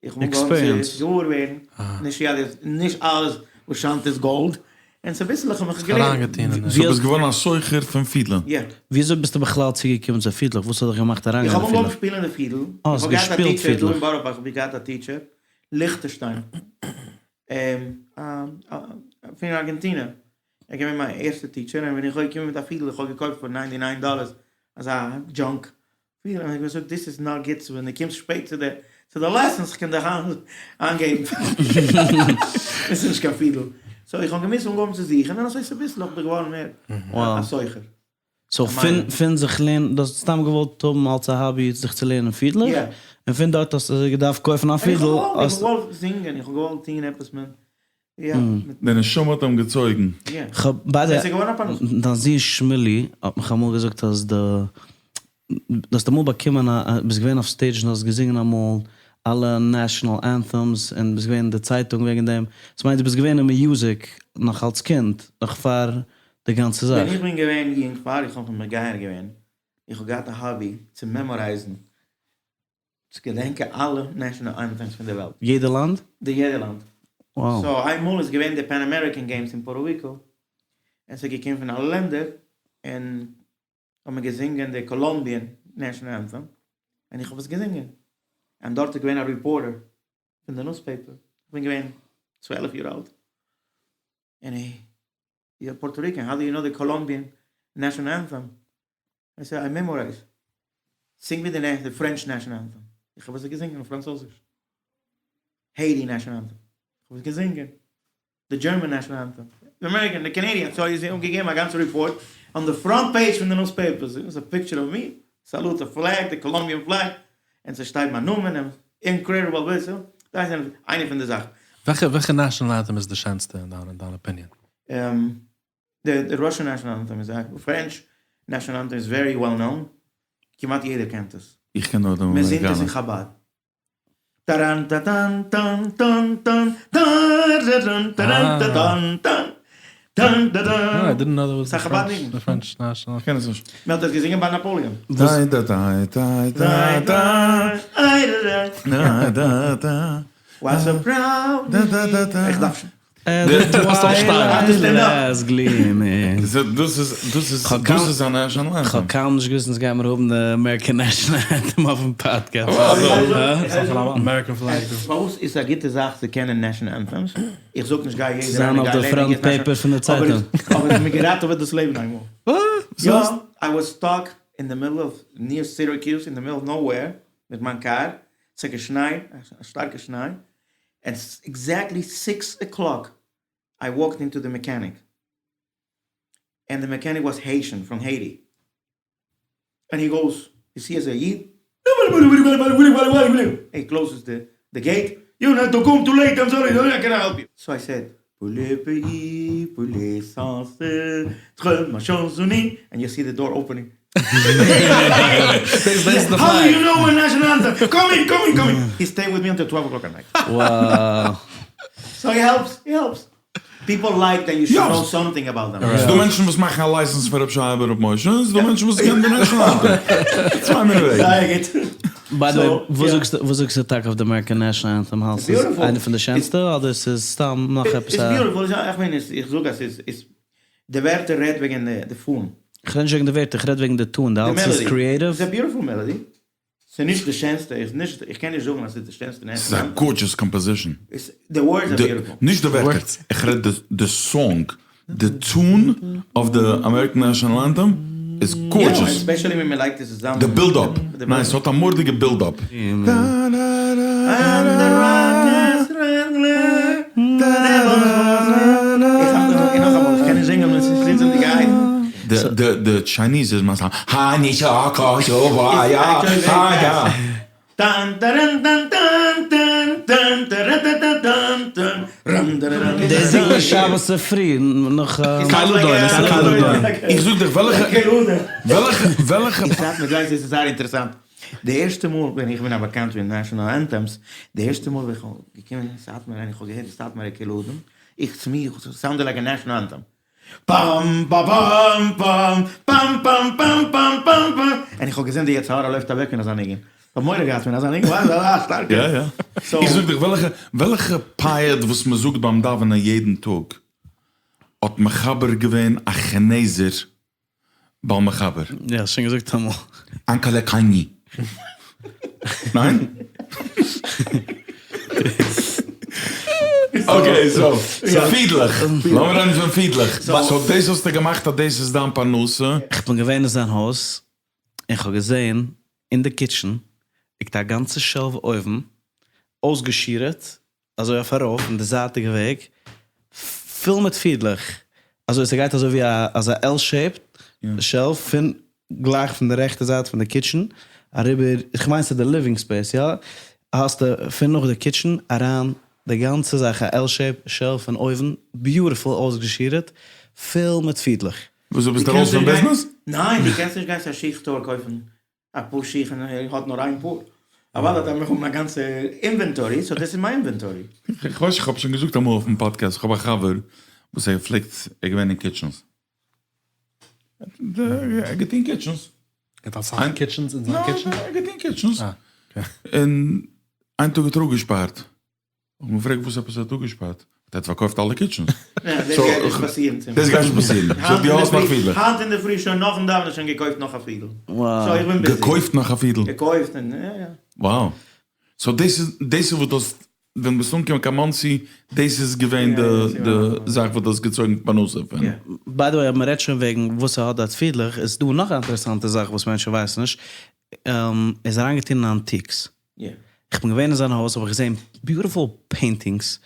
איך האב אנגעהויבן צו געוואר ווערן, נישט יעדער, נישט אלעס וואס שיינט איז גאלד, און צוביסלעך האב איך געלערנט. so ביסט געווארן א סוחר פון פידלען? יא. וויאזוי ביסטו בכלל צוגעקומען צו פידלעך? וואס האט דיך געמאכט אריינגיין אין פידלעך? איך האב אנגעהויבן שפילן די פידל, אה, האסט געשפילט פידלעך. דא אין בארא פארק האב איך געהאט א teacher, ליכטענשטיין, פון ארגענטינע, ער איז געווען מיין ערשטע teacher, און ווען איך האב געקומען מיט א פידל, איך האב געקויפט פאר ninety nine dollars אזא junk פידל האט געזאגט this is not גוט ווען דו קומסט שפעט צו די צו די lessons איך קען דיך איינגעבן עס איז נישט קיין פידל so איך האב געמוזט אנגעהויבן צו זוכן און אזוי צוביסלעך בין איך געווארן מער א סוחר. so פון פון זיך לערנען דו האסט סתם געוואלט האבן אלס א hobby זיך צו לערנען פידלעך און פון דארט האסטו געדארפט קויפן א פידל איך האב געוואלט זינגען איך האב געוואלט טון עפעס מיט. יא. די נשמה האט אים געצויגן. יא. כ'האב ביי די עס איז געווארן א פרנסה. דיין זון שמילי האט מיך אמאל געזאגט אז די דו האסט אמאל באקומען א ביסט געווען אויף סטעידזש און האסט געזינגען אמאל אלע נעשאנעל אנטעמס און ביסט געווען אין די צייטונג וועגן דעם, ס'מיינט דו ביסט געווען אין מיוזיק נאך אלס קינד, נאך פאר די גאנצע זאך. ווען איך בין געווען יונג פאר איך האב מיך מגייר געווען, איך האב געהאט א האבי צו מעמארייזן, צו געדענקען אלע נעשאנעל אנטעמס פון די וועלט. יעדע לאנד? די יעדע לאנד. Wow. סאו איינמאל איז געווען די פען אמעריקען געימס אין פארטא ריקא, און ס'איז געקומען פון אלע לענדער, און האט מען געזינגען די קאלאמביען נעשאנעל ענטעם, און איך האב עס געזינגען, און דארט איז געווען א ריפארטער פון די נוספעיפער, איך בין געווען צוועלף יאר אלט, און הי, יו אר פארטא ריקען, האו דו יו נאו די קאלאמביען נעשאנעל ענטעם? איי סעד איי מעמארייז, סינג מי די פרענטש נעשאנעל ענטעם, איך האב עס געזינגען אויף פראנצויזיש, העיטי נעשאנעל ענטעם, איך האב עס געזינגען. די דזשערמען נעשאנעל אנטעם, די אמעריקען, די קענעדיען, סאו זיי האבן געגעבן א גאנצע ריפארט אן די פראנט פעידזש פון די נוספעיפערס, איז א פיקטשער אוו מי, סאלוט די פלעג, די קאלאמביען פלעג, און ס'שטייט מיין נאמען, און אינקרעדיבל וויאזוי, דאס איז איינע פון די זאכן. וועלכע וועלכע נעשאנעל אנטעם איז די שענסטע אין דיין אין דיין אפיניען? די ראשען נעשאנעל אנטעם איז א, פרענטש נעשאנעל אנטעם איז ווערי וועל נאון, כמעט יעדער קענט עס. איך קען נאר די מען זינגט עס אמעריקאנער. אין חבד. טאראן טאטאן טאן טאן טאן טאראראן טאראן טאטאן טאן טאן טאטאן. ס'איז א חבד ניגון. כ'קען עס נישט. מען האט עס געזינגען ביי נאפאליאן. דיי דא דיי דיי דיי דיי דיי דיי. וואס א פראוד. איך דארף שוין. דאס איז דאס איז א נעשאנעל אנטעם. כ'האב קיינמאל נישט געוואוסט אונז גיימיר האבן די אמעריקען נעשאנעל אנטעם אויפן פאדקעסט. פארוואס איז א גוטע זאך צו קענען נעשאנעל אנטעמס? איך זאג נישט גיי יעדער זיין אויף די פראנט פעיפער פון די צייטונג. אבער עס האט מיר געראטעוועט דאס לעבן איינמאל. יא, איי וואס סטאק אין די מידל אוו ניער סיראקיוס אין די מידל אוו נאוועיר מיט מיין קאר, ס'האט געשנייט, א שטארקע שניי, עט עקזעקטלי סיקס א'קלאק איי וואלקד אינטו די מעקעניק ענד די מעקעניק וואס העישען פראם העיטי ענד הי גאוס יו סי אז א איד הי קלאוזעס די געיט יו נאט טו קאם טו לעיט איים סארי איי קענאט העלפ יו סאו איי סעד פור לע פעי פור לע אנסעטר מא שאנסאני ענד יו סי די דאר אפענינג האו דו יו נאו מיי נעשאנעל אנטעם? קאם אין קאם אין קאם אין! הי סטעיד וויט מי אנטיל טוועלוו אקלאק עט נייט. וואו. סאו הי העלפס, הי העלפס. פיפל לייק דעט יו שוד נאו סאמטינג אבאוט דעם. ס'דא מענטשן וואס מאכן א לייסענס פאר ר' שייע בן ר' משה, און ס'דא מענטשן וואס קענען די נעשאנעל אנטעם. צוויי מיני וועגן. זייער גוט. ביי די וועי, וואס זאגסטו וואס זאגסטו טאקע אויף די אמעריקען נעשאנעל אנטעם? האלסט ס'איז איינע פון די שענסטע אדער ס'איז סתם נאך עפעס א. איטס ביוטיפול, איך מיין איך זאג אז ס'איז די ווערטער רעדט וועגן די פאן. איך רעד נישט וועגן די ווערטער, איך רעד וועגן די טון, די האלטסט ס'איז קריעטיוו? ס'איז א ביוטיפול מעלאדי, ס'איז נישט די שענסטע, איך נישט, איך קען נישט זאגן אז ס'איז די שענסטע ס'איז א גארדזשעס קאמפאזישאן. די ווארדס אר ביוטיפול. נישט די ווערטער, איך רעד די סאנג, די טון אוו די אמעריקען נעשאנעל אנטעם איז גארדזשעס. יא, עספעשעלי ווען מ'לייגט עס צוזאמען. די בילד אפ, ניין ס'האט א מורא'דיגע בילד אפ. די טשייניז איז מסתם דאס זינגט מען שבת צופרי נאך. איך זאג דיך וועלכע וועלכע די ערשטע מאל ווען איך בין א באקאנט מיט נעשאנעל ענטעמס, די ערשטע מאל ווען איך האב געקומען אין סאטמאר און איך האב געהערט די סאטמארע קל אדם, איך צו מיר, סאונדעד לייק א נעשאנעל ענטעם. פאם פאפאם פאם פאם פאם פאם פאם פאם פאם, און איך האב געזען די יצר הרע לויפט אוועק פון אזא ניגון, איך האב מורא געהאט פון אזא ניגון, וואס אזא שטארקע. יא יא. איך זאג דיך וועלכע וועלכע פיוט וואס מען זאגט ביים דאווענען יעדן טאג האט מחבר געווען א כינעזער בעל מחבר. יא, האסט שוין געזאגט אמאל. אנקעלע קאני. ניין? אקעי סאו, פידלעך. לאמיר רעדן פון פידלעך. סאו דאס האסטו געמאכט אז דאס איז דיין פרנסה? כ'בין געווען אין זיין הויז און כ'האב געזען אין די קיטשען ליגט א גאנצע שעלוו אויבן אויסגעשירעט אזוי אויף ארויף אין די זייטיגע וועג, פול מיט פידלעך, אזוי ס'גייט אזוי ווי א אזא על שעיפד שעלף פון גלייך פון די רעכטע זייט פון די קיטשען אריבער, כ'מיין ס'איז די ליווינג ספעיס יא, האסטו פון נאך די קיטשען אריין. די גאנצע זאך א L-shape shelf פון אויבן, beautiful אויסגעשירעט, פול מיט פידלעך. וואס דו ביסט ארויס פון ביזנעס? ניין, דו קענסט נישט גיין צו א שיך store קויפן א פאר שיך און ער האט נאר איין פאר. אוודאי דארף מען האבן א גאנצע inventory, so דאס איז מיין inventory. איך ווייס איך האב שוין געזאגט אמאל אויפן פאדקעסט, איך האב א חבר וואס ער פלעגט, ער איז געווען אין kitchens, ער האט געטון kitchens. ער האט אסאך kitchens אין זיין kitchen? ער האט געטון kitchens. און איין טאג האט ער אפגעשפארט. האט מען געפרעגט וואס עפעס ער האט אפגעשפארט? ער האט פארקויפט אלע kitchens. דאס גייט נישט פאסירן צו מיר. דאס גייט נישט פאסירן. סאו דו האסט נאך פידלעך. היינט אינדערפרי שוין נאכן דאווענען שוין געקויפט נאך א פידל. סאו איך בין busy. געקויפט נאך א פידל? געקויפט און יא יא. Wow. So דאס איז דאס איז וואס דו האסט ווען ביסט אנגעקומען קיין מאנסי דאס איז געווען די די זאך וואס דו האסט געצויגן פרנסה פון? By the way אויב מ'רעדט שוין וועגן וואס ער האט דארט פידלעך איז דא נאך א אינטערעסאנטע זאך וואס מענטשן ווייסן נישט, ער איז אריינגעטון אין antiques. איך בין געווען אין זיין הויז האב איך געזען beautiful paintings,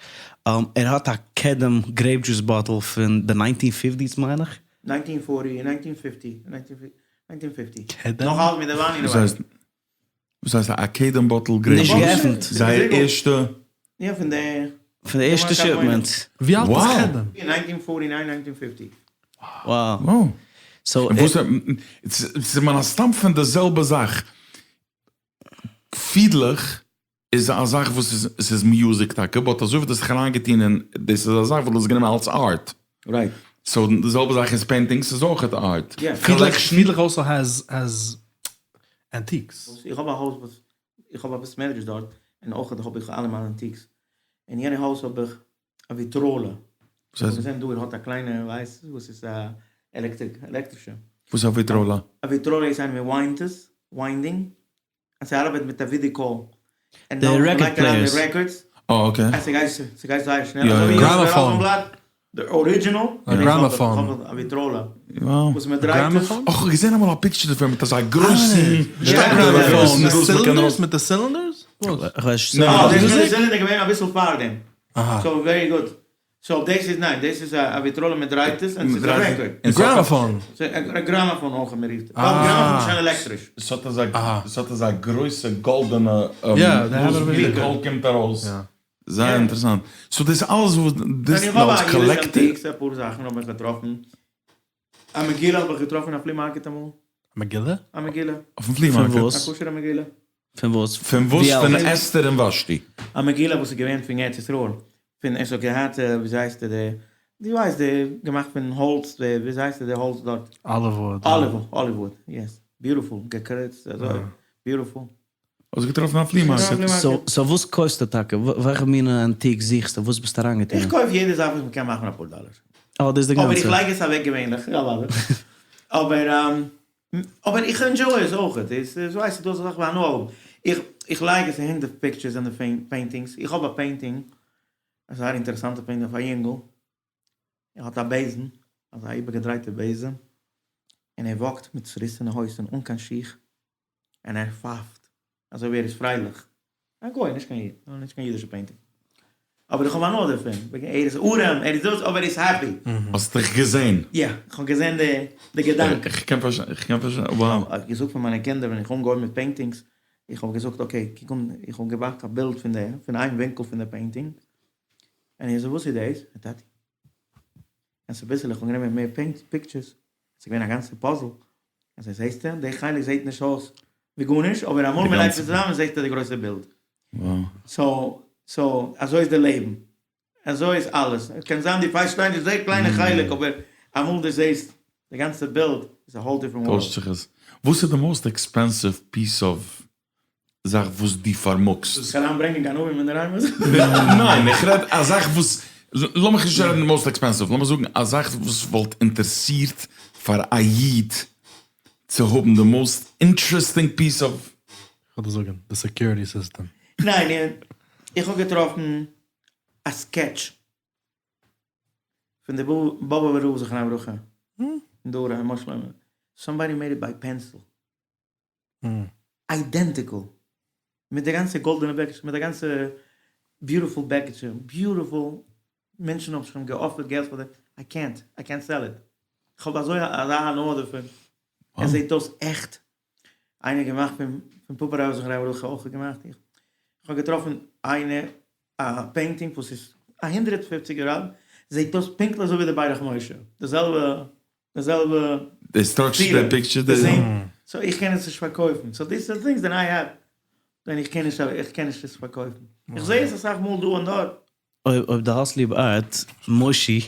ער האט א קדם grape juice bottle פון די nineteen fifties מיין איך. Nineteen forty, nineteen fifty, nineteen fifty, נאך אלט מיט די וויין אינעווייניג. וואס הייסט א קדם bottle grape נישט געעפנט. זייער ערשטע. יא פון די. פון די ערשטע shipment. ווי אלט איז קדם? Nineteen forty nine nineteen fifty. Wow. סאו ס'איז מן הסתם פון די זעלבע זאך. פידלעך איז א זאך וואס איז ס'איז music טאקע but אזוי ווי דו האסט זיך אריינגעטון אין דאס איז א זאך וואס דו האסט גענומען אלס art. Right. So די זעלבע זאך איז paintings איז אויכעט art. פידלעך פידלעך also has has antiques. איך האב א הויז וואס איך האב א בית מדרש דארט און אויכעט האב איך אלע מיינע antiques אין יענע הויז האב איך א וויטראלע. וואס הייסט? כ'האב געזען דא ער האט א קליינע ווייס וואס איז א עלעקטריק עלעקטרישע. וואס איז א וויטראלע? א וויטראלע איז איינער מען wind עס, winding, אז ס'ארבעט מיט א video call. די record players. די records. אה okay. אז ס'גייט ס'גייט זייער שנעל. יא יא. Gramophone. די original. א gramophone. א וויטראלע. וואס מען דרייט עס. אה כ'האב געזען אמאל א picture דערפון מיט אזא גרויסן. מיט די cylinders? מיט די cylinders? כ'ווייס נישט. אה דאס מיט די cylinders געווען אביסל פארדעם. So very good. So דאס איז ניין, דאס איז א וויטראלע מען דרייט עס און ס'איז א record. Gramophone. א gramophone אויך מען רופט עס. ווייל gramophone איז שוין עלעקטריש. ס'האט אזא ס'האט אזא גרויסע גאלדענע וואס די קול קומט ארויס. זייער אינטערעסאנט. So דאס אלעס וואס דאס אלס collector. אפאר זאכן האב איך געטראפן. א מגילה האב איך געטראפן אין א flea market אמאל. א מגילה? א מגילה. אויפן flea market? פון וואס? א כשר'ע מגילה. פון וואס? פון וואס? פון אסתר און ושתי. א מגילה וואס איז געווען פון ארץ ישראל. פון עס האט געהאט וויאזוי הייסט די דו ווייסט די געמאכט פון האלץ די וויאזוי הייסט די האלץ דארט? Olive wood. Olive olive wood yes. Beautiful געקריצט אזוי beautiful. האסט געטראפן א flea market? So וואס קויפסטו טאקע? וועלכע מינע antique זוכסטו? וואס ביסטו אריינגעטון? איך קויף יעדע זאך וואס מ'קען מאכן אפאר דאלער. אה, דאס איז די גאנצע. אבער איך לייג עס אוועק געווענליך, יא אוודאי. אבער אבער איך enjoy עס אויכעט. עס ווייסט ס'דא אזא זאך ווי הנאה האבן. איך איך לייג עס אהין די pictures און די paintings. איך האב א painting, א זייער אינטערעסאנטע painting אויף א יונגל. ער האט א בעזעם, אזא איבערגעדרייטע בעזעם, און ער walk ט מיט צוריסענע הויזן אן קיין שיך. און ער פייפט אזוי ווי ער איז פרייליך. א גוי, נישט קיין איד, נישט קיין אידישע painting. אבער איך האב הנאה דערפון, וועגן ער איז ארעם, ער איז דאס, אבער ער איז happy. האסט דיך געזען? יא, איך האב געזען די די געדאנק. איך קען פארשטיין, איך קען פארשטיין, wow. איך האב געזאגט פאר מיינע קינדער ווען איך האב אנגעהויבן מיט paintings, איך האב געזאגט okay, קוק אן, איך האב געמאכט א בילד פון די, פון איין ווינקל פון די painting, און איך זאג וואס איז דאס? טאטי, און צוביסלעך איך האב גענומען מער paint pictures, ס'איז געווען א גאנצע puzzle, אזוי זעהסטו, די חלק זעהט נישט אויס ווי גארנישט, אבער אמאל מען לייגט עס צוזאמען זעהסטו די גרויסע בילד. So, so, אזוי איז די לעבן, אזוי איז אלעס, קען זיין דו פארשטייסט נישט די קליינע חלק, אבער אמאל דו זעהסט די גאנצע בילד איז א whole different world. טוישט זיך עס. וואס איז די most expensive piece of זאך וואס דו פארמאגסט. זאלסט אריין ברענגען גנבים אינדערהיים אזוי? ניין, איך רעד א זאך וואס, לאמיך נישט רעדן most expensive, לאמיר זאגן א זאך וואס וואלט אינטערסירט פאר א איד צו האבן די most interesting piece of. כ'וועל דיר זאגן, די security system. ניין, איך האב געטראפן א sketch פון די באבובער רב זכרונו לברכה, דורך ר' משה שלמה, somebody made it by pencil. Identical! מיט די גאנצע גאלדענע בעקיטשע, מיט די גאנצע beautiful בעקיטשע, beautiful, מענטשן האבן שוין געאפערט געלט פאר דעם, איי קענט, איי קענט סעל איט, כ'האב אזוי אזא הנאה דערפון, עס זעט אויס עכט, איינער געמאכט פון פאפא רב זכרונו לברכה אויך געמאכט, איך האב געטראפן איינער. א painting וואס איז א 150 יאר אלט, זעט אויס פונקטליך אזוי ווי די ברך משה, די זעלבע די זעלבע די structure די picture די same, so איך קען עס נישט פארקויפן, so these are things that I have, ווען איך קען נישט איך קען נישט עס פארקויפן, איך זע עס אסאך מאל דא און דארט. אויב דו האסט ליב art, מושי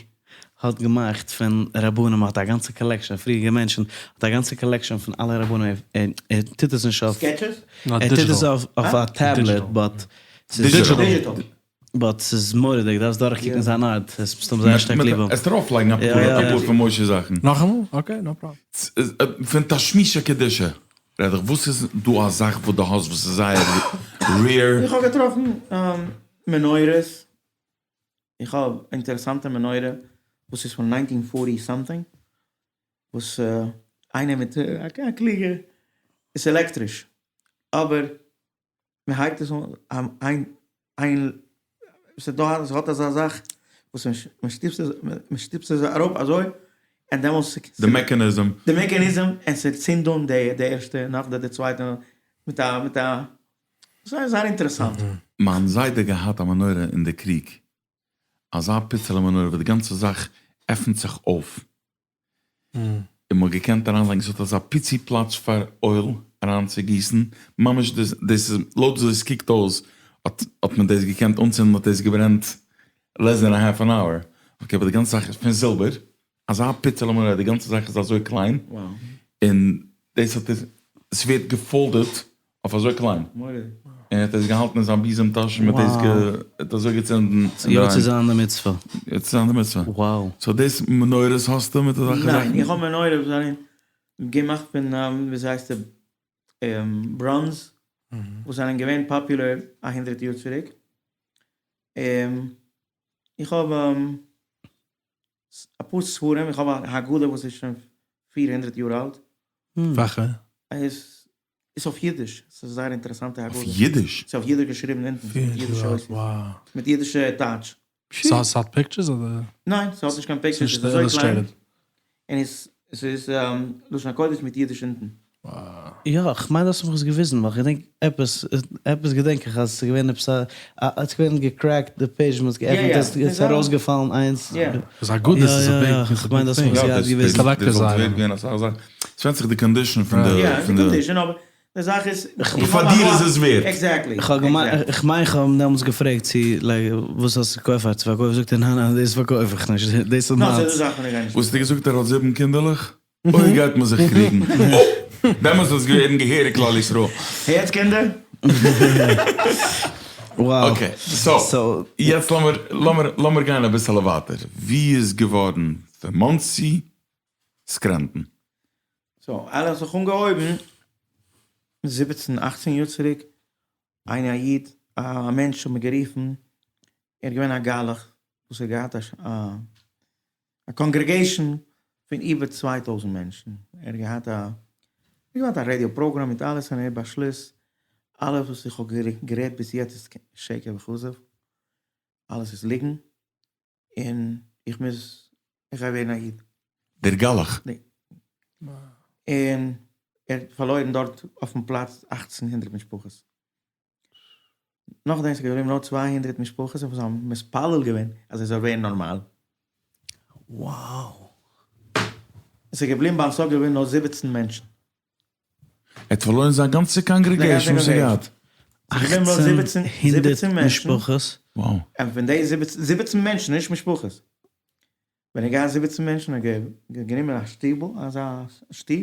האט געמאכט פון רבנים האט א גאנצע collection, פריערדיגע מענטשן, האט א גאנצע collection פון אלע רבנים, ער טוט עס נישט אויף, sketches? ער טוט עס אויף א tablet but ס'איז but ס'איז מורא'דיג, דארפסט דורכקוקן זיין art, עס מסתם זייער שטארק ליב האבן. עסט ארויפלייגן אפאר פון משה זאכן. נאכאמאל? Okay, no problem. פון תשמישי קדושה רעד איך, וואס איז דא א זאך וואס דו האסט וואס איז זייער rare? איך האב געטראפן מנורות, איך האב אינטערעסאנטע מנורה וואס איז פון nineteen forty something, וואס איינער מיט א קלוגע, איז עלעקטריש, אבער מען הייבט עס אן איין איין ס'דא ס'האט אזא זאך וואס מען שטופט עס מען שטופט עס אראפ אזוי און דעמאלטס די mechanism. די mechanism און ס'צינד אן די די ערשטע נאכדעם די צווייטע מיט א מיט א זייער זייער אינטערעסאנט. מיין זיידע געהאט א מנורה אין די קריג, אזא פיצעלע מנורה וואס די גאנצע זאך עפענט זיך אויף, און מ'האט געקענט אריינלייגן, ס'האט אזא פיצי פלאץ פאר oil אריינצוגיסן, ממש דאס דאס איז לויט וויאזוי עס קוקט אויס האט האט מען דאס געקענט אנצינדן האט דאס געברענט less than a half an hour, okay אבער די גאנצע זאך איז פון זילבער, אזא פיצעלע מנורה, די גאנצע זאך איז אזוי קליין, און דאס האט עס, ס'ווערט גע folded אויף אזוי קליין. און ער האט עס געהאלטן אין זיין בוזעם טאש און מיט דאס גע האט אזוי געצינדן. יוצא זיין די מצוה. יוצא זיין די מצוה. Wow. So דאס מנורות האסטו מיט אזעלכע זאכן? ניין, איך האב מנורות וואס זענען געמאכט פון וויאזוי הייסט די בראנז וואס זענען געווען פאפולער א הונדרעט יאר צוריק. איך האב אפאר ספרים, איך האב א הגדה וואס איז שוין 400 יאר אלט. וועלכע? עס איז אויף אידיש, עס איז זייער אינטערעסאנטע הגדה. אויף אידיש? ס'איז אויף אידיש געשריבן אונטן, מיט אידישע אותיות. מיט אידישע טייטש. ס'האט pictures אדער? ניין, ס'האט נישט קיין pictures, ס'איז אזוי קליין, און עס איז לשון הקודש מיט אידיש אונטן. יא, כ'מיין דו האסט מיך עס געוויזן, ווייל כ'געדענק עפעס, עפעס געדענק איך אז ס'איז געווען עפעס א, ס'איז געווען גע cracked די page, מ'האט עס געעפנט, עס איז ארויסגעפאלן איינס. ס'איז א גוד, דאס איז א big, כ'מיין דו האסט מיך עס געהאט געוויזן. דאס וואלט ווערט געווען אסאך זאכן. ס'ווענדט זיך די condition פון די. יא, די condition, אבער די זאך איז. פאר דיר איז עס ווערט. Exactly. כ'האב געמיינט, כ'מיין כ'האב אים דעמאלטס געפרעגט צו like וואס האסטו געקויפט פאר צו פארקויפן, זאגט ער ניין ניין דאס פארקויף איך נישט, דאס איז מיינס. וואס האסטו געזאגט ער האט זיבן קינדערלעך? אוי גייט מען זיך קריגן. אוי! דעמאלטס איז געווען געהעריג כלל ישראל. הערטס קינדער? Wow. Okay, so, יעצט לאמיר לאמיר לאמיר גיין אביסעלע ווייטער. ווי איז געווארן פון מאנסי סקרענטאן? So, אלעס האט זיך אנגעהויבן זיבעצן אכצן יאר צוריק, איינער א איד א מענטש האט מיר גערופן, ער איז געווען א גלח וואס האט געהאט א congregation פון איבער 2000 מענטשן, ער האט געהאט א ער האט געהאט א radio program מיט אלעס און ער באשליסט אלעס וואס איך האב גערעדט ביז יעצט איז שקר וכזב, אלעס איז ליגן, און איך מוז איך גיי ווערן א איד. דער גלח? ניין. און ער האט פארלוירן דארט אויפן פלאץ 1800 משפחות. נאכדעם איז געבליבן נאר 200 משפחות וואס האבן מתפלל געווען אז ער זאל ווערן נארמאל. Wow. עס איז געבליבן ביים סוף געבליבן נאר זיבעצן מענטשן. ער האט פארלוירן זיין גאנצע congregation וואס ער געהאט. 1800 משפחות. Wow. און פון די זיבעצן מענטשן, נישט משפחות. ווען ער געהאט זיבעצן מענטשן האט ער גענומען א שטיבל, אזא שטוב,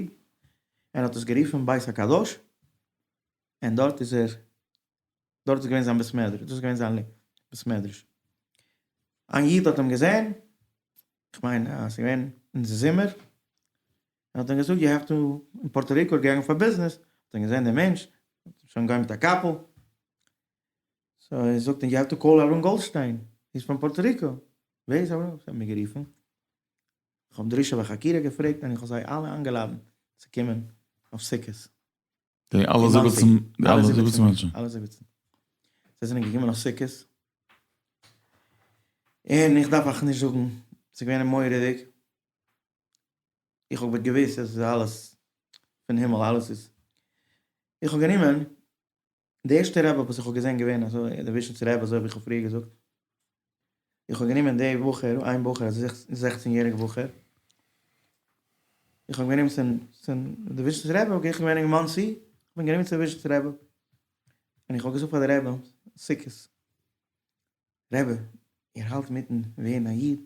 און האט עס גערופן בית הקדוש, און דארט איז ער, דארט איז געווען זיין בית מדרש, דאס איז געווען זיין בית מדרש. איין איד האט אים געזען, כ'מיין אז ס'איז געווען אין די זומער, און האט אים געזאגט you have to, אין פארטא ריקא געגאנגען פאר ביזנעס, האט אים געזען דער מענטש, שוין גיין מיט א קאפל, so ער זאגט אים you have to call אהרן גאלדשטיין, he's from פארטא ריקא, ווער איז אהרן? זיי האבן מיר גערופן, איך האב דרישה וחקירה געפרעגט און איך האב זיי אלע איינגעלאדענט צו קומען אויף סוכות. די אלע זיבעצן, די אלע זיבעצן מענטשן? אלע זיבעצן. זיי זענען געקומען אויף סוכות, און איך דארף אייך נישט זאגן, ס'איז געווען מורא'דיג, איך האב געוואוסט אז עס איז אלעס פון הימל, אלעס איז, איך האב גענומען. די ערשטע רבי וואס איך האב געזען געווען אזוי די וויזשניצער רבי אזוי ווי איך האב פריער געזאגט, איך האב גענומען די בחור, איין בחור א זעכצן יעריגע בחור, איך האב גענומען צום צום די וויזשניצער רבי, איך בין געווען אין מאנסי, איך בין גענומען צום וויזשניצער רבי, און איך האב געזאגט פאר די רבי סוכות, רבי איר האלט מיטן ווערן א איד,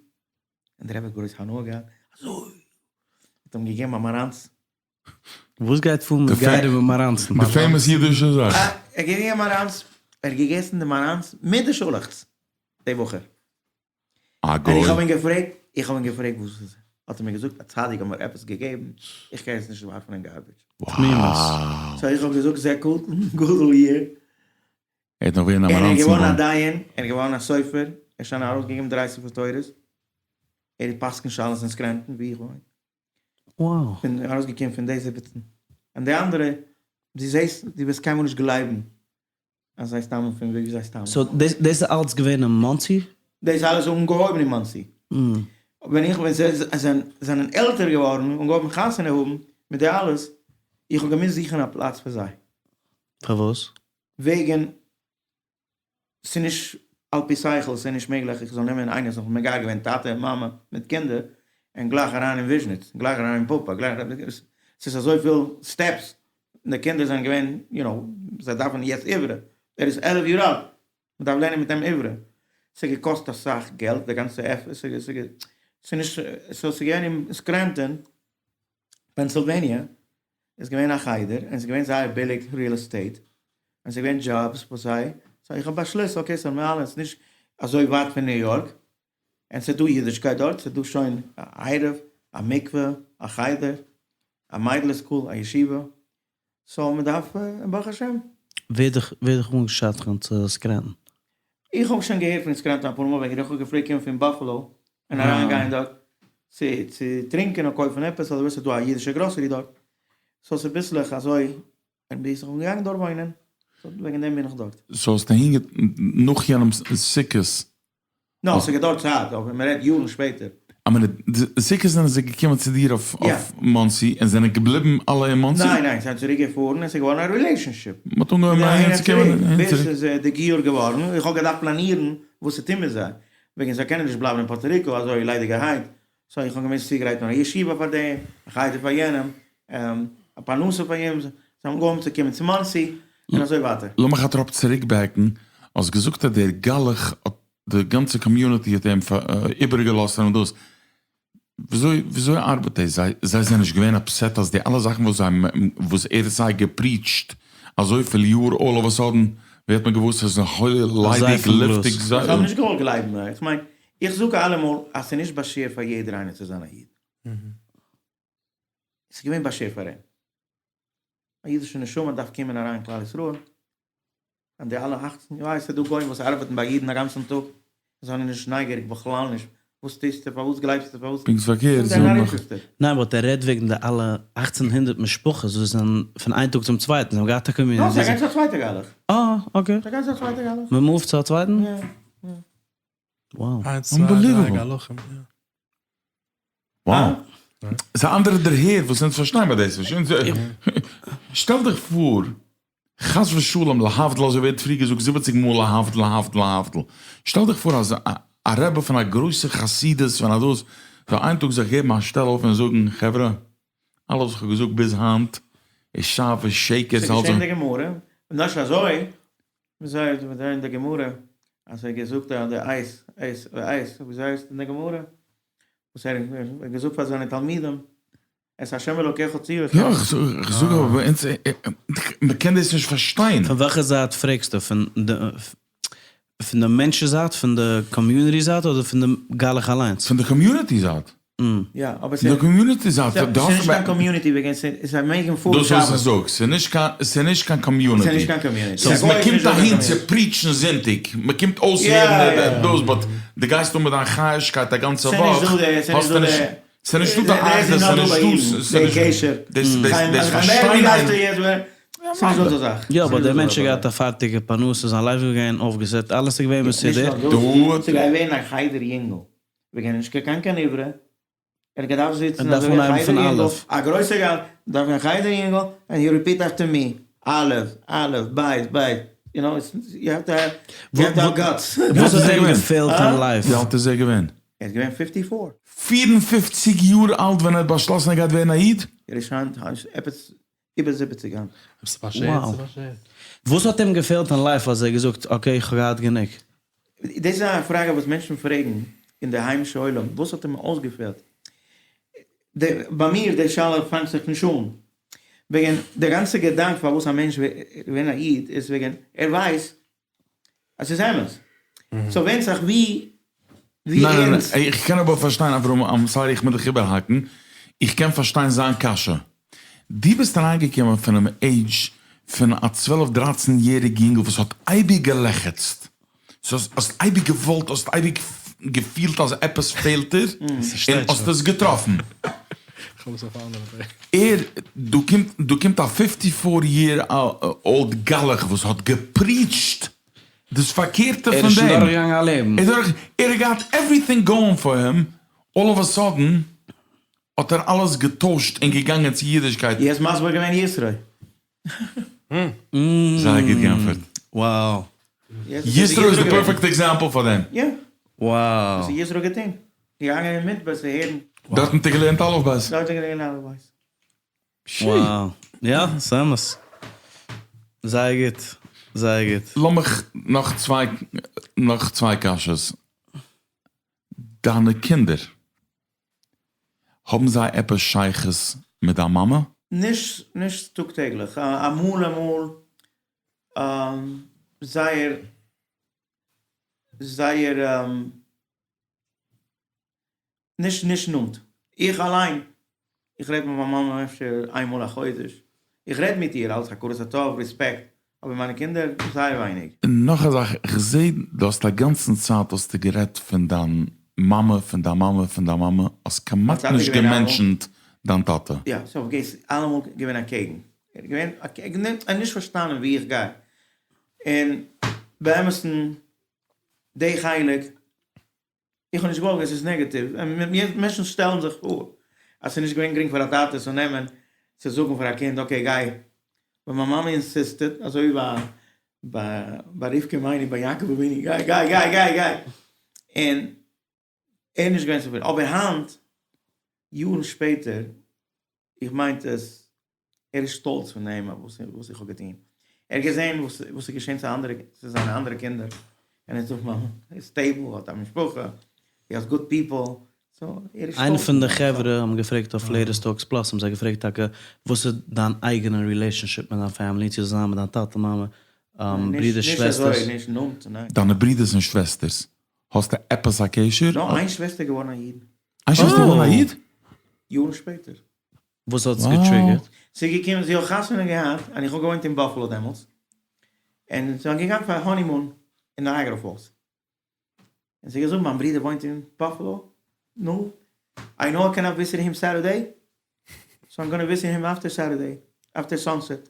און די רבי האט גרויס הנאה געהאט, אזוי, האט אים געגעבן א מאראנץ. וואס גייט פאר מיט גרים און מאראנצן? די פעימאס אידישע זאך. ער האט געגעבן מאראנץ, ער האט געגעסן די מאראנץ מיט די שאלעכץ, די בחור. א גוי. און איך האב אים געפרעגט, איך האב אים געפרעגט וואס איז, האט ער מיר געזאגט א צדיק האט מיר עפעס געגעבן, איך קען עס נישט ווארפן אין גארבידזש. תמימות. סאו איך האב געזאגט זה קטן גדול יהיה. ער האט נאך ווערן א ער איז מאראנצן געווארן א גאון. דיין, ער איז געווארן א סופר, ער האט שוין ארויסגעגעבן דריי ספר תורות, ער פסק'נט שאלות אין סקרענטאן ווי איך וואוין. Wow. פון ארויסגעקומען פון די זיבעצן. און די אנדערע, דו זעסט, דו וועסט קיינמאל נישט גלייבן אז זיי שטאמען פון ווי זיי שטאמען. סאו דאס איז אלץ געווען אין מאנסי? דאס איז אלעס אנגעהויבן אין מאנסי. ווען איך ווען זיי זענען עלטער געווארן און אנגעהויבן חתונה האבן מיט די אלעס, איך האב געמוזט זוכן א פלאץ פאר זיי. פארוואס? וועגן ס'איז נישט על פי שכל, ס'איז נישט מעגליך איך זאל נעמען איינער וואס האט מגייר געווען טאטע און מאמע מיט קינדער, און גלייך אריין אין וויזשניץ, גלייך אריין אין פאפא, גלייך אריין, ס'איז אזויפיל סטעפס, די קינדער זענען געווען, יו נאו, זיי דארפן יעצט עברי, ער איז עלף יאר אלט, מ'דארף לערנען מיט אים עברי, ס'האט געקאסט אסאך געלט די גאנצע עפערט, ס'איז נישט, סאו ס'איז געווען אין סקרענטאן, פענסילוועניע, איז געווען א חדר און ס'איז געווען זייער ביליג ריעל עסטעיט און ס'איז געווען דזשאבס פאר זיי, סאו איך האב באשלוס אקעי ס'איז נארמאל ס'איז נישט אזוי ווייט פון ניו יארק און ס'איז דא אידישקייט דארט, ס'איז דא שוין א עירוב, א מקווה, א חדר, א מיידל סקול, א ישיבה, סאו מ'דארף און ברוך השם. ווער דיך ווער דיך אנגעשדכנט צו סקרענטאן? איך האב שוין געהערט פון סקרענטאן אפאר מאל ווען איך האב געפלעגט קומען פון באפעלא און אריין גיין דארט צו צו טרינקען און קויפן עפעס אדער וואס ס'איז דא א אידישע גראסערי דארט סאו צוביסלעך אזוי און ביז איך בין געגאנגען דארט וואוינען סאו וועגן דעם בין איך דארט. סאו האסט אהין גע נאך יענעם סוכות נאר ס'איז געדויערט צייט, אבער מ'רעדט יארן שפעטער. א מינוט, די סוכות זענען זיי געקומען צו דיר אויף מאנסי און זענען געבליבן אלע אין מאנסי? ניין ניין, זיי זענען צוריק געפארן און ס'איז געווארן א רילעישאנשיפ. מ'האט אנגעהויבן אהין צו קומען און אהין צוריק. ביז ס'איז די גיור געווארן, איך האב געדארפט פלאנירן וואס צו טון מיט זיי, וועגן זיי קענען נישט בלייבן אין פארטא ריקא אזוי ליידיגערהייט, סאו איך האב געמוזט צוגרייטן א ישיבה פאר דעם, א חדר פאר יענעם, א פרנסה פאר יענעם, זיי האבן אנגעהויבן צו קומען צו מאנסי, און אזוי ווייטער. לאמיך א טראפ צוריק בעקן, האסט געזאגט אז דער גלח האט די גאנצע קאמיוניטי האט אים איבערגעלאזט און דאס, וויאזוי וויאזוי ארבעט דאס? זיי זיי זענען נישט געווען אפסעט אז די אלע זאכן וואס זיי וואס ער האט זיי געפריטשט אזויפיל יאר אלל אוו א סאדען ווערט מען געוואוסט אז עס איז הויל ליידיג לופטיג זיי האבן נישט געוואלט גלייבן, איך מיין איך זאג אלעמאל אז ס'איז נישט באשערט פאר יעדער איינער צו זיין א איד. ס'איז געווען באשערט פאר אים. א אידישע נשמה דארף קומען אריין אין כלל ישראל. און די אלע אכצן, יא עס איז דא גוים וואס ארבעטן ביי אידן א גאנצן טאג, זיי זענען נישט נייגעריג בכלל נישט, וואס טוסטו, פארוואס גלייבסטו, פארוואס, פונקט פארקערט, זיי זענען נאט אינטערעסטעד. ניין באט ער רעדט וועגן די אלע אכצן הונדערט משפחות וואס זענען פון איין טאג צום צווייטן, זיי האבן געהאט א קאמיוניטי. נאר זיי גייען צו א צווייטע גלח. אה אקעי. זיי גייען צו א צווייטע גלח. מען מופט צו א צווייטן? יא יא. Wow. איינס צוויי דריי גלחים, יא. Wow. ס'איז א אנדערע דערהער וואס אונז פארשטיין ביי דאס נישט. שטעל דיך פאר, חס ושלום להבדיל אזוי ווערט פריער געזאגט זיבעציג מאל להבדיל להבדיל להבדיל. שטעל דיך פאר אז א רבי פון א גרויסע חסידות פון א דאס זאל איין טאג זיך געבן א שטעל אויף און זאגן חברה אלעס וואס כ'האב געזאגט ביז היינט איז שוא ושקר. ס'איז געשען אין די גמרא, נישט אזוי, וויאזוי איז דא אין די גמרא אז ער האט געזאגט אז די אייז אייז אייז וויאזוי הייסט אין די גמרא וואס ער האט געזאגט פאר זיינע תלמידים את ה' אלוקיך תירא. יא איך זאג אבער אונז מ'קען דאס נישט פארשטיין. פון וועלכע זייט פרעגסטו? פון די פון די מענטשן זייט? פון די קאמיוניטי זייט? אדער פון די גלח אליינס? פון די קאמיוניטי זייט. יא אבער די קאמיוניטי זייט ס'איז נישט קיין קאמיוניטי וועגן זיי מעגן פארן דאס וואס איך זאג, ס'איז נישט קיין ס'איז נישט קיין קאמיוניטי. ס'איז נישט קיין קאמיוניטי. ס'איז מ'קומט אהין צו פריטשן זונטאג, מ'קומט אויסהערן דאס באט דו גייסט אן מיט דיין חיה'שקייט א גאנצע וואך, האסטו נישט, ס'איז נישטא די אחדות, ס'איז נישטא, דאס דאס פארשטיין איינער. יא באט דער מענטש האט געהאט א פארטיגע פרנסה, זיין לייף איז געווען אויפגעסעט, אלעס איז געווען מסודר. ס'גייט ווערן א חדר יונגל. וועגן נישט קיין קיין עברי, ער האט געדארפט זיצן ער דארף אזוי ווי א אנהייבן חדר פון יונגל, אלף. א גרויסע גאל, דארף א חדר יונגל, ענד יו ריפיט אפטער מי. א', א', בית, בית, you know, you have to have, you have to have guts. וואס האט אים געפעלט אין life? ווי אלט איז ער געווען? ער איז געווען fifty four. 54 יאר אלט ווען ער האט באשלאסן ער גייט ווערן א איד? ער איז שוין עפעס איבער זיבעציג היינט. וואס האט אים געפעלט אין life אז ער האט געזאגט okay איך האב געהאט גענוג? דאס איז א פראגע וואס מענטשן פרעגן אין די היימישע עולם, וואס האט אים אויסגעפעלט? ביי מיר די שאלה פאנגט זיך נישט אן, וועגן די גאנצע געדאנק פארוואס א מענטש וויל ווערן א איד איז וועגן ער ווייסט אז ס'איז אמת, so ווענדט זיך ווי ווי ערנסט. ניין ניין, איך קען אבער פארשטיין אברהם, I'm sorry איך מוז דיך איבערהאקן, איך קען פארשטיין זיין קשיא, דו ביסט אריינגעקומען פונעם עידזש פון א צוועלף דרייצן יעריג יונגל וואס האט אייביג געלעכעצט, so האסט אייביג געוואלט, האסט אייביג געפילט אז עפעס פעלט דיר, און האסט עס געטראפן. ער, דא קומט, דא קומט א fifty four year old גלח וואס האט געפריטשט דאס פארקערטע פון דעם. ער איז שוין דורכגעגאנגען א לעבן. ער איז דורך, ער האט געהאט everything going for him, all of a sudden האט ער אלעס געטוישט און געגאנגען צו אידישקייט. יעצט מסביר געווען יתרו. זייער גוט געענטפערט. Wow. יתרו איז די perfect example פאר דעם. יא. Wow. וואס האט יתרו געטון? געגאנגען אין מדבר צו הערן. דארטן האט ער געלערנט אלף בית. דארט האט ער געלערנט אלף בית. Wow. יא, ס'אמת. זייער גוט. זייער גוט. לאמיך נאך צוויי נאך צוויי קשיות. דיינע קינדער, האבן זיי עפעס שייכות מיט דיין מאמע? נישט נישט טאג טעגליך, אמאל אמאל זייער זייער נישט נישט נאנט, איך אליין איך רעד מיט מיין מאמע אפשר איין מאל א חודש, איך רעד מיט איר אלס הכרת הטוב, רעספעקט, אבער מיינע קינדער זייער ווייניג. און נאך א זאך, איך זעה דו האסט א גאנצן צייט האסטו גערעדט פון דיין מאמע, פון דיין מאמע, פון דיין מאמע, האסט כמעט נישט געמענטשענט דיין טאטע. יא, so געס אלעמאל געווען אקעגן, ער איז געווען אקעגן, ער האט נישט פארשטאנען ווי איך גיי, און באמת'ן די חלק איך האב נישט געוואלט עס איז נעגאטיוו, מענטשן שטעלן זיך פאר אז ס'איז נישט געווען גרינג פאר א טאטע צו נעמען צו זאגן פאר א קינד okay גיי, ווען מיין מאמע insisted אזוי ווי ביי ביי רבקה אמנו ביי יעקב אבינו גיי גיי גיי גיי גיי, און ער איז נישט געווען צופרידן, אבער היינט יארן שפעטער איך מיינט עס, ער איז שטאלץ פון דעם וואס איך האב געטון, ער האט געזען וואס איז געשען צו אנדערע, צו זיינע אנדערע קינדער, און ער זאגט מאמע, ער איז stable, ער האט א משפחה, he has good people, so ער איז שטאלץ. איינע פון די חברה האבן געפרעגט אויף Latest Talks Plus האבן זיי געפרעגט טאקע וואס איז דיין אייגענע relationship מיט דיין family, צו זיין מיט דיין טאטע מאמע, ברידער שוועסטערס. נישט אזוי, נישט נאנט, ניין. דיינע ברידערס און שוועסטערס, האסטו עפעס א קשר? נאר איין שוועסטער געווארן א איד. איין שוועסטער געווארן א איד? יארן שפעטער. וואס האט עס געטריגערט? זי איז געקומען, זי האט חתונה געהאט, און איך האב געוואוינט אין באפעלא דעמאלטס, און זיי זענען געגאנגען פאר honeymoon אין נייאגרא פאלס, און זי האט געזאגט מיין ברודער וואוינט אין באפעלא, נו, I know I cannot visit him Saturday, so I'm gonna visit him after Saturday, after sunset.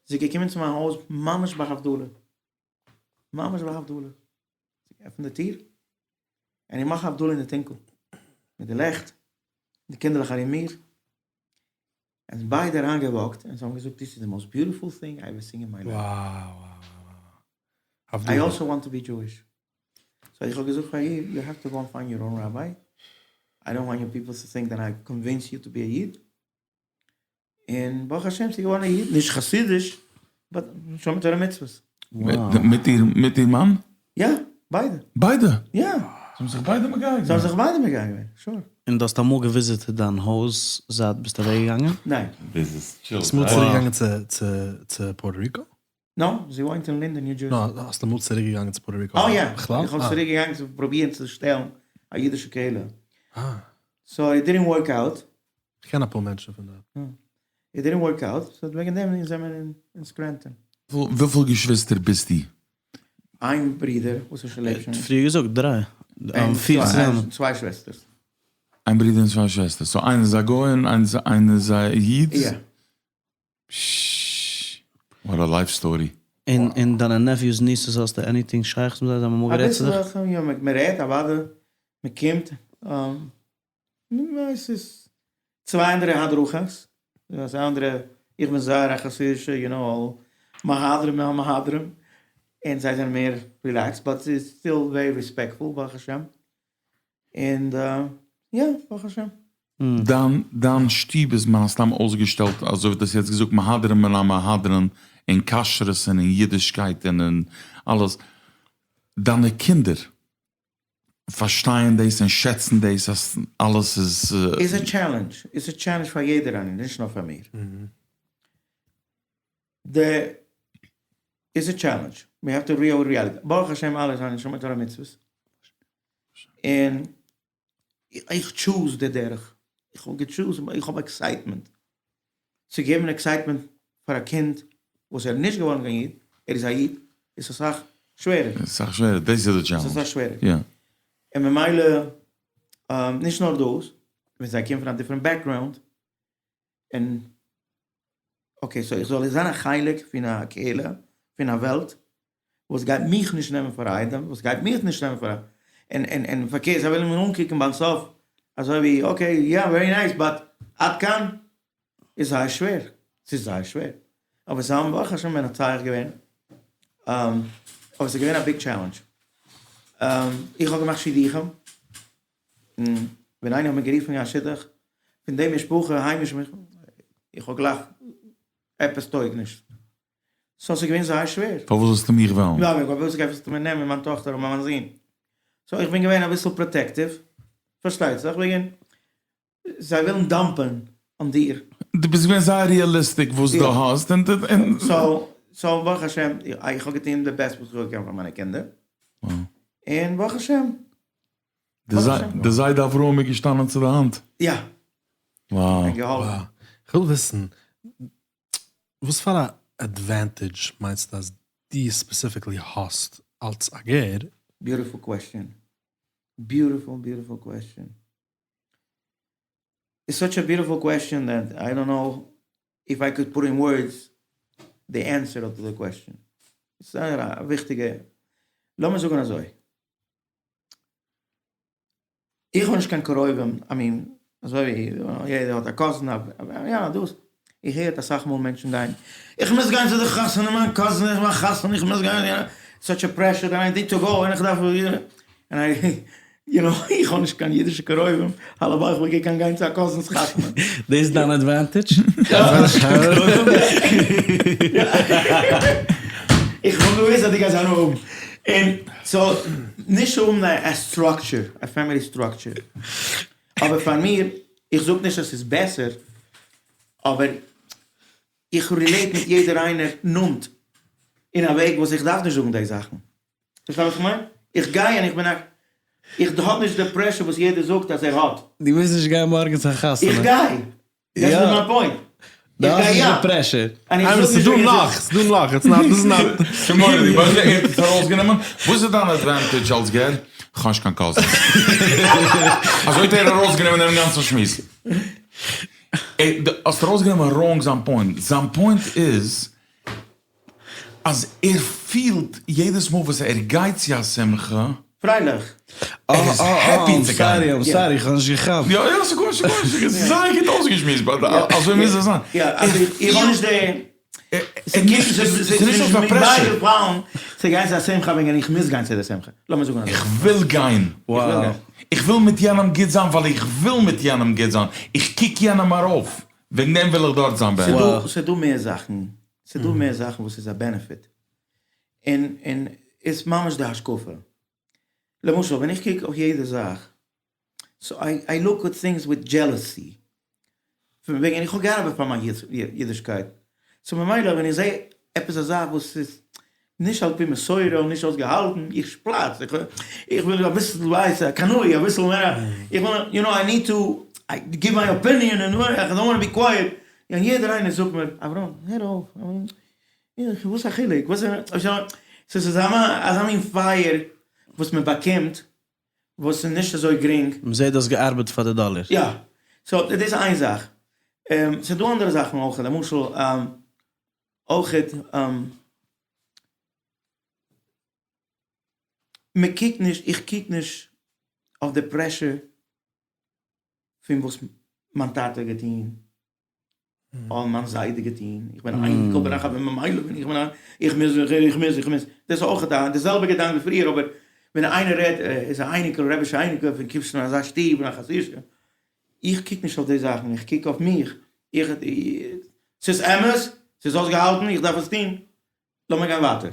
זי איז געקומען צו מיין הויז ממש ביי הבדלה, ממש ביי הבדלה, זי געעפנט די טיר, און איך מאך הבדלה אין די טונקל, מיט די לעכט, די קינדערלעך ארום מיר, און ביידע אריינגעוואקט, און זיי האבן געזאגט this is the most beautiful thing I ever seen in my life. I also want to be Jewish. So איך האב געזאגט פאר איר, you have to go and find your own rabbi, I don't want your people to think that I convince you to be a איד. און ברוך השם ס'איז געווארן א איד, נישט חסידיש, but שומר תורה ומצוות. מיט איר מיט איר מאן? יא, ביידע. ביידע? יא. זיי האבן זיך ביידע מגייר געווען? זיי האבן זיך ביידע מגייר געווען, sure. און דו האסט אמאל געוויזיטעט דיין הויז זייט ביסט אוועק געגאנגען? ניין. דאס איז chill. ביסט אמאל צוריק געגאנגען צו צו פארטא ריקא? No, זי וואוינט אין לינדען ניו דזשערסי. No, האסט אמאל צוריק געגאנגען צו פארטא ריקא? אה יא, איך האב צוריק געגאנגען צו פרובירן צו שטעלן א אידישע קהילה. So it didn't work out. איך קען אפאר מענטשן פון דארט. It didn't work out, so וועגן דעם זעמער אין סקרענטאן. וויפיל געשוויסטער ביסטו? איין ברודער וואס איז שוין לעבט שוין נישט. פריער געזאגט דריי. פיר צוזאמען. צוויי שוועסטערס. איין ברודער און צוויי שוועסטערס. So איינער איז א גוי און איינער איז א איד? יא. פששש. What a life story. און און דיינע nephews nieces האסטו anything שייכות מיט זיי? זיי האבן אמאל גערעדט צו דיך? אביסל יא, מען רעדט אוודאי, מען קומט, עס איז צוויי אנדערע הדרכות, אנדערע איך בין זייער א חסידישע, יו נאו, מהדרין מן המהדרין, און זיי זענען מער relaxed, but ס'איז still very respectful ברוך השם, און יא, ברוך השם. דיין דיין שטוב איז מן הסתם אויסגעשטעלט אזוי ווי דו האסט יעצט געזאגט מהדרין מן המהדרין אין כשרות און אין אידישקייט און אין אלעס, דיינע קינדער פארשטייען דאס און שעצן דאס אז אלעס איז. איז א challenge, איז א challenge פאר יעדער איינער נישט נאר פאר מיר. די איז א challenge, we have to real reality, ברוך השם אלע זענען שומר תורה ומצוות, און איך choose די דרך, איך האב גע choose, איך האב excitement, צו געבן excitement פאר א קינד וואס ער איז נישט געווארן קיין איד, ער איז א איד, איז אסאך שווערער. אסאך שווערער, דאס איז די challenge. ס'איז אסאך שווערער. יא. און ממילא, נישט נאר דאס, ווען זיי קומען פון א different background, און okay, so איך זאל זיין א חלק פון א קהילה, פון א וועלט, וואס גייט מיך נישט נעמען פאר א איידעם, וואס גייט מיך נישט נעמען פאר א, און און און פארקערט זיי וועלן מיר אנקוקן ביים סוף אזוי ווי okay יא very nice but עד כאן, איז זייער שווער, ס'איז זייער שווער, אבער זיי האבן ברוך השם מנצח געווען, אבער ס'איז געווען א big challenge, איך האב געמאכט שידוכים, און ווען איינער האט מיר גערופן אין א שידוך פון די משפחה, היימישע משפחה, איך האב גלייך עפעס טויג נישט, so ס'איז געווען זייער שווער. פארוואס זאלסטו מיך וועלן? יא, פארוואס גייסטו מיר נעמען מיין טאכטער אדער מיין זון? so איך בין געווען אביסל protective, פארשטייט זיך, וועגן זיי ווילן dump ען אן דיר. דו ביסט געווען זייער realistic וואס דו האסט און. so so ברוך השם איך האב געטון די best וואס איך האב געקענט פאר מיינע קינדער, און ברוך השם. די זיידע אברהם איז געשטאנען צו די האנט. יא. וואו. געהאלפן. כ'וויל וויסן, וואס פאר א advantage מיינסטו אז דו specifically האסט אלס א גר? Beautiful question. Beautiful beautiful question. It's such a beautiful question that I don't know if I could put in words the answer to the question. ס'איז זייער א וויכטיגע, לאמיר זאגן אזוי, איך האב נישט קיין קרובים, I mean, אזוי ווי יעדער האט א cousin, יא דאס, איך הער אסאך מאל מענטשן גיין, איך מוז גיין צו די חתונה, מיין cousin איז מיין חתן, איך מוז גיין, such a pressure that I need to go, און איך דארף, און I, you know, איך האב נישט קיין אידישע קרובים, הלוואי איך וואלט געקענט גיין צו א cousin 'ס חתונה. דאס איז דיין advantage? איך האב געוואוסט אז דו גייסט הנאה האבן. און so, נישט האבן א structure, א family structure. אבער פאר מיר, איך זאג נישט אז ס'איז בעסער, אבער איך relate מיט יעדער איינער נאנט, אין א וועג וואס איך דארף נישט זאגן די זאכן. פארשטייסט וואס איך מיין? איך גיי און איך בין א. איך האב נישט די pressure וואס יעדער זאגט אז ער האט. דו מוזט נישט גיין מארגן צו א חתונה. איך גיי! דאס איז מיין point. דו האסט נישט די pressure. אמת, ס'איז דא נאך, ס'איז דא נאך, it's not, דאס איז not. שוין מורא'דיג, ווייסט ווי ער האט עס ארויסגענומען? וואס איז דיין advantage אלס גר? כ'האב נישט קיין cousins. אזוי האט ער ארויסגענומען דעם גאנצן שמועס. דו האסט ארויסגענומען wrong זיין point. זיין point איז אז ער פילט יעדעס מאל וואס ער גייט צו א שמחה. פרייליך. ער איז happy צו גיין. Sorry, I'm sorry, איך האב נישט געכאפט. יא יא, ס'גארנישט ס'גארנישט, ס'איז זייער גוט אויסגעשמועסט, but אזוי מוז עס זיין. יא, איך האב נישט די. ס'איז נישט אויף א pressure. צו גיין צו א שמחה וועגן איך מוז גיין צו די שמחה. לאמיר זאגן אזוי. איך וויל גיין. איך וויל מיט יענעם גוט זיין ווייל איך וויל מיט יענעם גוט זיין. איך קוק יענעם ארויף. וועגן דעם וויל איך דארט זיין באמת. ס'דא מער זאכן. ס'דא מער זאכן וואס איז א benefit. און און איז ממש די השקפה. למשל ווען איך קוק אויף יעדע זאך, so I look at things with jealousy, פון וועגן איך האב געארבעט פאר מיין אידישקייט, so ממילא ווען איך זעה עפעס א זאך וואס איז נישט על פי מסורה און נישט אויסגעהאלטן, איך שפלאץ, איך וויל אביסל ווייס א קנאי, אביסל מער, איך וויל, you know I need to give my opinion, און I don't wanna be quiet, און יעדער איינער זאגט מיר, אברהם הער אויף, וואס א חילוק, וואס ס'איז אזא מין פייער וואס מען באקומט וואס איז נישט אזוי גרינג. מ'זעט דו האסט געארבעט פאר די דאלער. יא, so דאס איז איין זאך. ס'איז דא אנדערע זאכן אויך, למשל אויכעט מ'קוקט נישט, איך קוק נישט אויף די pressure פון וואס מיין טאטע האט געטון. האט מיין זיידע געטון, איך בין א אייניקל בין איך א ממילא בין איך בין א, איך מוז איך מוז איך מוז, דאס איז אויך די זעלבע געדאנק ווי פריער אבער ווען איינער רעדט ער איז א אייניקל רבי'שע אייניקל פון קומסט פון אזא שטוב און א חסידישע, איך קוק נישט אויף די זאכן איך קוק אויף מיך, איך ס'איז אמת, ס'איז אויסגעהאלטן איך דארף עס טון, לאמיר גיין ווייטער.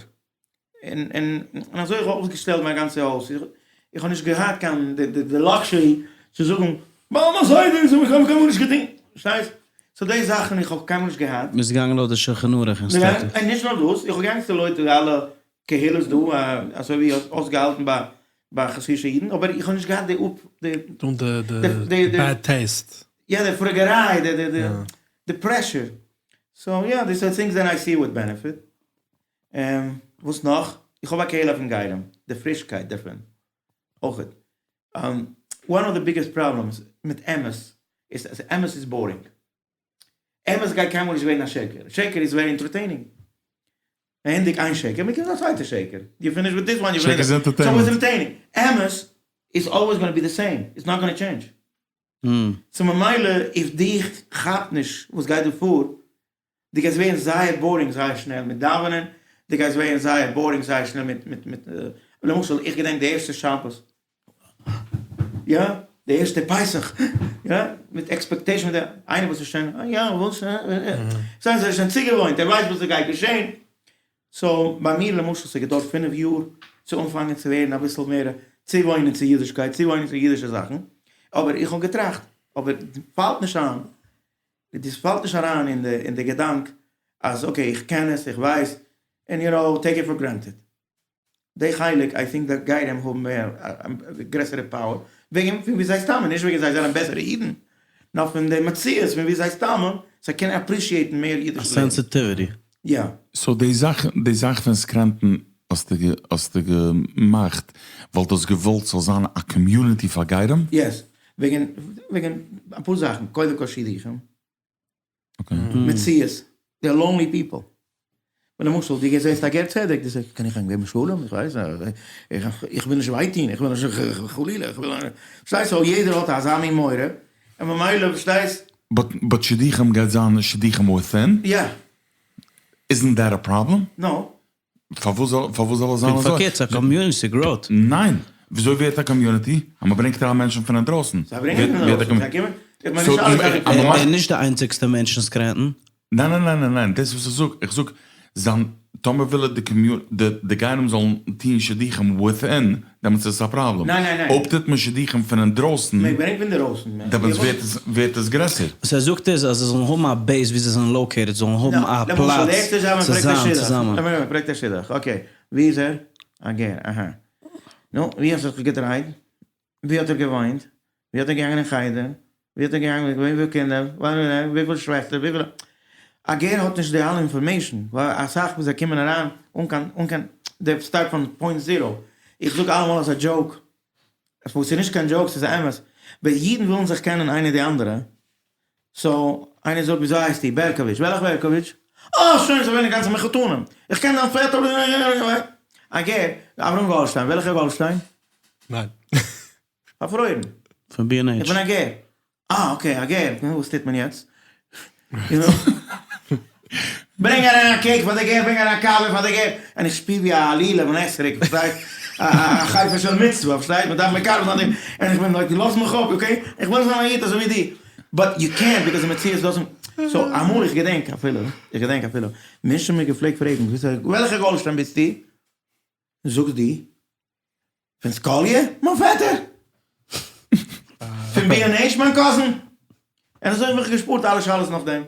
און און אזוי האב איך אויסגעשטעלט מיין גאנצע הויז, איך האב נישט געהאט קיין די luxury צו זאגן ווייל מיין זיידע איז און איך האב קיינמאל נישט געטון, פארשטייסט? so די זאכן איך האב קיינמאל נישט געהאט. מ'איז געגאנגען לויט די שולחן ערוך און סטאטוט. און נישט נאר דאס, איך האב געגאנגען צו לויט די אלע קהילות דא, אזוי ווי אויסגעהאלטן ביי ביי חסידישע אידן, אבער איך האב נישט געהאט די אפ די. די bad taste. יא די פרעגעריי, די די די pressure. so יא, these are things that I see with benefit. וואס נאך? איך האב א קהלה פון גרים, די פרישקייט דערפון אויכעט. one of the biggest problems מיט אמת איז אז אמת איז boring. אמת גייט קיינמאל נישט ווערן א שקר. שקר איז very entertaining. מ'ענדיגט איין שקר, מ'קומט א צווייטע שקר. you finish with this one, you finish. שקר איז entertaining. אמת איז always gonna be the same, it's not gonna change. so ממילא if דיך כאפט נישט וואס גייט דא פאר, דו גייסט ווערן זייער boring זייער שנעל מיט דאווענען, דו גייסט ווערן זייער boring זייער שנעל מיט מיט מיט למשל איך געדענק די ערשטע שבת, יא, די ערשטע פסח, יא, מיט expectation מיט די איינער וואס איז שוין יא וואס זיי זענען שוין צוגעוואוינט ער ווייסט וואס עס גייט געשען, so ביי מיר למשל ס'געדויערט פינף יאר צו אנפאנגען צו ווערן אביסל מער צואוואוינען צו אידישקייט, צואוואוינען צו אידישע זאכן, אבער איך האב געטראכט, אבער פאלט נישט איין, דאס פאלט נישט אריין אין די אין די געדאנק אז okay איך קען עס, איך ווייס, און you know take it for granted. די חלק I think די גרים האבן מער גרעסערע power וועגן פון ווי זיי שטאמען, נישט וועגן זיי זענען בעסערע אידן, נאר פון די מציאות פון ווי זיי שטאמען, זיי קענען appreciate ן מער א אידיש לעבן. sensitivity. יא. so די זאך די זאך פון סקרענטאן האסטו האסטו געמאכט ווייל דו האסט געוואלט ס'זאל זיין א community פאר גרים? yes, וועגן וועגן אפאר זאכן, קודם כל שידוכים. מציאות, they are lonely people. ווען למשל דו זעסט א גר צדק, דו זאגסט קען איך אים געבן שלום, איך ווייס איך וויל נישט וויי טון, איך וויל נישט חלילה, איך וויל פארשטייסט, so יעדער האט אזא מין מורא, און ממילא פארשטייסט. but שידוכים גייט זיין שידוכים within? יא. isn't that a problem? no. פארוואס זאל פארוואס זאל עס זיין אזוי? פונקט פארקערט, ס'איז א community growth. ניין! וויאזוי ווערט א community? אז מ'ברענגט אריין מענטשן פון אינדרויסן. זיי ברענגען פון אינדרויסן, זיי קומען, איך מיין נישט אלע זאכן. ער איז נישט די איינציגסטע מענטש אין סקרענטאן. ניין ניין ניין ניין ניין, דאס וואס איך זאג, איך זאג זיין טאמער וויל ער די community די גרים זאלן טוהן שידוכים within, דעמאלטס איז עס א פראבלעם. ניין ניין ניין. אויב טוט מען שידוכים פון אינדרויסן, מען ברענגט פון דערויסן. דעמאלטס ווערט עס ווערט עס גרעסער. וואס ער זאגט איז אז זיי זאלן האבן א base ווי זיי זענען located, זאלן האבן א פלאץ צו זיין צוזאמען. לאמיר פרעגט א שידוך, okay, ווי איז ער? א גר, אהא. נו, ווי האט זיך געדרייט? ווי האט ער געוואוינט? ווי האט ער געגאנגען אין חדר? ווי האט ער געגאנגען? וויפיל קינדער? וויפיל שוועסטער? וויפיל. א גר האט נישט די אלע information, ווייל אסאך וואס זיי קומען אריין אן קיין אן קיין, they start from point zero, איך זאג אלעמאל אז א joke, וואס איז נישט קיין joke ס'איז א אמת, ווען אידן ווילן זיך קענען איינער די אנדערע, so איינער זאגט וויאזוי הייסטו? בערקאוויטש, וועלכע בערקאוויטש? אה שוין ס'ווערן גאנצע מחותנים, איך קען דיין פעטער א גר, אברהם גאלדשטיין, וועלכע גאלדשטיין? ניין. פארפרוירן. פון בי ענד עיטש. איך בין א גר. אה okay א גר, נו וואס טוט מען יעצט? ברענג אריין א cake פאר די גר, ברענג אריין קאווע פאר די גר, און איך שפיר ווי א לולב און אתרוג, פארשטייסט? א חפץ של מצוה, פארשטייסט? מען דארף מקרב זיין די, און איך בין like לאז מיך אפ, okay? איך וויל זיין א איד אזוי ווי דו, באט יו קענט ביקאוז די מציאות doesn't, so אמאל איך געדענק אפילו, איך געדענק אפילו, מענטשן האבן מיר געפלעגט פרעגן, וועלכע גאלדשטיין ביסטו? זאגסט דו? פון סקאליע? מיין פעטער! פון בי ענד עיטש? מיין cousin! און אזוי האב איך געשפארט אלע שאלות נאכדעם.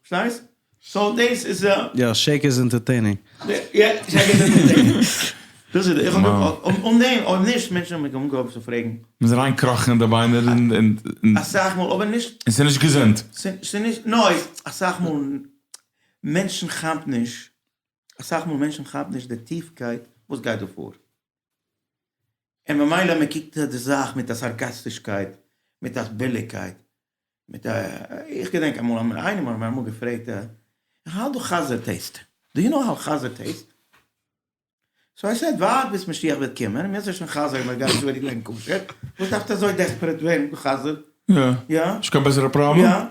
פארשטייסט? so דאס איז א. יא, שקר איז entertaining. יא, שקר איז entertaining. דאס איז, איך האב אן דעם, אויב נישט, מענטשן האבן מיך אנגעהויבן צו פרעגן. מ'איז אריינקראכן אין די ביינער און. אסאך מאל, אבער נישט. און ס'איז נישט געזונט. ס'איז נישט, no, אסאך מאל מענטשן כאפן נישט אסאך מאל מענטשן כאפן נישט די טיפקייט וואס גייט דא פאר, און ממילא מען קוקט אויף די זאך מיט א סארקאסטישקייט, מיט א ביליגקייט, מיט א, איך געדענק אמאל האט מיר איינער האט מיר אמאל געפרעגט, how do חזיר taste? do you know how חזיר taste? so I said, ווארט ביז משיח וועט קומען, מיר זענען שוין חזיר, מיר גייען צוריק לייגן כשר, וואס דארפסטו אזוי desperate ווערן חזיר? יא. נישט קיין בעסערע פראבלעם?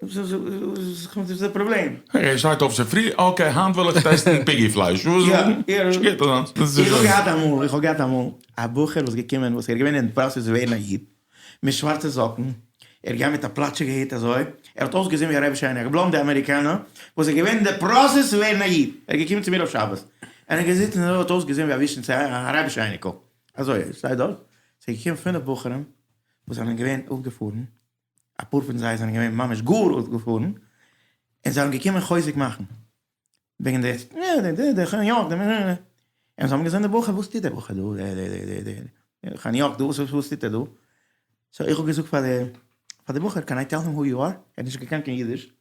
יא. וואס איז די פראבלעם? ער שטייט אויף צופרי, אקעי היינט וויל איך טעסטן פיגי פלייש, וואס גייט אזאנס? איך האב געהאט אמאל, איך האב געהאט אמאל א בחור וואס געקומען וואס ער איז געווען אין פראסעס צו ווערן א איד, מיט שווארצע זאקן, ער איז געגאנגען מיט א פלאטשיגע הוט אזוי, ער האט אויסגעזען ווי א רעבישע איינער, א בלאנדע אמעריקאנער וואס איז געווען אין די פראסעס צו ווערן א איד, ער איז געקומען צו מיר אויף שבת, און ער איז געזיצן און ער האט אויסגעזען ווי א וויזשניצער א רעבישע אייניקל, אזוי ער שטייט דארט, ס'איז געקומען פינף בחורים וואס זענען געווען אפגעפארן, אפאר פון זיי זענען געווען ממש גאר אפגעפארן, און זיי האבן געקומען חוזק מאכן, וועגן די די די חניאק די און זיי האבן געזען די בחור וואס טוט דער בחור דא די די די די חניאק דא וואס וואס טוט ער דא, סאו איך האב געזאגט פאר די פאר די בחור קען איי טעל הים הו יו אר, ער האט נישט געקענט קיין אידיש,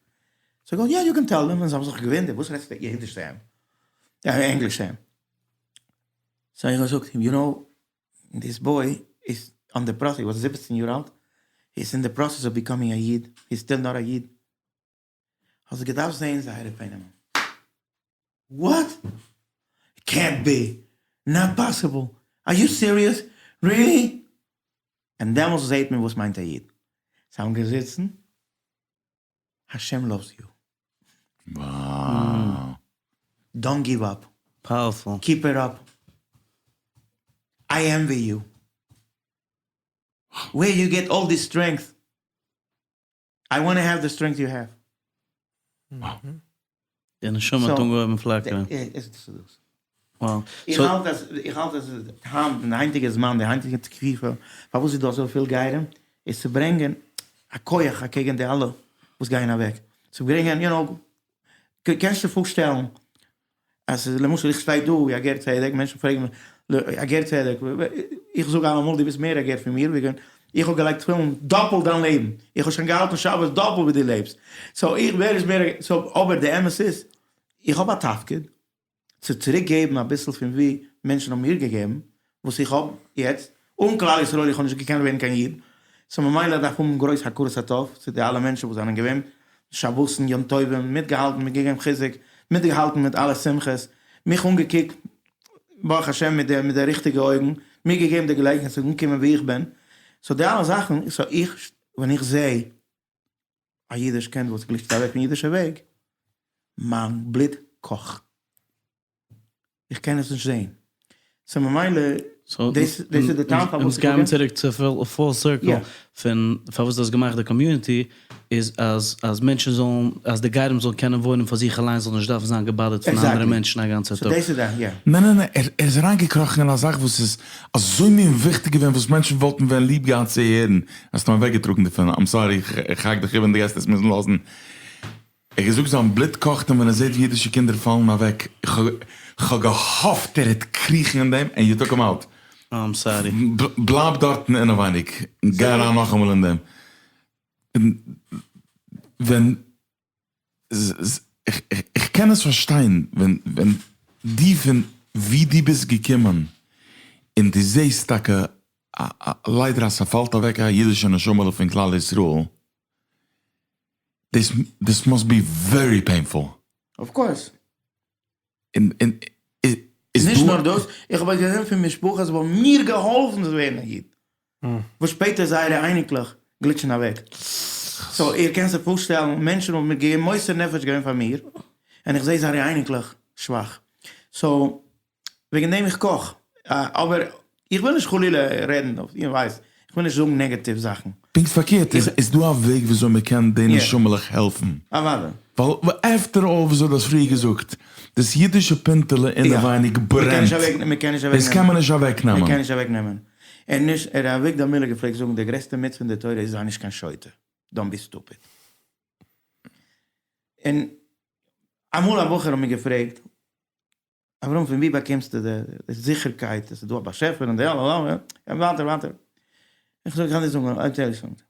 סאו גאו יא יו קען טעל הים, און זיי האבן זיך געוואונדערט וואס רעדסטו אידיש צו אים, ענגליש צו אים, סאו איך האב געזאגט יו נאו דיס בוי איז אן די פראסעס, הי וואס זיבעצן יאר אלט, הי איז אין די פראסעס אוו ביקאמינג א איד, הי איז סטיל נאט א איד, האסט געדארפט זעהן זייערע פנימ'ער, וואט? קענט בי! נאט פאסיבל! אר יו סיריעס? ריעלי? און דעמאלס זעהט מען וואס מיינט א איד, זיי האבן געזיצן, השם לאווס יו. וואו. דאנט גיוו אפ. פאוערפול. קיפ איט אפ. איי ענווי יו. וועיר יו געט אלל דיס סטרענגט. איי וואנט טו העוו די סטרענגט יו העוו. די נשמה האט אנגעהויבן פלאקערן. איך האלט אז איך האלט אז היינט אין די היינטיגע זמן די היינטיגע תקופה פארוואס איז דא אזויפיל גרים איז צו ברענגען א כח אקעגן די אלע וואס גייען אוועק צו ברענגען יו נאו קענסט דיר פארשטעלן אז למשל איך שטיי דא ווי א גר צדק, מענטשן פרעגן מיר, א גר צדק, איך זאג אלעמאל דו ביסט מער א גר פון מיר, וועגן איך האב געלייגט תפילין דאפלט דיין לעבן, איך האב שוין געהאלטן שבת דאפלט ווי דו לעבסט, סאו איך ווער נישט מער, סאו אבער די אמת איז, איך האב א תפקיד צו צוריק געבן אביסל פון ווי מענטשן האבן מיר געגעבן, וואס איך האב יעצט, אן כלל ישראל איך האב נישט געקענט ווערן קיין איד, סאו ממילא דארף האבן גרויס הכרת הטוב צו די אלע מענטשן וואס זענען געווען שבת'ן יום טובים מיטגעהאלטן מיט געגעבן חיזוק, מיטגעהאלטן מיט אלע שמחות, מיך אנגעקוקט ברוך השם מיט די מיט די ריכטיגע אויגן, מיר געגעבן די געלעגנהייט צו אנקומען וואו איך בין, סאו די אלע זאכן, סאו איך ווען איך זע א אידיש קינד וואס גליטשט אוועק פון אידישע וועג, מיין בלוט קאכט. איך קען עס נישט זעהן. סאו ממילא דאס איז די טעם פארוואס. אונז גייען צוריק צו פול סירקל פון פארוואס דו האסט געמאכט די קאמיוניטי איז אז אז מענטשן זאלן אז די גרים זאלן קענען וואוינען פאר זיך אליינס זאלן נישט דארפן זיין געבאדערט פון אנדערע מענטשן א גאנצע טאג. ניין ניין ניין ער איז אריינגעקראכן אין א זאך וואס איז אזוי מין וויכטיג געווען וואס מענטשן וואלטן ווען ליב געהאט צו הערן, האסט אים אוועקגעטראגן דערפון, איים סארי איך האק דיך איבער און דו גייסט עס מוזן לאזן. ער האט געזאגט זיין בלוט קאכט אים ווען ער זעט ווי אידישע קינדער פאלן אוועק, כ'האב געהאפט ער העט קריכן אין דעם, ענד יו טוק אים אוט. איים סארי. בלייב דארטן אינעווייניג, גיי אריין נאכאמאל אין דעם. ווען איך קען עס פארשטיין ווען ווען דו פון ווי דו ביסט געקומען און דו זעסט טאקע ליידער אז ס'פאלט אוועק א אידישע נשמה'לע פון כלל ישראל, דיס דיס מאסט בי ווערי פעינפול. אוו קאורס. און און איז נישט נאר דאס, איך האב געזען פון משפחות וואס האבן מיר געהאלפן צו ווערן א איד, וואס שפעטער זייערע אייניקלעך גליטשן אוועק. סאו איר קענט זיך פארשטעלן, מענטשן האבן מיר געגעבן מוסר נפש געווען פאר מיר, און איך זע זייערע אייניקלעך שוואך. סאו וועגן דעם איך קאך, אבער איך וויל נישט חלילה רעדן אויף, איר ווייסט, איך וויל נישט זאגן נעגעטיוו זאכן. פונקט פארקערט, איז דא א וועג וויאזוי מען קען די נשמה'לעך העלפן? אוודאי. ווייל עפטער אלל וויאזוי דו האסט פריער געזאגט, דאס אידישע פינטעלע אינעווייניג ברענט, דאס קען מען נישט אוועקנעמען. מען קען נישט אוועקנעמען. און נישט, ר' אביגדור מילער געפלעגט זאגן, די גרעסטע מצוה אין די תורה איז זיי נישט קיין שוטה, דאנט בי סטופיד. און אמאל א בחור האט מיר געפרעגט, אברהם פון ווי באקומסטו די זיכערקייט אז ס'איז דא א באשעפער און די אלע אלע און ווייטער ווייטער. איך זאג איך קען דיר זאגן איי טעל יו סאמטינג.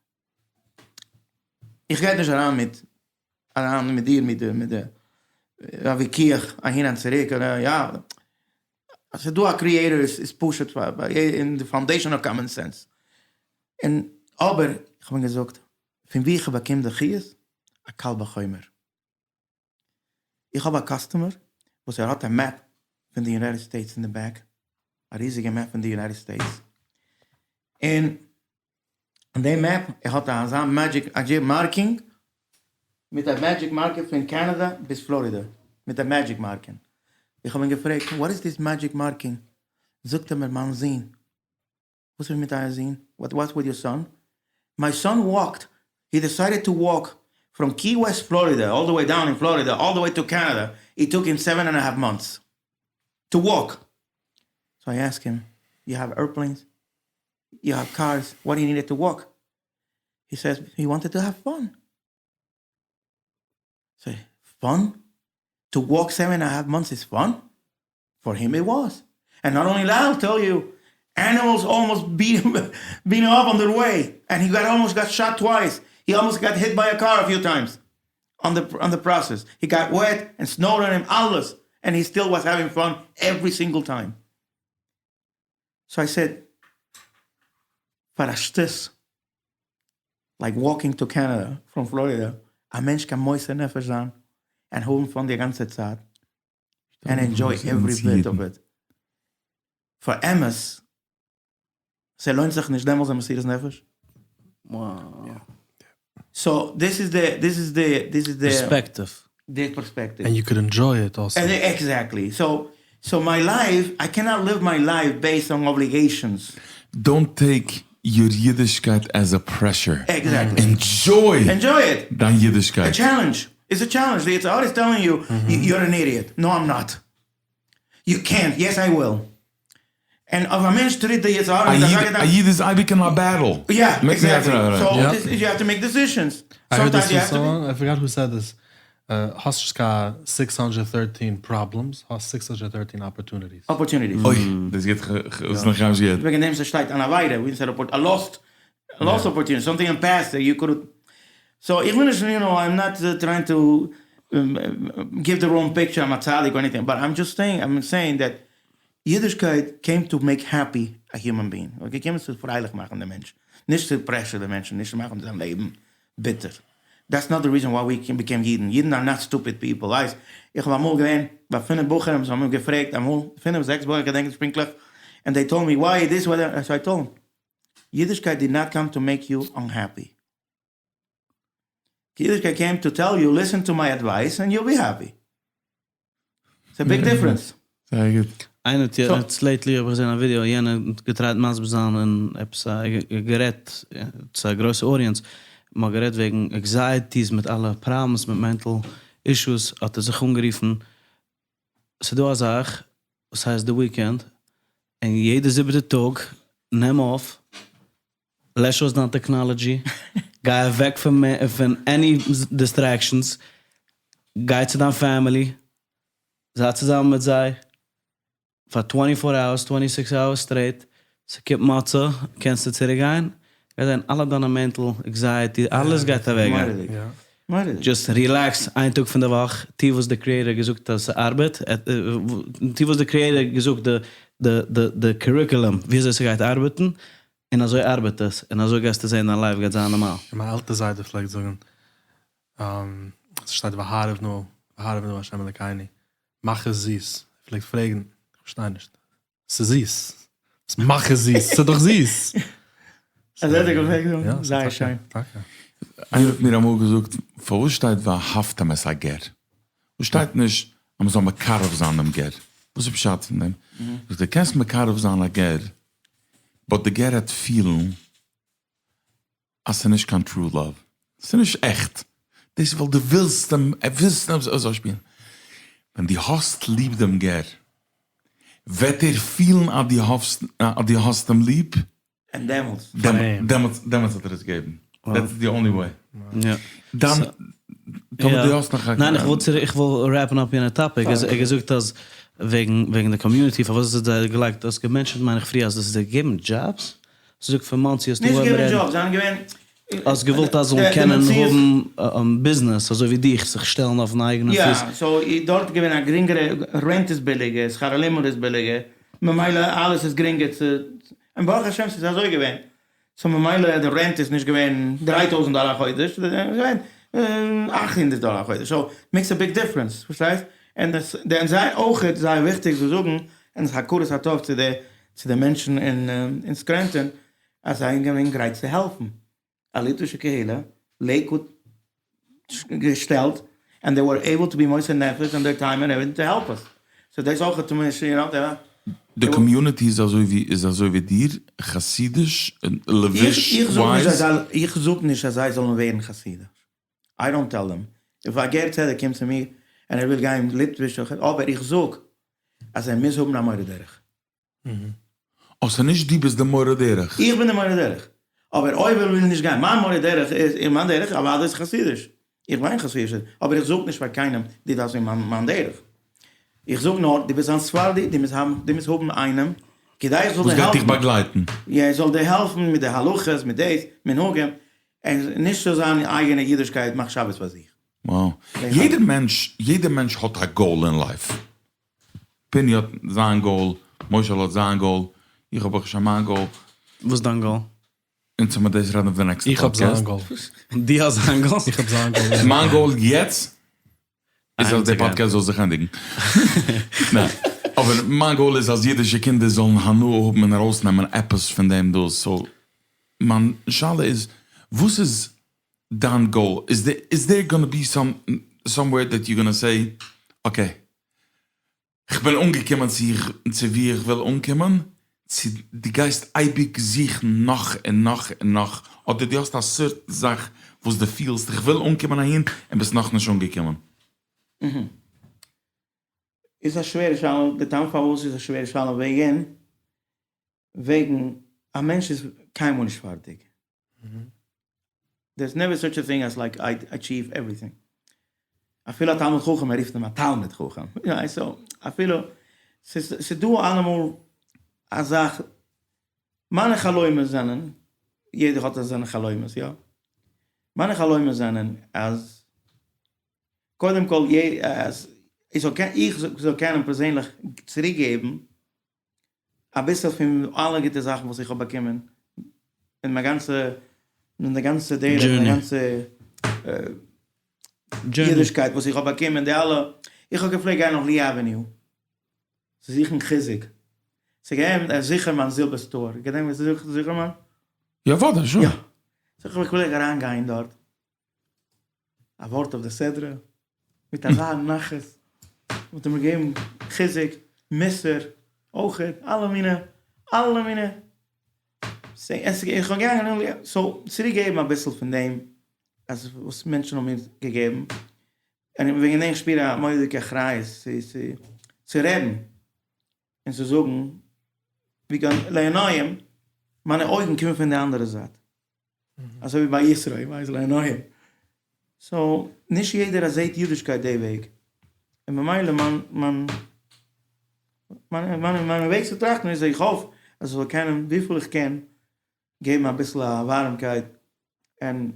איך גיי נישט אריין מיט אריין מיט דיר מיט די מיט די א וויכוח אהין און צוריק אדער יא. אז ס'איז דא א קריעיטאר איז פשוט פאר אין די פאונדעישאן אוו קאמאן סענס. און אבער איך האב אים געזאגט פון ווי איך באקום די חיות? א קל וחומר. איך האב א קאסטומער וואס ער האט א מעפ פון די יונייטעד סטעיטס אין די בעק, א ריזיגע מעפ פון די יונייטעד סטעיטס, און אין די מעפ ער האט אזא מעדזשיק מארקינג. מיט א magic marker פון קאנאדא ביז פלארידע מיט א magic marking, איך האב אים געפרעגט what is this magic marking, זאגט ער מיר מיין זון, וואס איז מיט אייער זון, what's with your son, my son walked, he decided to walk from Key West Florida all the way down in Florida all the way to Canada, it took him seven and a half months to walk, so I ask him, you have airplanes, you have cars, what you needed to walk? He says he wanted to have fun. So fun? To walk seven and a half months is fun? For him it was. And not only that, I'll tell you, animals almost beat him, beat him up on their way. And he got almost got shot twice. He almost got hit by a car a few times on the, on the process. He got wet and snowed on him, alles. And he still was having fun every single time. So I said, פאר א שטות, like walking to Canada from Florida, א מענטש קען מוסר נפש זיין און האבן fun די גאנצע צייט, and enjoy every bit of it. פאר אמת, ס'לוינט זיך נישט דעמאלס א מסירות נפש. So this is the, this is the, this is the Perspective. The perspective. And you could enjoy it also. And exactly. So, so my life, I cannot live my life based on obligations. Don't take your Yiddishkeit as a pressure. Exactly. Enjoy. Enjoy it. דיין Yiddishkeit. A challenge. It's a challenge. It's always telling you, you're an idiot. No, I'm not. You can't. Yes, I will. And אויב א מענטש טריט די יצר הרע, א איד איז אייביג אין א battle. Yeah, exactly. So you have to make decisions. I heard this from someone, I forgot who said this. האסט נישט קיין six hundred thirteen problems, האסט six hundred thirteen opportunities. Opportunities. אוי, דאס גייט דאס נאך גארנישט געהערט. וועגן דעם ס'שטייט אן עבירה, ווי ס'איז א lost, a lost opportunity, something in past that you could so איך וויל נישט, you know, I'm not trying to give the wrong picture, I'm a צדיק or anything, but I'm just saying, I'm saying that אידישקייט came to make happy a human being, okay, געקומען צו פרייליך מאכן דעם מענטש, נישט צו pressure דעם מענטשן, נישט צו מאכן זיין לעבן ביטער. That's not the reason why we became אידן, אידן are not stupid people, ווייסט, איך האב אמאל געווען ביי פינף בחורים, זיי האבן מיר געפרעגט אמאל, פינף זעקס בחורים, כ'געדענק נישט פונקטליך, and they told me why this why that, so I told them, אידישקייט did not come to make you unhappy. אידישקייט came to tell you listen to my advice and you'll be happy. It's a big difference. זייער גוט. איינער האט יעצט lately האב איך געזען א ווידיאו יענער האט געטרייט מסביר זיין אין עפעס א גערעדט צו א גרויסע audience מען האט גערעדט וועגן anxieties מיט אלע problems מיט mental issues האט ער זיך אנגערופן ס'דא א זאך וואס הייסט די weekend און יעדע זיבעטע טאג נעם אויף לעש אויס דיין technology, גיי אוועק פון any distractions, גיי צו דיין family, זיי צוזאמען מיט זיי פאר twenty four hours, twenty six hours straight, ס'קומט מוצאי, קענסטו צוריק גיין, גייט זיין אלע דיינע mental anxiety, אלעס גייט אוועק גיין. Just relax איין טאג פון די וואך, טו וואס די creator האט געזאגט אז ס'ארבעט, טו וואס די creator האט געזאגט די curriculum וויאזוי ס'גייט ארבעטן, און אזוי ארבעט עס, און אזוי גייסטו זען דיין life גייט זיין נארמאל. מיין אלטע זיידע פלעגט זאגן, ס'שטייט והערב נא, והערב נא ה' אלקינו, מאך עס זיס, ער פלעגט פרעגן, איך פארשטיי נישט, ס'איז זיס, וואס מאך עס זיס, ס'איז דאך זיס. אזוי האט ער געפרעגט? זייער שיין. טאקע. איינער האט מיר אמאל געזאגט, פארוואס שטייט ואהבתם את הגר? וואס שטייט נישט אז מ'זאל מקרב זיין דעם גר? וואס איז פשט פון דעם? זאגט ער, קענסט מקרב זיין א גר, but די גר העט פילן אז ס'איז נישט קיין true love, ס'איז נישט עכט, דאס איז ווייל דו ווילסט אים, ווילסט אים אזוי שפילן. ווען דו האסט ליב דעם גר, וועט ער פילן אז דו האסט אז דו האסט אים ליב, און דעמאלטס. דעמאלטס דעמאלטס וועט ער עס געבן. That's the only way. דאן טאמער דו האסט נאך א. ניין איך וויל צוריק איך וויל wrap ן up יענע topic. ער האט געזאגט אז וועגן וועגן די community פארוואס האט זיי געלייגט האסט גע mention ט מיין איך פריער אז דאס איז זיי געגעבן דזשאבס? האסט געזאגט פון מאנסי האסטו נישט אנגעהויבן געבן רעדן. דזשאבס זיי זענען געווען. האסט געוואלט אז זאלן קענען האבן ביזנעס אזוי ווי דיך זיך שטעלן אויפן אייגענע פיס. יא, so דארט איז געווען א גרינגערע, rent איז ביליגער, שכר הלימוד איז ביליגער, ממילא אלעס איז גרינגער צו, און ברוך השם ס'איז אזוי געווען, so ממילא די rent איז נישט געווען דריי טויזנט דאלער א חודש, ס'איז געווען אכט הונדערט דאלער א חודש, so makes a big difference, פארשטייסט? און דאס און זייער אויכעט זייער וויכטיג צו זאגן, און ס'איז הכרת הטוב צו די צו די מענטשן אין סקרענטאן אז זיי זענען געווען גרייט צו העלפן א ליטווישע קהילה, לעיקוואד. געשטעלט ענד דעי ווער עיבל טו בי מוסר נפש און דעיר טיים ענד עוועריטינג טו העלפ אס, סאו דאס אויך טו מיר יו נאו. די קאמיוניטי איז אזוי ווי איז אזוי ווי דיר, חסידיש, לבוש ווייז? איך זאג נישט אז זיי זאלן ווערן חסידיש, איי דאנט טעל דעם, איף א גר צדק קומט צו מיר און ער וויל גיין ליטוויש, אבער איך זאג אז ער מוז האבן א מורה דרך. אה, ס'איז נישט דו ביסט די מורה דרך. איך בין די מורה דרך. אבער אויב ער וויל נישט גיין, מיין מורה דרך איז, און מיין דרך אוודאי איז חסידיש. איך בין חסידיש, אבער איך זאג נישט פאר קיינעם דו דארפסט ווערן מיין מיין דרך. איך זאג נאר, דו ביסט אן ספרדי, דו מוזט האבן, דו מוזט האבן איינעם, כדי איך זאל וואס דיר גייט דיך העלפן. באגלייטן. יא, ער זאל דיר העלפן מיט די הלכות, מיט דאס, מנהגים, און נישט צו זיין אייגענע אידישקייט מחשבות פאר זיך. Wow. יעדער מענטש, יעדער מענטש האט א goal אין life. פיני האט זיין goal, מוישעלע האט זיין goal, איך האב אויך שוין מיין goal. וואס איז דיין goal? אונז וועמיר דאס רעדן אויף די נעקסטע איך האב זיין פאדקעסט. גאול. דו האסט זיין גאול? איך האב זיין goal, יא. מיין goal יעצט איז אז די פאדקעסט זאל זיך ענדיגן. ניין. אבער מיין goal איז אז אידישע קינדער זאלן הנאה האבן און ארויסנעמען עפעס פון דעם דאס. so מיין שאלה איז, וואס איז דיין goal? איז איז דער gonna be some somewhere that you gonna say okay כ'בין אנגעקומען צו צו ווי איך וויל אנקומען, צו דו גייסט אייביג זוכן נאך און נאך און נאך, אדער דו האסט א certain זאך וואס דו פילסט איך וויל אנקומען אהין און ביסט נאכנישט אנגעקומען? איז א שווערע שאלה, די טעם פארוואס איז א שווערע שאלה וועגן וועגן א מענטש איז קיינמאל נישט פארטיג, דערס נעווער סאטש א טינג אז like I achieve everything, אפילו א תלמיד חכם מען רופט אים א תלמיד חכם, סאו אפילו ס'איז דא אלעמאל א זאך, מיינע חלומות זענען, יעדער האט זיינע חלומות יא? מיינע חלומות זענען אז קודם כל אז איך זאל קענען פערזענליך צוריק געבן אביסל פון אלע גוטע זאכן וואס איך האב באקומען אין מיין גאנצע אין די גאנצע דרך אין די גאנצע אידישקייט וואס איך האב באקומען די אלע איך האב געפלעגט גיין אויף לי עוועניו צו זוכן חיזוק ס'איז געווען זיכערמאן זילבער store געדענקסט זיכערמאן? יא אוודאי sure. יא סאו איך פלעג אריין גיין דארט א ווארט אויף די סדרה, מיט אזא נחת, מ'האט אים געגעבן חיזוק, מוסר, אויכעט, אלע מיני, אלע מיני, איך האב געגאנגען, so צוריק געבן אביסל פון דעם, אז וואס מענטשן האבן מיר געגעבן, און וועגן דעם איך שפיר א מורא'דיגע אחריות צו רעדן, און צו זאגן, ווי לעיניים, מיינע אויגן קומען פון די אנדערע זייט. אזוי ווי ביי יתרו, ווייסט לעיניים. so נישט יעדער זעהט אידישקייט די וועג, און ממילא מיין מיין מיין מיין וועג צו טראכטן איז איך האף אז איך זאל קענען וויפיל איך קען געבן אביסל א ווארעמקייט און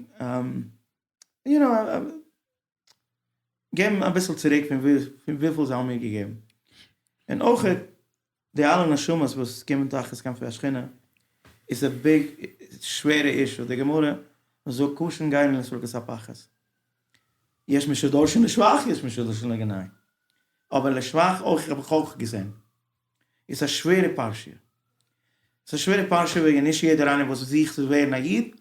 יו נאו געבן אביסל צוריק פון וויפיל זיי האבן מיר געגעבן, און אויכעט די אלע נשמות וואס קומען תחת כנפי השכינה איז א big שווערע issue, די גמרא זאגט קשין גרים לישראל כספחת, יש מי שדורשין לשבח יש מי שדורשין לגנאי, אבער לשבח אויך האב איך אויך געזען, איז א שווערע פרשה, ס'איז א שווערע פרשה וועגן נישט יעדער איינער וואס זוכט צו ווערן א איד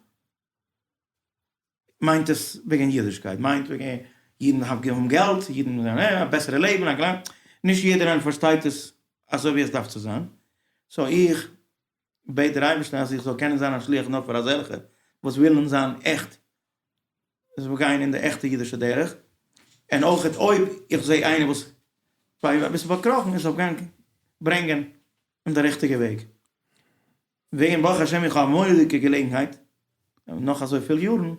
מיינט עס וועגן אידישקייט, מיינט וועגן אידן האבן געלט, אידן זענען א בעסערע לעבן, א קליין, נישט יעדער איינער פארשטייט עס אזוי ווי עס דארף צו זיין, so איך בעט דער אייבערשטער אז איך זאל קענען זיין א שליח נאר פאר אזעלכע וואס ווילן זיין עכט, זיי גיין אין די עכטע אידישע דרך, און אויך אויב איך זע איינער וואס אביסל פארקראכן איך זאל קענען ברענגען אין די ריכטיגע וועג. וועגן ברוך השם איך האב א מורא'דיגע געלעגנהייט נאך אזויפיל יארן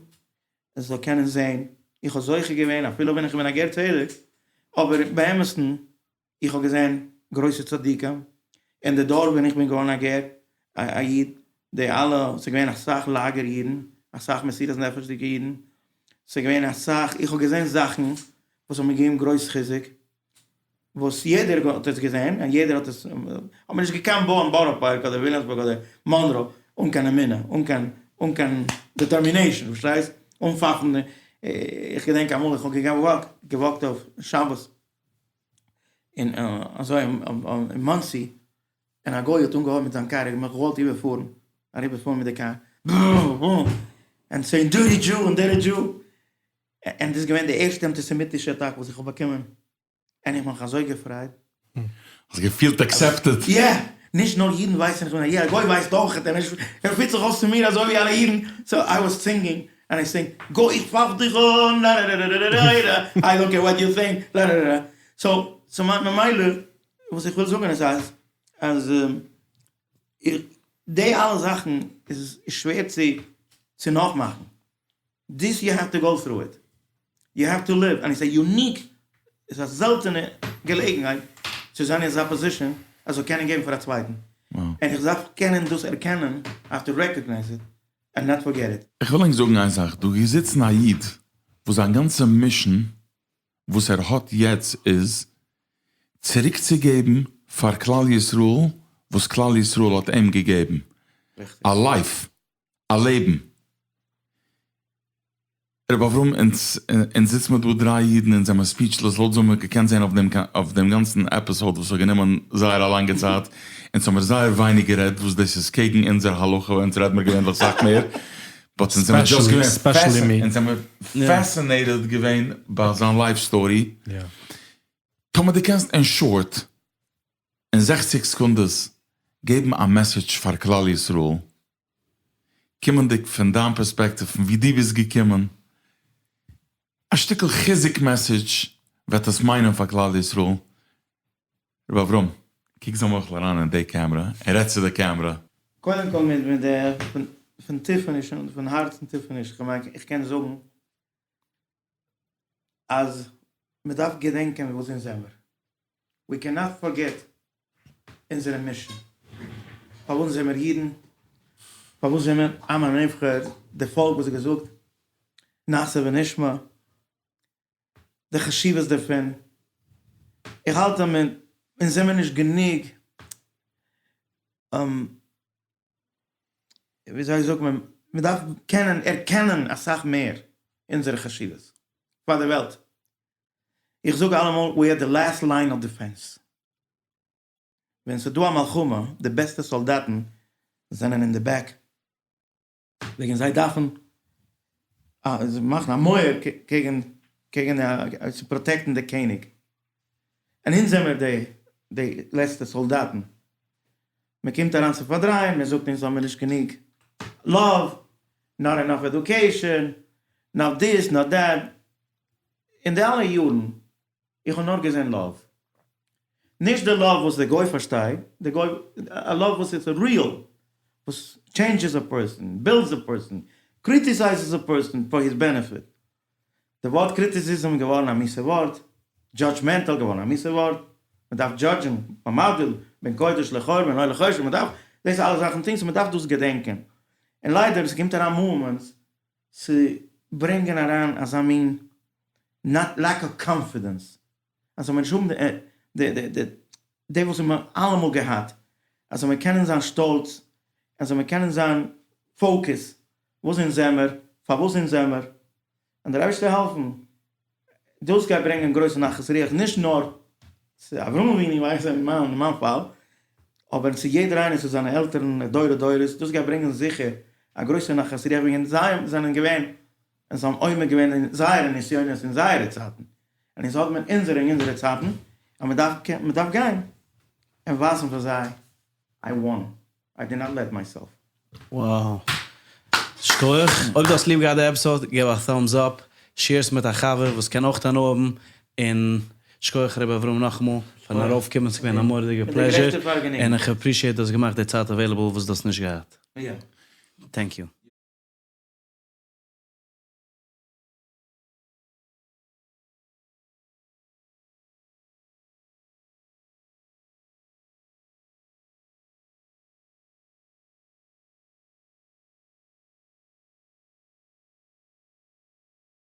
איך זאל קענען זען, איך האב זוכה געווען אפילו ווען איך בין א גר צדק, אבער באמת'ן איך האב געזען גרויסע צדיקים, אין די דור ווען איך בין געווארן א גר, א איד, די אלע, ס'איז געווען אסאך לאגער אידן, אסאך מסירות נפש'דיגע אידן, ס'איז געווען אסאך, איך האב געזען זאכן וואס האבן מיר געגעבן גרויס חיזוק, וואס יעדער האט עס געזען און יעדער האט עס, האט מען נישט געקענט בויען בארא פארק אדער וויליאמסבורג אדער מאנרא אן קיין אמונה, אן קיין אן קיין determination, פארשטייסט? אן פאפן, איך געדענק אמאל איך האב געוואקט געוואקט אויף שבת אין אזוי אין מאנסי, און א גוי האט אנגעהויבן מיט זיין קאר, ער האט מיך געוואלט איבערפארן, אריבערפארן מיט די קאר, און saying dirty Jew און dirty Jew. און דאס איז געווען די ערשטע אנטיסעמיטישע אטאק וואס איך האב באקומען, און איך האב מיך אזוי געפרייט. האסט געפילט accepted? יא! נישט נאר אידן ווייסן איך בין א איד, א גוי ווייסט אויך, ער פירט זיך אויס צו מיר אזוי ווי אלע אידן, so I was singing and I sing, גוי איך פייף דיך אן, לארארארארארארא, I don't care what you think, לארארארא, so so ממילא וואס איך וויל זאגן איז אז אז די אלע זאכן איז שווער צו צו נאכמאכן, this you have to go through it, you have to live, and it's a unique, איז א זעלטענע געלעגנהייט צו זיין אין אזא position אז זאל קענען געבן פאר א צווייטן, און איך דארף קענען דאס ערקענען, I have to recognize it and not forget it. איך וויל ענק זאגן איין זאך, דא געזיצן א איד וואס זיין גאנצע mission וואס ער האט יעצט איז צוריקצוגעבן פאר כלל ישראל וואס כלל ישראל האט אים געגעבן, א life, א לעבן. רבי אברהם, אונז אונז זיצן מיר דא דריי אידן אונז זעמער speechless לויט וואס מ'האט געקענט זען אויף דעם אויף דעם גאנצן episode וואס האט גענומען זייער א לאנגע צייט, אונז האמיר זייער ווייניג גערעדט וואס דאס איז קעגן אונזער הלכה אונז רעד מיר געווענליך סאך מער, but אונז זעמער just געווען אונז זעמער fascinated געווען ביי זיין life story. טאמער דו קענסט אין short אין זעכציג סעקונדעס געבן א message פאר כלל ישראל, קומענדיג פון דיין פערספעקטיוו פון ווי דו ביסט געקומען, א שטיקל חיזוק message וועט עס מיינען פאר כלל ישראל. רבי אברהם, קוק זיי מוחל אריין אין די קעמרע און רעד צו די קעמרע. קודם כל מיט מיט די פון טיפעניש און פון הארצן טיפעניש, כ'מיין איך קען זאגן אז מ'דארף געדענקען וואס אונז זעמער, we cannot forget אונזערע mission, פארוואס זעמער אידן, פארוואס זעמער עם הנבחר, די פאלק וואס האט געזאגט נעשה ונשמע, די חשיבות דערפון, איך האלט אז מען אונז זעמער נישט גענוג וויאזוי זאגט מען, מען דארף קענען ערקענען אסאך מער אונזערע חשיבות פאר די וועלט, איך זאג אלעמאל we are the last line of defense, ווען ס'דא א מלחמה די בעסטע סאלדאטן זענען אין די back, וועגן זיי דארפן מאכן א מויער קעגן קעגן צו protect ן די קעניג, און אונז זעמיר די די לעצטע סאלדאטן, מען קומט אריין צו פארדרייען, מען זאגט אונז האמיר נישט גענוג love, not enough education, not this not that, אין די אלע יארן איך האב נאר געזען love. נישט די love וואס די גוי פארשטייט, די גוי, א love וואס איז real, וואס changes א person, builds א person, criticizes א person for his benefit. די ווארט criticism איז געווארן א מיסע ווארט, judgmental געווארן א מיסע ווארט, מען דארף judge ן, המבדיל בין קודש לחול בין אור לחושך, מען דארף דאס אלע זאכן טון, so מען דארף דאס געדענקען. און ליידער עס קומט אריין moments צו ברענגען אריין אזא מין lack of confidence, אז זאל מען נישט האבן די די די די וואס האבן אלעמאל געהאט, אז זאל מען קענען זיין שטאלץ, אז זאל מען קענען זיין focus, וואס אונז זעמער, פארוואס אונז זעמער, און דער אייבערשטער העלפן דאס גייט ברענגען גרויסע נחת רוח נישט נאר צו אברהם אבינו ווייס איך אין מיין פאל, אבער צו יעדער איינער צו זיינע עלטערן דורי דורות, דאס גייט ברענגען זיכער א גרויסע נחת רוח וועגן זיי זענען געווען און זיי האבן עומד געווען אין זייערע נסיונות אין זייערע צייטן, און אונז האט מען אונזערע אין אונזערע צייטן, און מען דארף מען דארף גיין און ווייזן פאר זיי I won. I did not let myself. Wow. שכוח. אויב דו האסט ליב געהאט די episode, געב א thumbs up, share עס מיט א חבר וואס קען אויך הנאה האבן, און שכוח ר' אברהם נאכאמאל פארן ארויפקומען, ס'איז געווען א מורא'דיגע pleasure, און איך appreciate דו האסט געמאכט די צייט available וואס דו האסט נישט געהאט. Thank you.